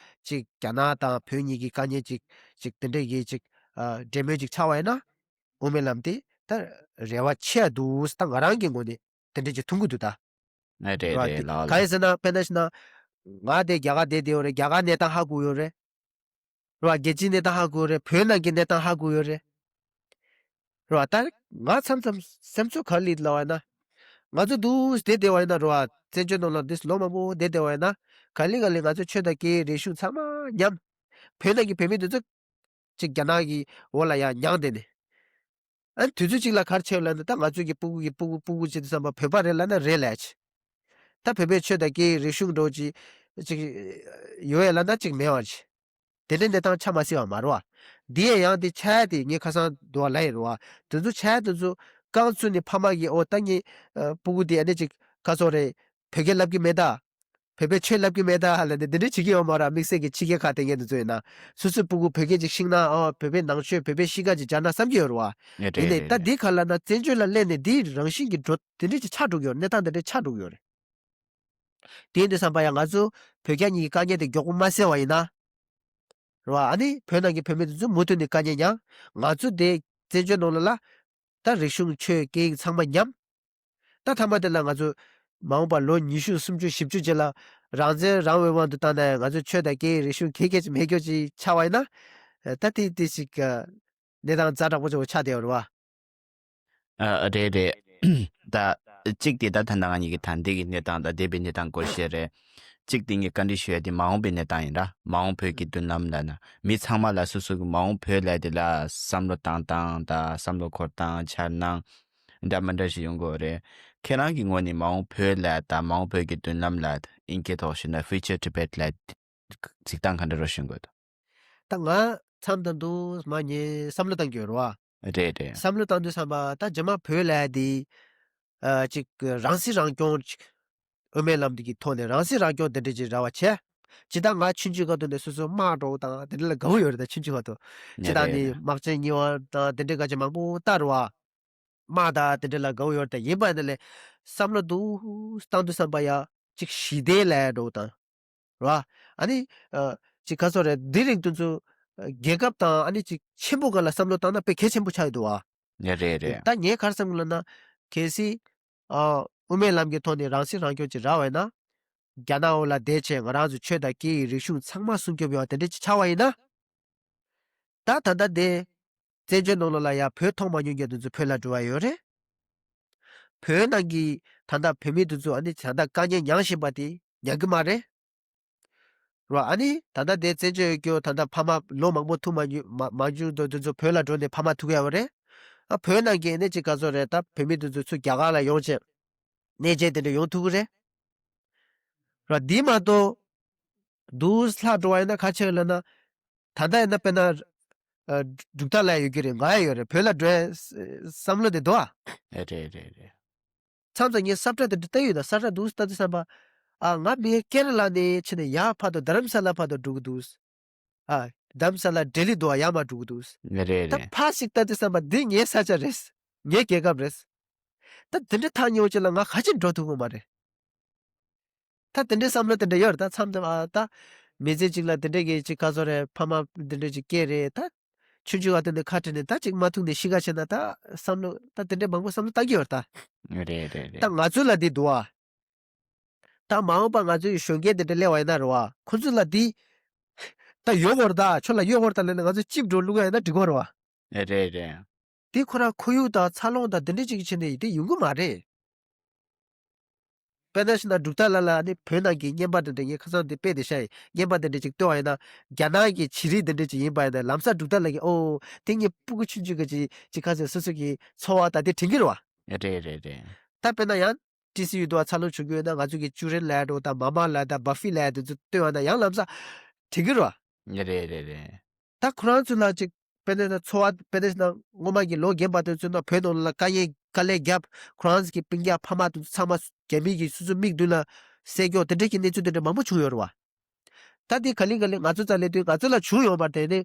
ཅིག་རྒྱ་ནག་དང་བོད་གཉིས་ཀྱི་དཀའ་ངལ་ཅིག་ཅིག་དེ་འདྲ་གི་ཅིག་ཨ་འབྲེལ་མོལ་ཅིག་ཆགས་པ་ཡིན་ན། དབུ་མའི་ལམ་དེ་ད་རེ་བ་ཆེ་འདུག་ད་ང་རང་གི་ངོས་ནས་དེ་འདྲ་ཅིག་མཐོང་གི་འདུག་ད། ཨ་རེད་རེད་བ། ལགས་ལགས། གང་ཡིན་ཟེར་ན་དཔེར་ན་བྱས་ན། ང་དེ་རྒྱ་གར་བསྡད་བསྡད་ཡོད་རེད། རྒྱ་གར་གནས་སྟངས་ཧ་གོ་ཡོད་རེད། རེད་བ། རྒྱལ་སྤྱིའི་གནས་སྟངས་ཧ་གོ་ཡོད་རེད། བོད་ནང་གི་གནས་སྟངས་ཧ་གོ་ཡོད་རེད། རེད་བ། ད་ང་མཚམས་མཚམས་སེམས་ཚོར་ག་རེ་སླེབས་ལབ་པ་ཡིན་ན། ང་ཚོ་འདུག་བསྡད་བསྡད་པ་ཡིན་ན་རེད་བ། བཙན་བྱོལ་ནང་ལ་འདི་ལོ་མང་པོ་བསྡད་བསྡད་པ་ཡིན་ན། ག་ལེ་ག་ལེ་ང་ཚོ་ཆོས་དང་སྐད་ཡིག་རིག་གཞུང་ཚང་མ་ཉམས། བོད་ནང་གི་བོད་མི་འདི་ཚོ་ཅིག་རྒྱ་ནག་གི་འོག་ལ་ཡར་མྱངས་བསྡད་ནས། ཨ་ནི་དུས་ཚོད་ཅིག་ལ་ག་རེ་ཆགས་ཡོད་ལབ་ན། ད་ང་ཚོ་གི་སྤུ་གུ་གི་སྤུ་གུ་སྤུ་གུ་ཅིག་དེ་ཙམ་པ་བོད་པ་རེད་ལབ་ན་རེད་ལབ་ཡ་ཅིག་ད་བོད་པའི་ཆོས་དང་སྐད་ཡིག་རིག་གཞུང་འདྲ་བོ་ཅིག་ཅིག་ཡོད་ཡ་ལབ་ན་ཅིག་མེད་པ་ཅིག་དེ་འདྲའི་གནས་སྟངས་ཆགས་མ་སྲིད་པ་མ་རེད་བ། འདི་ཡང་ཡང་དེ་ཆགས་ཡ་དེ་ངས་ཁ་སང་འདུག་བ་ལབ་ཡིན་རེད་བ། དེ་ཚོ་ཆགས་ཡ་དེ་ཚོ་རྐང་བཙུགས་ནས་ཕ་མ་གིས་ཨོ་ད་ངའི་ཨ་སྤུ་གུ་དེ་ཨ་ནི་ཅིག་ག་ཚོད་རེད། བོད་སྐད་ལབ་ཀྱི་མེད་ད། བོད་པའི་ཆོས་ལབ་ཀྱི་མེད་ད་ལབ་ནས་འདི་འདྲ་བྱེད་ཀྱི་ཡོད་མ་རེད། དམིགས་བསལ་གྱི་ཕྱི་རྒྱལ་ཁག་དེ་ངས་འདི་ཚོ་ཡིན་ན་སོ་སོའི་སྤུ་གུ་བོད་སྐད་ཅིག་ཤེས་ན། ཨ་བོད་པའི་ནང་ཆོས་བོད་པའི་གཤིས་ཀ་ཅིག་སྦྱར་ན་བསམ་གྱི་ཡོད་རེད་བ། ཨེ་རེད་ཡིན་ནའི་རེད་ད་རེད། འདི་ག་ལབ་ན་བཙན་བྱོལ་ལ་སླེབས་ནས་འདི་རང་བཞིན་གྱིས་འགྲོ་དེ་འདྲ་ཅིག་ཆགས་འགྲོ་གི་ཡོད་རེད། གནས་སྟངས་དེ་འདྲ་ཆགས་འགྲོ་གི་ཡོད་རེད། དེ་ཡིན་དུས་ཙམ་པ་ཡང་ང་ཚོ་བོད་རྒྱ་གཉིས་ཀྱི་དཀའ་ངལ་དེ་མགྱོགས་པོ་མ་སེལ་བ་ཡིན་ན། རེད་བ། ཨ་ནི་བོད་ནང་གི་བོད་མི་དེ་ཚོ་མུ་མཐུད་ནས་དཀའ་ངལ་མྱངས། ང་ཚོ་དེ་བཙན་བྱོལ་ནང་ལ་ལ་ད་རིག་གཞུང་ཆོས་སྐད་ཡིག་ཚང་མ་ཉམས། ད་མཐའ་མ་དེ་ལ་ང་ཚོ་མ་འོངས་པ་ལོ་ཉི་ཤུ་སུམ་ཅུ་བཞི་བཅུ་རྗེས་ལ་རང་བཙན་རང་འོས་དབང་དུ་བཏང་ན་ཡང་ང་ཚོ་ཆོས་དང་སྐད་ཡིག་རིག་གཞུང་ག་གེ་ཅིག་མེད་རྒྱུ་ཅིག་ཆགས་པ་ཡིན་ན། ད་དེ་དེ་ཞིག་གནས་སྟངས་ཛ་དྲག་པོ་ཆགས་བསྡད་ཡོད་རེད་བ། ཨ་རེད་རེད། ད་གཅིག་དེ་ད་ད་ནང་ཉིད་ཀྱི་ད་འདི་གི་གནས་སྟངས་དང་འདས་པའི་གནས་སྟངས་སྐོར་བཤད་རེད། གཅིག་དེ་ངས་བཀའ་འདྲི་ཞུ་ཡ་དེ་མ་འོངས་པའི་གནས་སྟངས་ཡིན་ར། མ་འོངས་བོད་ཀྱི་མདུན་ལམ་ལ་ན་མི་ཚང་མ་ལ་སོ་སོ་གི་མ་འོངས་བོད་ལ་དེ་ལ་བསམ་བློ་བཏང་སྟངས་དང་བསམ་བློ་འཁོར་སྟངས་འཆར་སྣང་འདྲ་མི་འདྲ་ཞིག་ཡོང་གི་ཡོད་རེད། ཁྱེད་རང་གི་ངོས་ནས་མ་འོངས་བོད་ལ་དང་མ་འོངས་བོད་ཀྱི་མདུན་ལམ་ལ་ཨིན་སྐད་ཐོག་ཞུས་ན་Future Tibet་ལ་གཟིགས་སྟངས་ག་འདྲ་རོ་ཞུ་དགོས་འདུག་ད་ང་མཚམས་དང་དུ་མ་ཉེ་བསམ་བློ་བཏང་གི་ཡོད་རེད་བ། རེད་རེད། བསམ་བློ་བཏང་དུས་ཙམ་པ་ད་རྗེས་མ་བོད་ལ་དེ་ཨ་ཅིག་རང་སྲིད་རང་སྐྱོང་ཅིག་དབུ་མའི་ལམ་འདི་གི་ཐོག་ནས་རང་སྲིད་རང་སྐྱོང་དེ་འདྲ་ཅིག་རག་པ་བྱས། ཇི་ལྟར་ང་ཆུང་ཆུང་སྐབས་དུ་ནས་སོ་སོ་དམག་འགྲོ་དང་དེ་འདྲ་ལ་དགའ་བོ་ཡོད་རེད། ད་ཆུང་ཆུང་སྐབས་དུ་ཇི་ལྟར་ནི་དམག་ཆེན་གཉིས་པ་དང་དེ་འདྲའི་སྐད་ཆ་མང་པོ་ལྟ་རུ་བ། དམག་དང་དེ་འདྲ་ལ་དགའ་བོ་ཡོད་རེད། ད་ཡིན་པ་ཡིན་ན་ལས་བསམ་བློ་འདུག་བཏང་དུས་ཙམ་པ་ཡ་ཅིག་ཞི་བདེ་ལ་འགྲོ་དང་། རེད་བ། ཨ་ནི་ཨ་ཅིག་ག་ཚོད་རེད། འདི་རིང་དུས་ཚོད་ཨ་རྒྱལ་ཁབ་དང་ཨ་ནི་ཅིག་ཆེན་པོ་སྒང་ལ་བསམ་བློ་བཏང་ན་དཔེ་གལ་ཆེན་པོ་ཆགས་ཡོད་འདུག་བ། ཡ་རེད་རེད། ད་ངས་ག་རེ་བསམ་གི་ལབ་ན། གལ་སྲིད་ཨ་དབུ་མའི་ལམ་གྱི་ཐོག་ནས་རང་སྲིད་རང་སྐྱོང་ཅིག་རག་པ་ཡིན་ན། རྒྱ་ནག་འོག་ལ་བསྡད་བྱས་ང་རང་ཚོ་ཆོས་དང་སྐད་ཡིག་རིག་གཞུང་ཚང་མ་སྲུང་སྐྱོབ་ཡོང་བ་དེ་འདྲ་ཅིག་ཆགས་པ་ཡིན་ན། ད་ད་ལྟ་དེ་བཙན་བྱོལ་ནང་ལོགས་ལ་ཡ་བོད་མཐོང་མ་མྱོང་མཁན་དེ་ཚོ་བོད་ལ་འགྲོ་བ་ཡོད་རེད། བོད་ནང་གི་ད་ལྟ་བོད་མི་དེ་ཚོ་ཨ་ནི་ད་ལྟ་དཀའ་ངལ་མྱངས་བཞིན་པ་དེ་མྱངས་གི་མ་རེད། རོ། ཨ་ནི་ད་ལྟ་དེ་བཙན་བྱོལ་ཡོད་རྒྱུ་ད་ལྟ་ཕ་མ་ལོ་མང་པོ་ཐུག་མ་མྱོང་མ་མ་བྱུང་དུ་དེ་ཚོ་བོད་ལ་འགྲོ་ནས་ཕ་མ་ཐུག་ཡ་བ་རེད། ཨ་བོད་ནང་གི་ཨ་ནི་ཅིག་ག་ཚོད་རེད། ད་བོད་མི་དེ་ཚོ་ཚུར་རྒྱ་གར་ལ་ཡོང་བྱས་གནས་མཇལ་དེ་འདྲ་ཡོང་ཐུབ་ཀྱི་རེད། ར་འདི་མ་གཏོགས་འདུག་ལྷག་འགྲོ་བ་ཡིན་ན་ག་ཆེ་ལབ་ན། ད་ལྟ་ཡིན་ན་དཔེར་ན་ཨ་འབྲུག་ཐར་ལ་ཡོད་ཀྱི་རེད། ང་ཡ་ཡོད་རེད། བོད་ལ་འགྲོ་ཡ་བསམ་བློ་དེ་འདུག་ཨ། ཨེ་རེད་རེད་རེད། མཚམས་མཚམས་ངས་ས་བཀྲ་དེ་འདྲ་བལྟ་ཡོད་ན། ས་བཀྲ་འདུག་ལྟ་དུས་ཙམ་པ། ཨ་ང་མི་ཀེ་ར་ལ་ནས་ཕྱིན་ནས་ཡར་བར་དུ་རྡ་རམ་ས་ལ་བར་དུ་འགྲོ་གི་འདུག་ཨ་རྡ་རམ་ས་ལ་ལྡི་ལི་འདུག་ཨ། ཡར་མར་འགྲོ་གི་འདུག་རེད་ད་རེད། ཕར་ཞིག་ལྟ་དུས་ཙམ་པ་འདི་ངའི་ས་ཆ་རེད། ངའི་རྒྱལ་ཁབ་རེད། ད་དེ་འདྲ་ཐག་ཉེ་བོ་ཅིག་ལ་ང་ག་ཅིག་འགྲོ་ཐུབ་ཀྱི་མ་རེད། ད་དེ་འདྲའི་བསམ་བློ་དེ་འདྲ་ཡོད་རེད། ད་མཚམས་མཚམས་ཨ་ད་མི་ཚེ་གཅིག་ལ་དེ་འདྲའི་གི་ཅིག་ག་ཚོད་རེད། ཕ་མ་དེ་འདྲའི་ཅིག་སྐྱེས་རེད། ད་ཆུང་ཆུང་བ་དེ་འདྲ་ཁ་བྲལ་ནས་ད་ཅིག་མ་ཐུག་ནས་ཤི་ཁ་ཕྱེ་ན་ད་བསམ་བློ་ད་དེ་འདྲའི་མང་པོ་བསམ་བློ་བཏང་གི་ཡོད་རེད་ད། རེད་རེད་རེད། ད་ང་ཚོ་ལ་འདི་འདུག་ཨ། ད་མ་འོངས་པ་ང་ཚོའི་གཞོན་སྐྱེས་དེ་འདྲ་སླེབས་པ་ཡིན་ན་རེད་བ། ཁོ་ཚོ་ལ་འདི་ད་ཡོད་དགོས་རེད། ད་ཁྱོད་ལ་ཡོད་དགོས་རེད་ད་ལབ་ན་ང་ཚོ་ཅིབ་འགྲོ་བླུག་ཡ་ཡིན་ན་འགྲིག་གི་རེད་བ། རེད་རེད། དེ་ཁོ་རང་ཁོར་ཡུག་དང་འཚར་ལོངས་དང་དེ་འདྲ་ཅིག་གི་ཆེད་ནས་དེ་ཡོང་གི་མ་རེད། དཔེར་ན་ཞུ་ན་འབྲུག་ཐར་ལགས་ལ་ནི་བོད་ནང་གི་བརྙན་པར་དེ་འདྲ་ངས་ཁ་སང་དེ་དཔེ་དེ་ཤ་ཡི་བརྙན་པར་དེ་འདྲ་ཅིག་བཏོན་པ་ཡིན་ན། རྒྱ་ནག་གི་བྱི་རིལ་དེ་འདྲ་ཅིག་ཡིན་པ་ཡིན་ན་ལམ་སང་འབྲུག་ཐར་ལགས་ཀྱིས་ཨོ་དེ་ངའི་སྤུ་གུ་ཆུང་ཆུང་གི་ཅིག་ཅིག་ཁ་ཟེར་སོ་སོ་གི་འཚོ་བ་དང་དེ་དྲན་གྱི་རེད་བ། རེད་རེད་རེད། ད་དཔེར་ན་ཡང་ཊི་སི་ཡུ་དུ་བ་འཚར་ལོངས་བྱུང་གི་ཡོད་ན་ང་ཚོ་གི་ཅུ་རེན་ལ་འགྲོ་དང་མ་མ་ལ་དང་བ་ཧྥི་ལ་དེ་ཚོ་བཏོན་པ་ན་ཡང་ལམ་སང་དྲན་གྱི་རེད་བ། རེད་རེད་རེད། ད་ཁོ་རང་ཚོ་ལ་ཅིག་དཔེར་ན་འཚོ་བ་དཔེར་ན་ཞིག་ན་སྔོན་མ་གི་ལོ་རྒན་པ་དེ་ཚོ་ན་བོད་ནང་ལ་དཀའ་ངལ་དཀའ་ལས་བརྒྱབ། ཁོ་རང་ཚོ་གི་སྤུན་ཀྱག་ཕ་མ་དེ་ཚོ་ཚང་མ་རྒྱ་མི་གི་སོ་སོ་མིག་མདུན་ལ་ བསད་རྒྱོ་དེ་འདྲ་གི་གནས་ཚུལ་དེ་འདྲ་མང་པོ་བྱུང་ཡོད་རེད་བ། ད་དེ་ག་ལེ་ག་ལེ་ང་ཚོ་རྩ་ལས་དུས་ང་ཚོ་ལ་བྱུང་ཡོད་པ་དེ་ནི་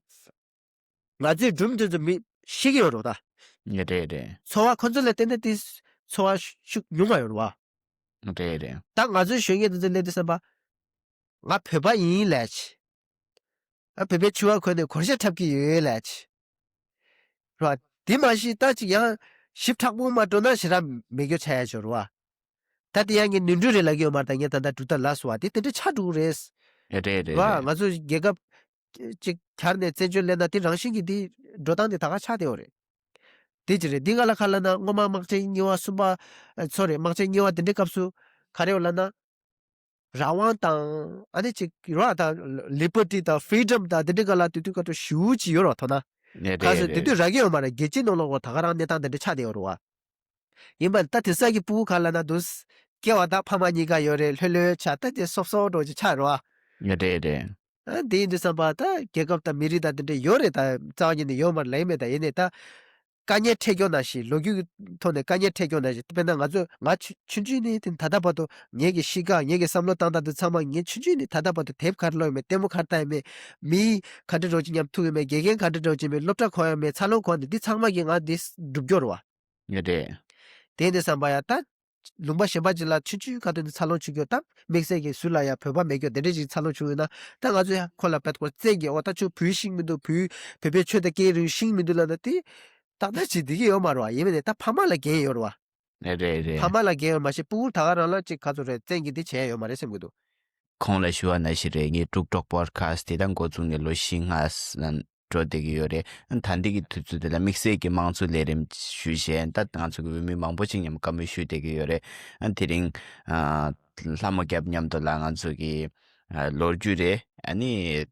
ང་ཚོའི་སྒྲུང་དེ་ཚོ་མི་ཤེས་ཀྱི་ཡོད་རེད་ད། རེད་རེད། ཚོར་བ་ཁོ་ཚོ་ལ་བརྟེན་ནས་དེ་ཚོར་བ་ཤུགས་ཉུང་བ་ཡོད་རེད་བ། རེད་རེད། ད་ང་ཚོའི་གཞོན་སྐྱེས་དེ་ཚོ་སླེབས་དུས་བསམ་པ། ང་བོད་པ་ཡིན་ལས། ཨ་བོད་པའི་ཕྱུ་པ་གོན་ནས་གོར་ཞྭ་འཁྲབ་ཀྱི་ཡོད་ལས། རེད་བ། དེ་མ་གཞི་ད་ཅིག་ཡང་ཞིབ་ཕྲ་པོ་མ་འགྲོ་ན་ཞེ་དྲག་མེད་རྒྱུ་ཆགས་ཡ་ཅིག་ཡོད་རེད་བ། ད་དེ་ཡང་ངས་ནོར་འཁྲུལ་རེད་ལབ་ཀྱི་ཡོད་མ་རེད། ད་ངས་ད་ལྟ་གྲུབ་མཐའ་ལབ་སོང་བ་དེ་དེ་འདྲ་ཆགས་འགྲོ་གི་རེད། རེད་རེད་རེད། ང་ཚོ་རྒྱལ་ཁབ་ཅིག་གྱར་ནས་བཙན་བྱོལ་སླེབས་ན་དེ་རང་བཞིན་གྱིས་དེ་འགྲོ་སྟངས་དེ་ད་ག་ཆགས་བསྡད་ཡོད་རེད། དེ་ཅི་རེད། འདི་ག་ལ་ཁ་ལ་ན་སྔོན་མ་དམག་ཆེན་གཉིས་པ་གསུམ་པ་ཚོ་རེད། དམག་ཆེན་གཉིས་པ་དེ་འདྲའི་སྐབས་སུ་ག་རེ་ཡོད་ལབ་ན། རང་དབང་དང་ཨ་ནི་ཅིག་ར་དང་ལི་བར་ཊི་དང་ཕི་རི་ཌམ་དང་དེ་འདྲའི་ག་ལ་དེ་དུས་ཀ་ཏོ་ཞུ་ཅི་ཡོད་རོ་ཐོ་ན། ནས་ཁ་རེད་སོ་དེ་རེད། དུས་རག་གི་ཡོད་མ་རེད། རྒྱལ་སྤྱིའི་ནང་ལོགས་ད་ག་རང་གནས་སྟངས་དེ་འདྲ་ཆགས་བསྡད་ཡོད་རོ་བ། ཡིན་པ་ད་དེ་ས་གི་ཕྲུ་གུ་ག་ལ་ན་འདུག་སྐྱེ་བ་དང་ཕ་མ་གཉིས་ཀ་ཡོད་རེད། ལྷོད་ལྷོད་ཆགས་ད་དེ་སོབ་སོབ་འགྲོ་ཅི་ཆགས་རོ་བ། ནས་རེད་རེད། ཨ་དེ་ཡིན་དུས་བསམ་པ་ད་རྒྱལ་ཁབ་དང་མི་རིགས་དང་དེ་འདྲ་ཡོད་རེད། ད་རྩ་བ་ཉིད་ནས་ཡོད་མ་རེད་ལབ་ཡིན་མེད། ད་ཡིན་ནས་ད་དཀའ་ངལ་འཕྲད་སྐྱོ་ན་ཞིག་ལོ་རྒྱུས་ཀྱི་ཐོག་ནས་དཀའ་ངལ་འཕྲད་སྐྱོ་ན་ཞིག་དཔེར་ན་ང་ཚོ་ང་ཆུ་ཆུང་ཆུང་ནས་དེ་ད་ལྟ་བར་དུ་ངེད་ཀྱི་གཤིས་ཀ་ངེད་ཀྱི་བསམ་བློ་བཏང་སྟངས་དེ་ཚང་མ་ངས་ཆུང་ཆུང་ནས་ད་ལྟ་བར་དུ་དེབ་ག་རེ་ཀློག་ཡོད་མེད། ལྟད་མོ་ག་རེ་ལྟ་ཡོད་མེད། མི་ག་འདྲ་འགྲོ་ཅིག་མཉམ་ཐུག་ཡོད་མེད། དགེ་རྒན་ག་འདྲ་འགྲོ་ཅིག་མེད། སློབ་གྲྭ་ག་ཡོད་མེད། འཚར་ལོངས་ག་ཡོད་མེད། འདི་ཚང་མ་གིས་ང་འདི་སྒྲུབ་སྐྱོ་རེད་བ། ཡོད་རེད། དེ་ནས་བསམ་པ་ཡ་ད། ལུང་པ་གཞན་པ་ཅིག་ལ་ཆུང་ཆུང་ཁ་ཐུག་ནས་འཚར་ལོངས་བྱུང་རྒྱུ་དང་དམིགས་བསལ་གྱི་ཟུར་ལ་ཡ་བོད་པ་མེད་རྒྱུ་དེ་འདྲས་ཅིག་འཚར་ལོངས་བྱུང་ཡོད་ན། ད་ང་ཚོ་ཡ་ཁོ་ལ་བེད་ཀོ་བཙན་གྱིས་འོ་ད་ཁྱོད་བོད་ཤེས་མི་འདུག་བོད་བོད་པའི་ཆོས་དང་སྐད་རིགས་ཤེས་མི་འདུག་ལབ་ན་དེ་ཏག་ཏག་ཅིག་བསྡད་ཀྱི་ཡོད་མ་རེད་བ། ཡིན་མིན་ནས་ད་ཕ་མ་ལ་འགན་ཡོད་རེད་བ། རེད་རེད། ཕ་མ་ལ་འགན་ཡོད་མ་ཤེས་སྤུ་གུར་ད་ག་རང་ལ་ཅིག་ག་ཚོད་རེད་བཙན་གྱིས་དེ་བྱས་ཡོད་མ་རེད་སེམས་གི་འདུག་ཁོང་ལ་ཞུ་བ་ནང་བཞིན་རེད། ངས་འབྲུག་གྲོགས་པོ་ཌི་ཁ་སི་དེ་དང་འགོ་བཙུགས་ནས་ལོ་བཞི་ལྔ་ཙམ་འགྲོ་བསྡད་ཀྱི་ཡོད་རེད། ད་ལྟའི་གི་དུས་ཚོད་དེ་ལ་དམིགས་བསལ་གྱི་དམངས་གཙོ་ལས་རིམ་ཞུས་བྱས་ད་ང་ཚོ་གི་འོས་མི་མང་པོ་ཅིག་མཉམ་བཀའ་མོལ་ཞུས་བསྡད་ཀྱི་ཡོད་རེད། དེ་རིང་ལྷ་མོ་རྒྱབ་མཉམ་དུ་ལ་ང་ཚོ་གི་ལོ་རྒྱུས་རེད། ཨ་ནི་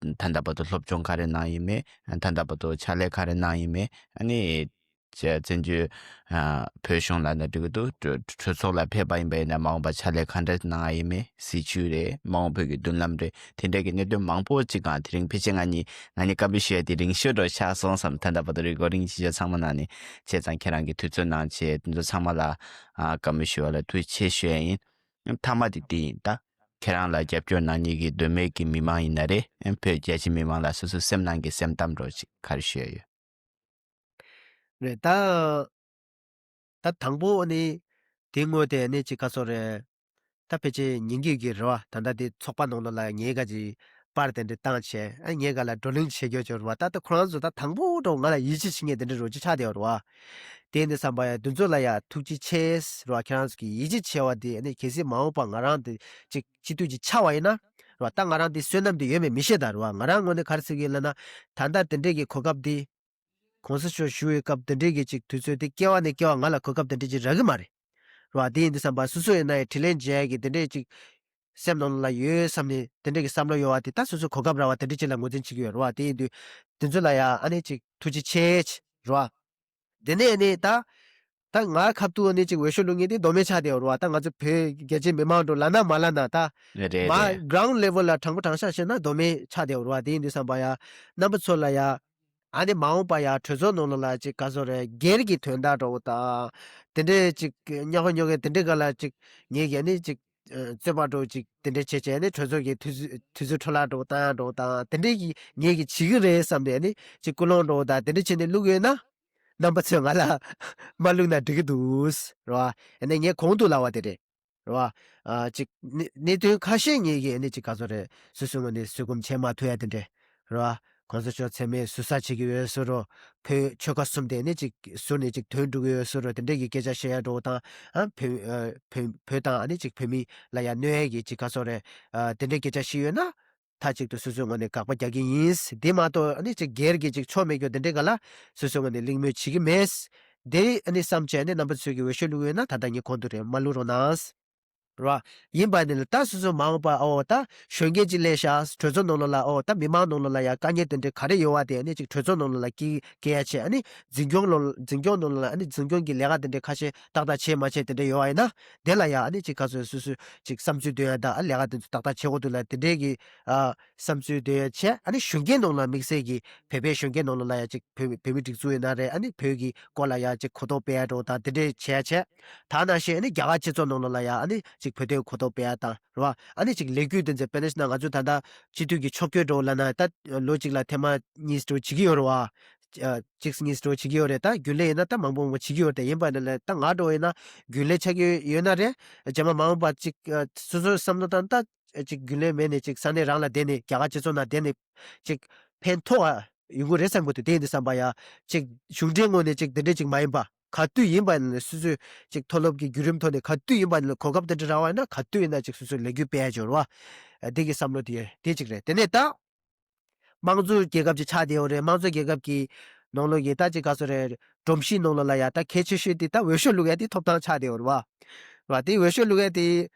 ད་ལྟ་བར་དུ་སློབ་སྦྱོང་ག་རེ་གནང་ཡིན་མེད། ད་ལྟ་བར་དུ་ཕྱག་ལས་ག་རེ་གནང་ཡིན་མེད། ཨ་ནི་བཙན་བྱོལ་བོད་གཞུང་ལ་ནི་འགྲིག་གི་འདུག་གྲོས་ཚོགས་ལ་ཕེབས་པ་ཡིན་པ་ཡིན་ན་མ་འོངས་པ་ཕྱག་ལས་ག་འདྲ་གནང་ཡ་ཡིན་མེད། སྲིད་བྱུས་རེད། མ་འོངས་བོད་ཀྱི་མདུན་ལམ་རེད། དེ་འདྲ་གི་གནད་དོན་མང་པོ་ཅིག་གང་དེ་རིང་ཕལ་ཆེར་ང་གཉིས་ང་གཉིས་བཀའ་མོལ་ཞུ་ཡ་དེ་རིང་ཤོས་འགྲོ་ཆགས་སོང་བསམ། ད་ལྟ་བར་དུ་རེ་སྐོར་རིང་ཅི་བྱ་ཚང་མ་ནང་ནས་བྱས་ཙང་ཁྱེད་རང་གི་དུས་ཚོད་གནང་བྱས་དེ་ཚོ་ཚང་མ་ལ་བཀའ་མོལ་ཞུ་བ་ལ་ཐུགས་རྗེ་ཆེ་ཞུ་ཡ་ཡིན། མཐའ་མ་དེ་དེ་ཡིན་ད། ཁྱེད་རང་ལ་རྒྱབ་སྐྱོར་གནང་མཁན་གྱི་མདོ་སྨད་ཀྱི་མི་མང་ཡིན་ན་རེད། བོད་རྒྱ་ཆེ་མི་མང་ལ་སོ་སོའི་སེམས་ནང་གི་སེམས་གཏམ་འདྲ་ཅིག་ག་རེ་ཞུ་ཡ་ཡོད། རེད་ད། ད་དང་པོ་ནི་དེ་དངོས་དེ་ནི་ཅིག་ག་ཚོད་རེད། ད་ཕལ་ཆེར་ཉན་གྱི་ཡོད་ཀྱི་རེད་བ། ད་ལྟ་དེ་ཚོགས་པ་ནང་ལོགས་ལ་ངའི་ག་ཅིག་པར་དེ་འདྲ་བཏང་བྱས་ཨ་ངའི་ག་ལ་བགྲོ་གླེང་བྱེད་རྒྱུ་ཅིག་རེད་བ། ད་ད་ཁོ་རང་ཚོ་ད་དང་པོ་འགྲོ་ང་ལ་ཡིད་ཆེས་བྱེད་མཁན་དེ་འདྲ་རོ་ཅིག་ཆགས་བསྡད་ཡོད་རེད་བ། དེ་ནི་བསམ་པ་ཡ་དེ་ཚོ་ལ་ཡ་ཐུགས་རྗེ་ཆེ་རེད་བ། ཁྱེད་རང་ཚོ་གི་ཡིད་ཆེས་བྱས་པ་དེ་ནི་གལ་སྲིད་མ་འོངས་པ་ང་རང་དེ་ཅིག་སྤྱི་འཐུས་ཅིག་ཆགས་པ་ཡིན་ན་རེད་བ། ད་ང་རང་དེ་བསོད་ནམས་དེ་ཡོད་མེད་མི་ཤེས་ད་རེད་བ། ང་རང་ངོས་ནས་ག་རེ་ཟེར་གི་ཡིན་ལབ་ན་ད་ལྟ་དེ་འདྲས་ཀྱི་གོ་སྐབས་དེ། གོང་ས་མཆོག་བཞུགས་པའི་སྐབས་དེ་འདྲའི་གི་ཅིག་དུས་ཚོད་དེ་སྐྱེ་བ་ནས་སྐྱེ་བ་ང་ལ་གོ་སྐབས་དེ་འདྲ་ཅིག་རག་གི་མ་རེད། རེད་བ། དེ་ཡིན་དུས་བསམ་པ་སོ་སོ་ཡིན་ན་ཡང་དྲིན་ལན་འཇལ་གི་དེ་འདྲའི་ཅིག་སེམས་ནང་ལ་ཡོད་བསམ་ནས་དེ་འདྲའི་གི་བསམ་བློ་ཡོད་བ་དེ་ད་སོ་སོ་གོ་སྐབས་རག་པ་དེ་འདྲའི་ཅིག་ལ་ངོས་འཛིན་བྱེད་ཀྱི་ཡོད་རེད་བ། དེ་ཡིན་དུས་དེ་ཚོ་ལ་ཡང་ཨ་ནི་ཅིག་ཐུགས་རྗེ་ཆེ་ཆེ་རེད་བ། དེ་ནས་ཨ་ནི་ད་ད་ང་ཁ་ཐུག་ཨ་ནི་ཅིག་འོས་ཤོག་བླུག་མཁན་དེ་མདོ་སྨད་ཆགས་བསྡད་ཡོད་རེད་བ། ད་ང་ཚོ་བོད་རྒྱ་ཆེ་མི་མང་འགྲོ་ལབ་ན་མ་ལབ་ན་ད་རེད་མ་རེད། གྷི་རའུན་ཌི་ལེ་ཝལ་ལ་དྲང་པོ་དྲང་བཞག་བཤད་ན་མདོ་སྨད་ཆགས་བསྡད་ཡོད་རེད་བ། དེ་ཡིན་དུས་བསམ་པ་ཡ་རྣམ་པ་ཚོ་ལ་ཡ། ཨ་ནི་མ་འོངས་པ་ཡ་གྲོས་ཚོགས་ནང་ལོགས་ལ་ཅིག་ག་ཚོད་རེད། སྒེར་གྱི་དོན་དག་འདྲ་བོ་དང་། དེ་འདྲས་ཅིག་ཉོ་ག་ཉོ་ག་དེ་འདྲས་ག་ལ་ཅིག་ངེད་ཀྱི་ཨ་ནི་ཅིག་རྩོད་པ་འདྲ་བོ་ཅིག་དེ་འདྲས་བྱས་བྱས་ནས་གྲོས་ཚོགས་ཀྱི་དུས་ཚོད་དུས་ཚོད་འཕྲོ་བརླག་འདྲ་བོ་བཏང་ཡ་འདྲ་བོ་དང་དེ་འདྲས་ཀྱི་ངེད་ཀྱི་བྱེད་ཀྱི་རེད་བསམ་པའི་ཨ་ནི་ཅིག་ཀུན་སློང་འདྲ་བོ་དང་དེ་འདྲས་བྱས་ནས་བླུག་ཡོད་ན། རྣམ་པ་ཚོས་ང་ལ་མ་བླུག་ན་འགྲིག་གི་འདུག་རེད་བ། ཨ་ནི་ངས་གོང་དུ་ལབ་པ་དེ་རེད། རེད་བ། ཨ་ཅིག་གནད་གནད་དོན་ཁ་ཤས་ངེད་ཀྱིས་ནི་ཅིག་ག་ཚོད་རེད། སོ་སོའི་ངོས་ནས་བཟོད་སྒོམ་བྱེད་མ་ཐུབ་ཡ་དེ་འདྲས་རེད་བ། གོང་ས་མཆོག་མཚན་སྨད་ཟུར་ཟ་བྱེད་ཀྱི་ཡོད་བཟོ་འདྲ། བོད་ཆོལ་ཁ་གསུམ་དེ་ནི་ཅིག་ཟུར་ནས་ཅིག་དོན་འགྲུབ་ཀྱི་ཡོད་བཟོ་འདྲ་དེ་འདྲས་ཀྱི་སྐད་ཆ་བཤད་ཡ་འདྲ་བོ་དང་། ཨ་བོད་ཨ་བོད་བོད་དང་ཨ་ནི་ཅིག་བོད་མི་ལ་ཡ་གནོད་ཡ་གི་ཅིག་ག་ཚོད་རེད། ཨ་དེ་འདྲས་སྐད་ཆ་བཤད་ཡོད་ན། མཐའ་གཅིག་ཏུ་སོ་སོའི་ངོས་ནས་དགག་པ་རྒྱག་གི་ཡིན། དེ་མ་གཏོགས་ཨ་ནི་ཅིག་སྒེར་གྱི་ཅིག་ཕྱོགས་མེད་རྒྱུ་དེ་འདྲས་ག་ལ་སོ་སོའི་ངོས་ནས་གླེང་མོལ་བྱེད་ཀྱི་མེད། དེ་ཨ་ནི་བསམ་བྱས་ནས་རྣམ་པ་ཚོས་ཀྱི་འོས་ཤོག་བླུག་ཡོད་ན་ད་ལྟ་ངས་གོང་དུ་རེད་མ་བླུག་རོགས་གནང་། རེད་བ། ཡིན་པ་ནི་ལ་ད་སོ་སོ་མ་འོངས་པ་ཨོ་ད་གཞོན་སྐྱེས་ཅིག་སླེབས་ཤག་གྲོས་ཚོགས་ནང་ལོགས་ལ་ཨོ་ད་མི་མང་ནང་ལོགས་ལ་ཡ་དཀའ་ངལ་དེ་འདྲས་ག་རེ་ཡོད་བ་དེ་ཨ་ནི་ཅིག་གྲོས་ཚོགས་ནང་ལོགས་ལ་སྐྱེལ་སྐྱེལ་ཡ་བྱས། ཨ་ནི་འཛིན་སྐྱོང་ལོ་འཛིན་སྐྱོང་ནང་ལོགས་ལ་ཨ་ནི་འཛིན་སྐྱོང་གི་ལས་ཀ་དེ་འདྲས་ཁ་ཤས་ཏག་ཏག་བྱས་མ་བྱས་དེ་འདྲས་ཡོད་བ་ཡིན་ན། དེ་ལ་ཡ་ཨ་ནི་ཅིག་ག་ཚོད་སོ་སོས་ཅིག་བསམ་ཚུལ་འདོན་ཡ་དང་ཨ་ལས་ཀ་དེ་ཚོ་ཏག་ཏག་བྱེད་དགོས་འདུག་ལ་དེ་འདྲས་ཀྱི་ཨ་བསམ་ཚུལ་འདོན་ཡ་བྱས། ཨ་ནི་གཞོན་སྐྱེས་ནང་ལ་དམིགས་བསལ་གྱི་བོད་པའི་གཞོན་སྐྱེས་ནང་ལོགས་ལ་ཡ་ཅིག་བོད་བོད་མི་སྒྲིག་འཛུགས་ཡིན་ན་རེད། ཨ་ནི་བོད་ཀྱི་སྐོར་ལ་ཡ་ཅིག་གོ་རྟོགས་སྤེལ་ཡ་འདྲ་བོ་དང་དེ་འདྲས་བྱས་བྱས། ད་ནང་བཞིན་ཨ་ནི་རྒྱ་གར་སྤྱི་ཚོགས་ནང་ལོགས་ལ་ཡ་ཨ་ནི་ ཅིག་བོད་དོན་གོ་རྟོགས་སྤེལ་ཡ་དང་རེད་བ། ཨ་ནི་ཅིག་ལས་འགུལ་དེ་ཚོ་དཔེར་ན་ང་ཚོ་ད་ལྟ་སྤྱི་འཐུས་ཀྱི་ཕྱོགས་སྐྱོད་འགྲོ་ལབ་ན་ད་ལོ་གཅིག་ལ་ཐེངས་མ་གཉིས་འགྲོ་བྱེད་ཀྱི་ཡོད་རེད་བ། ཨ། གཅིག་གཉིས་འགྲོ་བྱེད་ཀྱི་ཡོད་རེད། ད་རྒྱུན་ལས་ཡིན་ན་ད་མང་པོ་མང་པོ་བྱེད་ཀྱི་ཡོད་རེད། ཡིན་པ་ནི་ལ་ད་ང་འགྲོ་ཡིན་ན་རྒྱུན་ལས་ཆགས་ཀྱི་ཡོད་ན་རེད། རྗེས་མ་མ་འོངས་པ་ཅིག་ཨ། སོ་སོའི་བསམ་བློ་བཏང་ད་ཅིག་རྒྱུན་ལས་མེད་ནས་ཅིག་ས་གནས་རང་ལ་བསྡད་ནས་རྒྱ་གར་སྤྱི་ཚོགས་ནང་བསྡད་ནས་ཅིག་ཕན་ཐོགས་ཨ་ཡོང་གི་རེད་བསམ་གི་འདུག་དེ་ཡིན་དུས་བསམ་པ་ཡ་ཅིག་གཞུང་འབྲེལ་ངོས་ནས་ཅིག་དེ་འདྲས་ཅིག་མ་ཡིན་པ་ག་དུས་ཡིན་པ་ནི་སོ་སོས་ཅིག་མཐོ་སློབ་ཀྱི་བརྒྱུད་རིམ་ཐོག་ནས་ག་དུས་ཡིན་པ་ནི་གོ་སྐབས་དེ་འདྲ་རག་པ་ཡིན་ན་ག་དུས་ཡིན་ན་ཅིག་སོ་སོས་ལས་འགུལ་སྤེལ་ཡ་ཅིག་ཡོད་རེད་བ། དེ་གི་བསམ་བློ་དེ་དེ་ཅིག་རེད། དེ་ནས་ད། དམངས་གཙོ་རྒྱལ་ཁབ་ཅིག་ཆགས་བསྡད་ཡོད་རེད། དམངས་གཙོ་རྒྱལ་ཁབ་ཀྱི་ནང་ལོགས་ཀྱི་ད་ཅིག་ག་ཚོད་རེད། སྒྲོམ་གཞིའི་ནང་ལོགས་ལ་ཡ་ད་གལ་ཆེ་ཤོས་དེ་ད་འོས་ཤོག་བླུག་ཡ་དེ་ཐོབ་ཐང་ཆགས་བསྡད་ཡོད་རེད་བ། རེད་བ། དེ་འོས་ཤོག་བླུག་ཡ་དེ་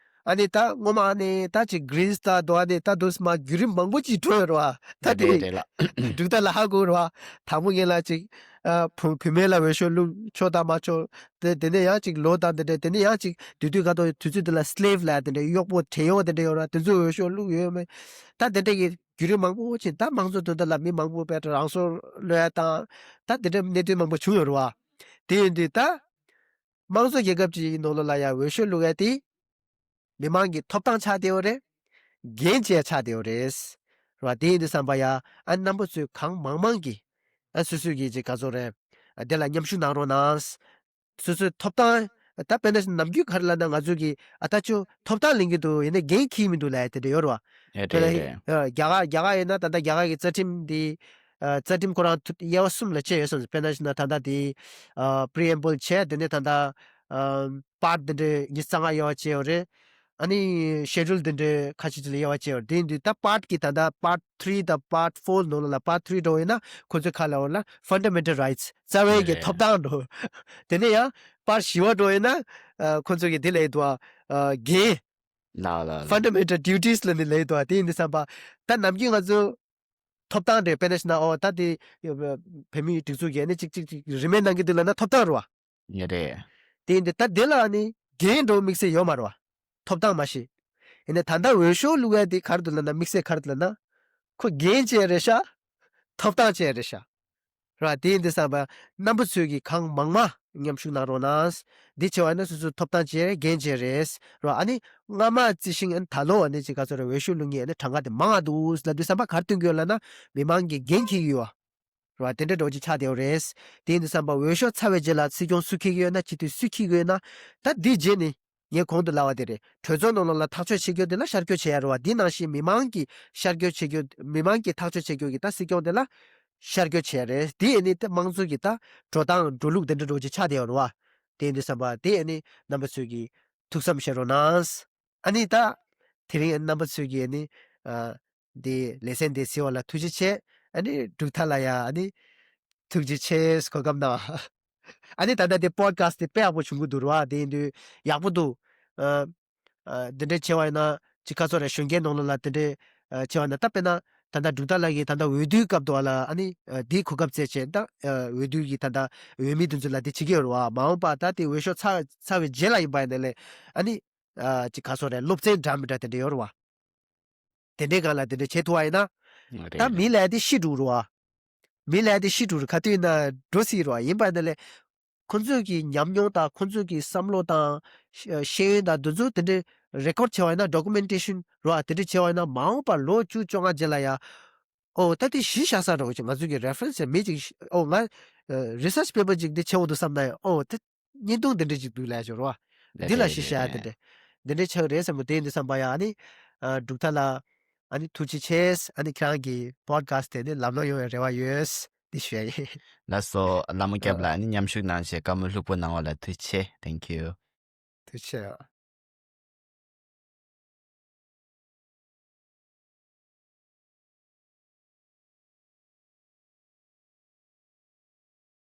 ཨ་ནི་ད་སྔོན་མ་ཨ་ནི་ད་ཅིག་གྷི་རི་སི་ད་དོ་ཨ་ནི་ད་དུས་མ་བརྒྱུད་རིམ་མང་པོ་ཅིག་འགྲོ་ཡོད་རེད་བ། ད་དེ་རེད་རེད་ལ། འབྲུག་རྟ་ལ་ཧ་གོ་རེད་བ། དང་པོ་ངེད་ལ་ཅིག་ཨ། བུ་བུད་མེད་ལ་འོས་ཤོག་བླུག་ཆོག་དང་མ་ཆོག་དེ་དེ་ནས་ཡང་ཅིག་ལོ་དང་དེ་འདྲ་དེ་ནས་ཡང་ཅིག་དུས་དུས་ག་དོ་དུས་ཚོད་དེ་ལ་སི་ལེབ་ལ་དེ་འདྲ་གཡོག་པོ་བྲན་གཡོག་དེ་འདྲ་ཡོད་རེད་བ། དེ་ཚོས་འོས་ཤོག་བླུག་ཡོད་མེད་ད་དེ་འདྲ་གི་བརྒྱུད་རིམ་མང་པོ་ཕྱིན། ད་དམངས་གཙོ་དོན་དག་ལ་མི་མང་པོ་དཔེ་རང་སྲོག་བློས་ཡ་དང་ད་དེ་འདྲའི་གནད་དོན་མང་པོ་བྱུང་ཡོད་རེད་བ། དེ་ཡིན་དུས་ད་དམངས་གཙོ་རྒྱལ་ཁབ་ཅིག་ཡིན་ནོ་ལོ་ལ་ཡ་འོས་ཤོག་བླུག་ཡ་དེ་མི་མང་གི་ཐོབ་ཐང་ཆགས་བསྡད་ཡོད་རེད། འགན་བཅས་ཆགས་བསྡད་ཡོད་རེད། རེད་བ། དེ་ཡིན་དུས་བསམ་པ་ཡ་ཨ་རྣམ་པ་ཚོས་གང་མང་མང་གི་ཨ་སོ་སོའི་གི་ཅིག་ག་ཚོད་རེད། ཨ་དེ་ལ་མཉམ་ཞུགས་གནང་རོགས་གནང་། སོ་སོའི་ཐོབ་ཐང་། ད་དཔེར་ན་ནམ་རྒྱུན་ག་རེ་ལབ་ན་ང་ཚོ་གི་ཨ་ད་ཅོ་ཐོབ་ཐང་ལེན་གི་འདུག་ཡིན་ནའི་འགན་འཁྱེར་མི་འདུག་ལབ་ཡ་དེ་འདྲ་ཡོད་རེད་བ། ཨེ་དཔེར་ན་རེད་རེད། ཨ་རྒྱ་གར་རྒྱ་གར་ཡིན་ན་ད་ལྟ་རྒྱ་གར་གི་རྩ་ཁྲིམས་དེ་ཨ་རྩ་ཁྲིམས་ཁོ་རང་ཐུ་དབྱེ་བ་གསུམ་ལ་ཕྱེ་ཡོད་བསམ། དཔེར་ན་ཞིག་ན་ད་ལྟ་དེ་ཨ་པི་རི་ཨེམ་བལ་བྱས། དེ་ནས་ད་ལྟ་ཨ་པར་ཊི་དེ་འདྲ་ཉི་ཤུ་རྩ་ལྔ་དབྱེ་བ་ཕྱེ་ཡོད་རེད། ཨ་ནི་ཤེ་ཌུལ་དེ་འདྲ་ཁ་ཤས་ཅིག་ལ་དབྱེ་བ་ཕྱེ་ཡོད་རེད། དེ་ཡིན་དུས་ད་པར་ཊི་གི་ད་ལྟ་པར་ཊི་ཐི་རི་དང་པར་ཊི་ཕོར་ནང་ལ་པར་ཊི་ཐི་རི་འགྲོ་ཡིན་ན་ཁོ་ཚོས་ག་ལབ་ཡོད་ལབ་ན་ཕན་ཌ་མེན་ཊལ་རའིཊ་སི། རྩ་བའི་གི་རེད། ཐོབ་ཐང་འགྲོ། དེ་ནས་ཡང་པར་ཊི་བཞི་པ་འགྲོ་ཡིན་ན་ཨ་ཁོ་ཚོ་གི་དེ་ལབ་ཡོད་དོ། ཨ་འགན། ལགས་ལགས་ལགས། ཕན་ཌ་མེན་ཊལ་ཌིའུ་ཊི་སི་ལབ་ནས་ལབ་ཡོད་དོ། དེ་ཡིན་དུས་བསམ་པ་ད་ནམ་རྒྱུན་ང་ཚོ་ཐོབ་ཐང་དེ་དཔེར་ན་ཞིག་ན་ཨོ་ད་དེ་བོད་མིའི་སྒྲིག་འཛུགས་ཀྱི་ཨ་ནི་གཅིག་གཅིག་གཅིག་རིན་མེད་གནང་གི་འདུག་ལབ་ན་ཐོབ་ཐང་རེད་བ། ཡ་རེད། དེ་ཡིན་དུས་ད་དེ་ལ་ཨ་ནི་འགན་འགྲོ་དམིགས་བསལ་ཡོད་མ་རེད་བ། ཐོབ་ཐང་མ་ཤེས། ཡིན་ནའི་ད་ལྟ་འོས་ཤོག་བླུག་ཡ་དེ་ག་རེ་འདུག་ལབ་ན་དམིགས་བསལ་ག་རེ་འདུག་ལབ་ན། ཁོ་འགན་བཅས་རེད་ཤག་ཐོབ་ཐང་བཅས་རེད་ཤག་ར། དེ་ཡིན་དུས་བསམ་པ་རྣམ་པ་ཚོས་ཀྱི་གང་མང་མང་མཉམ་ཞུགས་གནང་རོགས་གནང་། འདི་བྱས་པ་ན་སོ་སོའི་ཐོབ་ཐང་བཅས་འགན་བཅས་རེད། ར་ཨ་ནི་སྔ་མ་རྩི་ཤིང་ཨ་ནི་ད་ལོ་ཨ་ནི་ཅིག་ག་ཚོད་རེད་འོས་ཤོག་བླུག་མཁན་ཨ་ནི་གྲངས་ཀ་དེ་མང་ང་འདུག་ལབ་དུས་བསམ་པ་ག་རེ་སྟོན་གྱི་ཡོད་ལབ་ན་མི་མང་གི་འགན་འཁྱེར་གྱི་ཡོད། ར་དེ་འདྲ་འགྲོ་ཅིག་ཆགས་བསྡད་ཡོད་རེད། དེ་ཡིན་དུས་བསམ་པ་འོས་ཤོག་ཚར་བའི་རྗེས་ལ་སྲིད་སྐྱོང་སུ་འཁྱེར་གྱི་ཡོད་ན་སྤྱི་འཐུས་སུ་འཁྱེར་གྱི་ཡོད་ན་ད་འདི་རྗེས་ནི། ངས་གོང་དུ་ལབ་པ་དེ་རེད། གྲོས་ཚོགས་ནང་ལོགས་ལ་ཐག་གཅོད་བྱེད་རྒྱུ་དེ་ལ་ཤར་བསྐྱོད་བྱེད་ཡ་རེད་བ། འདི་ནང་བཞིན་མི་མང་གིས་ཤར་བསྐྱོད་བྱེད་རྒྱུ་མི་མང་གིས་ཐག་གཅོད་བྱེད་རྒྱུ་གི་ད་སྲིད་སྐྱོང་དེ་ལ་ཤར་བསྐྱོད་བྱེད་ཡ་རེད། དེ་ཨ་ནི་ད་དམངས་གཙོ་གི་ད་འགྲོ་སྟངས་འགྲོ་ལུགས་དེ་འདྲ་འགྲོ་ཅིག་ཆགས་བསྡད་ཡོད་རེད་བ། དེ་ཡིན་དུས་བསམ་པ་དེ་ཨ་ནི་རྣམ་པ་ཚོས་ཀྱིས་ཐུགས་བསམ་བཞེས་རོགས་གནང་། ཨ་ནི་ད་དེ་རིང་རྣམ་པ་ཚོས་ཀྱིས་ཨ་ནི་ཨ་འདི་ལེ་ཚན་འདི་གཟིགས་པ་ལ་ཐུགས་རྗེ་ཆེ། ཨ་ནི་འབྲུག་ཐར་ལ་ཡ་ཨ་ནི་ཐུགས་རྗེ་ཆེ། གོ་སྐབས་གནང་། ཨ་ནི་ད་ལྟ་དེ་པོ་ཌི་ཁ་སི་ཊི་དེ་དཔེ་ཡག་པོ་བྱུང་གི་འདུག་ར། དེ་ཡིན་དུས་ཡག་པོ་འདུག་ཨ་ཨ་འདི་འདྲ་བྱས་པ་ཡིན་ན་ཅིག་ག་ཚོད་རེད་གཞོན་སྐྱེས་ནང་ལོགས་ལ་དེ་འདྲ་ཨ་བྱས་པ་ཡིན་ན་ད་དཔེར་ན་ད་ལྟ་འབྲུག་ཐར་ལགས་ཀྱིས་ད་ལྟ་འོས་བསྡུའི་སྐབས་དུ་བ་ལ་ཨ་ནི་ཨ་འདིའི་གོ་སྐབས་བཙལ་བྱས་ད་ཨ་འོས་བསྡུ་གི་ད་ལྟ་འོས་མི་དེ་ཚོ་ལ་དེ་བྱེད་ཀྱི་ཡོད་རེད་བ། མ་འོངས་པ་ད་དེ་འོས་ཤོག་ཚར་ཚར་བའི་རྗེས་ལ་ཡིན་པ་ཡིན་ན་ལས་ཨ་ནི་ཨ་ཅིག་ག་ཚོད་རེད་སློབ་ཚན་འདྲ་མི་འདྲ་དེ་འདྲ་ཡོད་རེད་བ། དེ་འདྲའི་སྒང་ལ་དེ་འདྲ་བྱེད་ཐུབ་པ་ཡིན་ན། རེད་ད་རེད། མི་ལ་དེ་ཤི་འགྲོ་རུ་བ། མི་ལ་དེ་ཤི་འགྲོ་རུ་ག་དུས་ཡིན་ན་འགྲོ་སྲིད་རུ་བ་ཡིན་པ་འདི་ལས། ཁོ་ཚོས་ཀྱི་ཉམས་མྱོང་དང་ཁོ་ཚོས་ཀྱི་བསམ་བློ་དང་ཤེས་ཤེས་ཡོན་དང་འདི་ཚོ་དེ་འདྲའི་རེ་ཀོར་བྱས་པ་ཡིན་ན་ཌོ་ཀུ་མེན་ཊེ་ཤན་རུ་བ་དེ་འདྲ་བྱས་པ་ཡིན་ན་མ་འོངས་པར་ལོ་བཅུ་བཅོ་ལྔ་རྗེས་ལ་ཡ། ཨོ་ད་དེ་གཞི་བཞག་ས་རུ་བ་ཅིག་ང་ཚོ་གི་རེ་ཕ་རེན་སི་མེད་ཅིག་ཨོ་ང་རི་སར་ཆི་པེ་པར་ཅིག་འདི་བྱེད་འོ་འདུག་བསམ་ན་ཡང་ཨོ་དེ། བརྙན་ཐུང་འདི་འདྲ་ཅིག་འདུག་ལབ་ཞོར་བ། འདི་ལ་ཤི་ཤ་འདི་འདྲ། འདི་འདྲ་ཆགས་རེད་བསམ་པ་དེ་འདི་བསམ་པ་ཡ་ཨ་ནི། འབྲུག་ཐར་ལགས། ཨ་ནི་ཐུགས་རྗེ་ཆེ། ཨ་ནི་ཁྱེད་རང་གི་པོ་ཌི་ཁ་སི་ཊི་དེ་ནི་ལམ་ལྷོང་ཡོང་བའི་རེ་བ་ཡོད། འདི་ཞུ་ཡ་ཡིན། ལགས་སོ་ལྷ་མོ་སྐྱབས་ལགས། ཨ་ནི་མཉམ་ཞུགས་གནང་བྱས་བཀའ་མོལ་ལྷུག་པོ་གནང་བ་ལ་ཐུགས་རྗེ་ཆེ། Thank you. ཐུགས་རྗེ་ཆེ།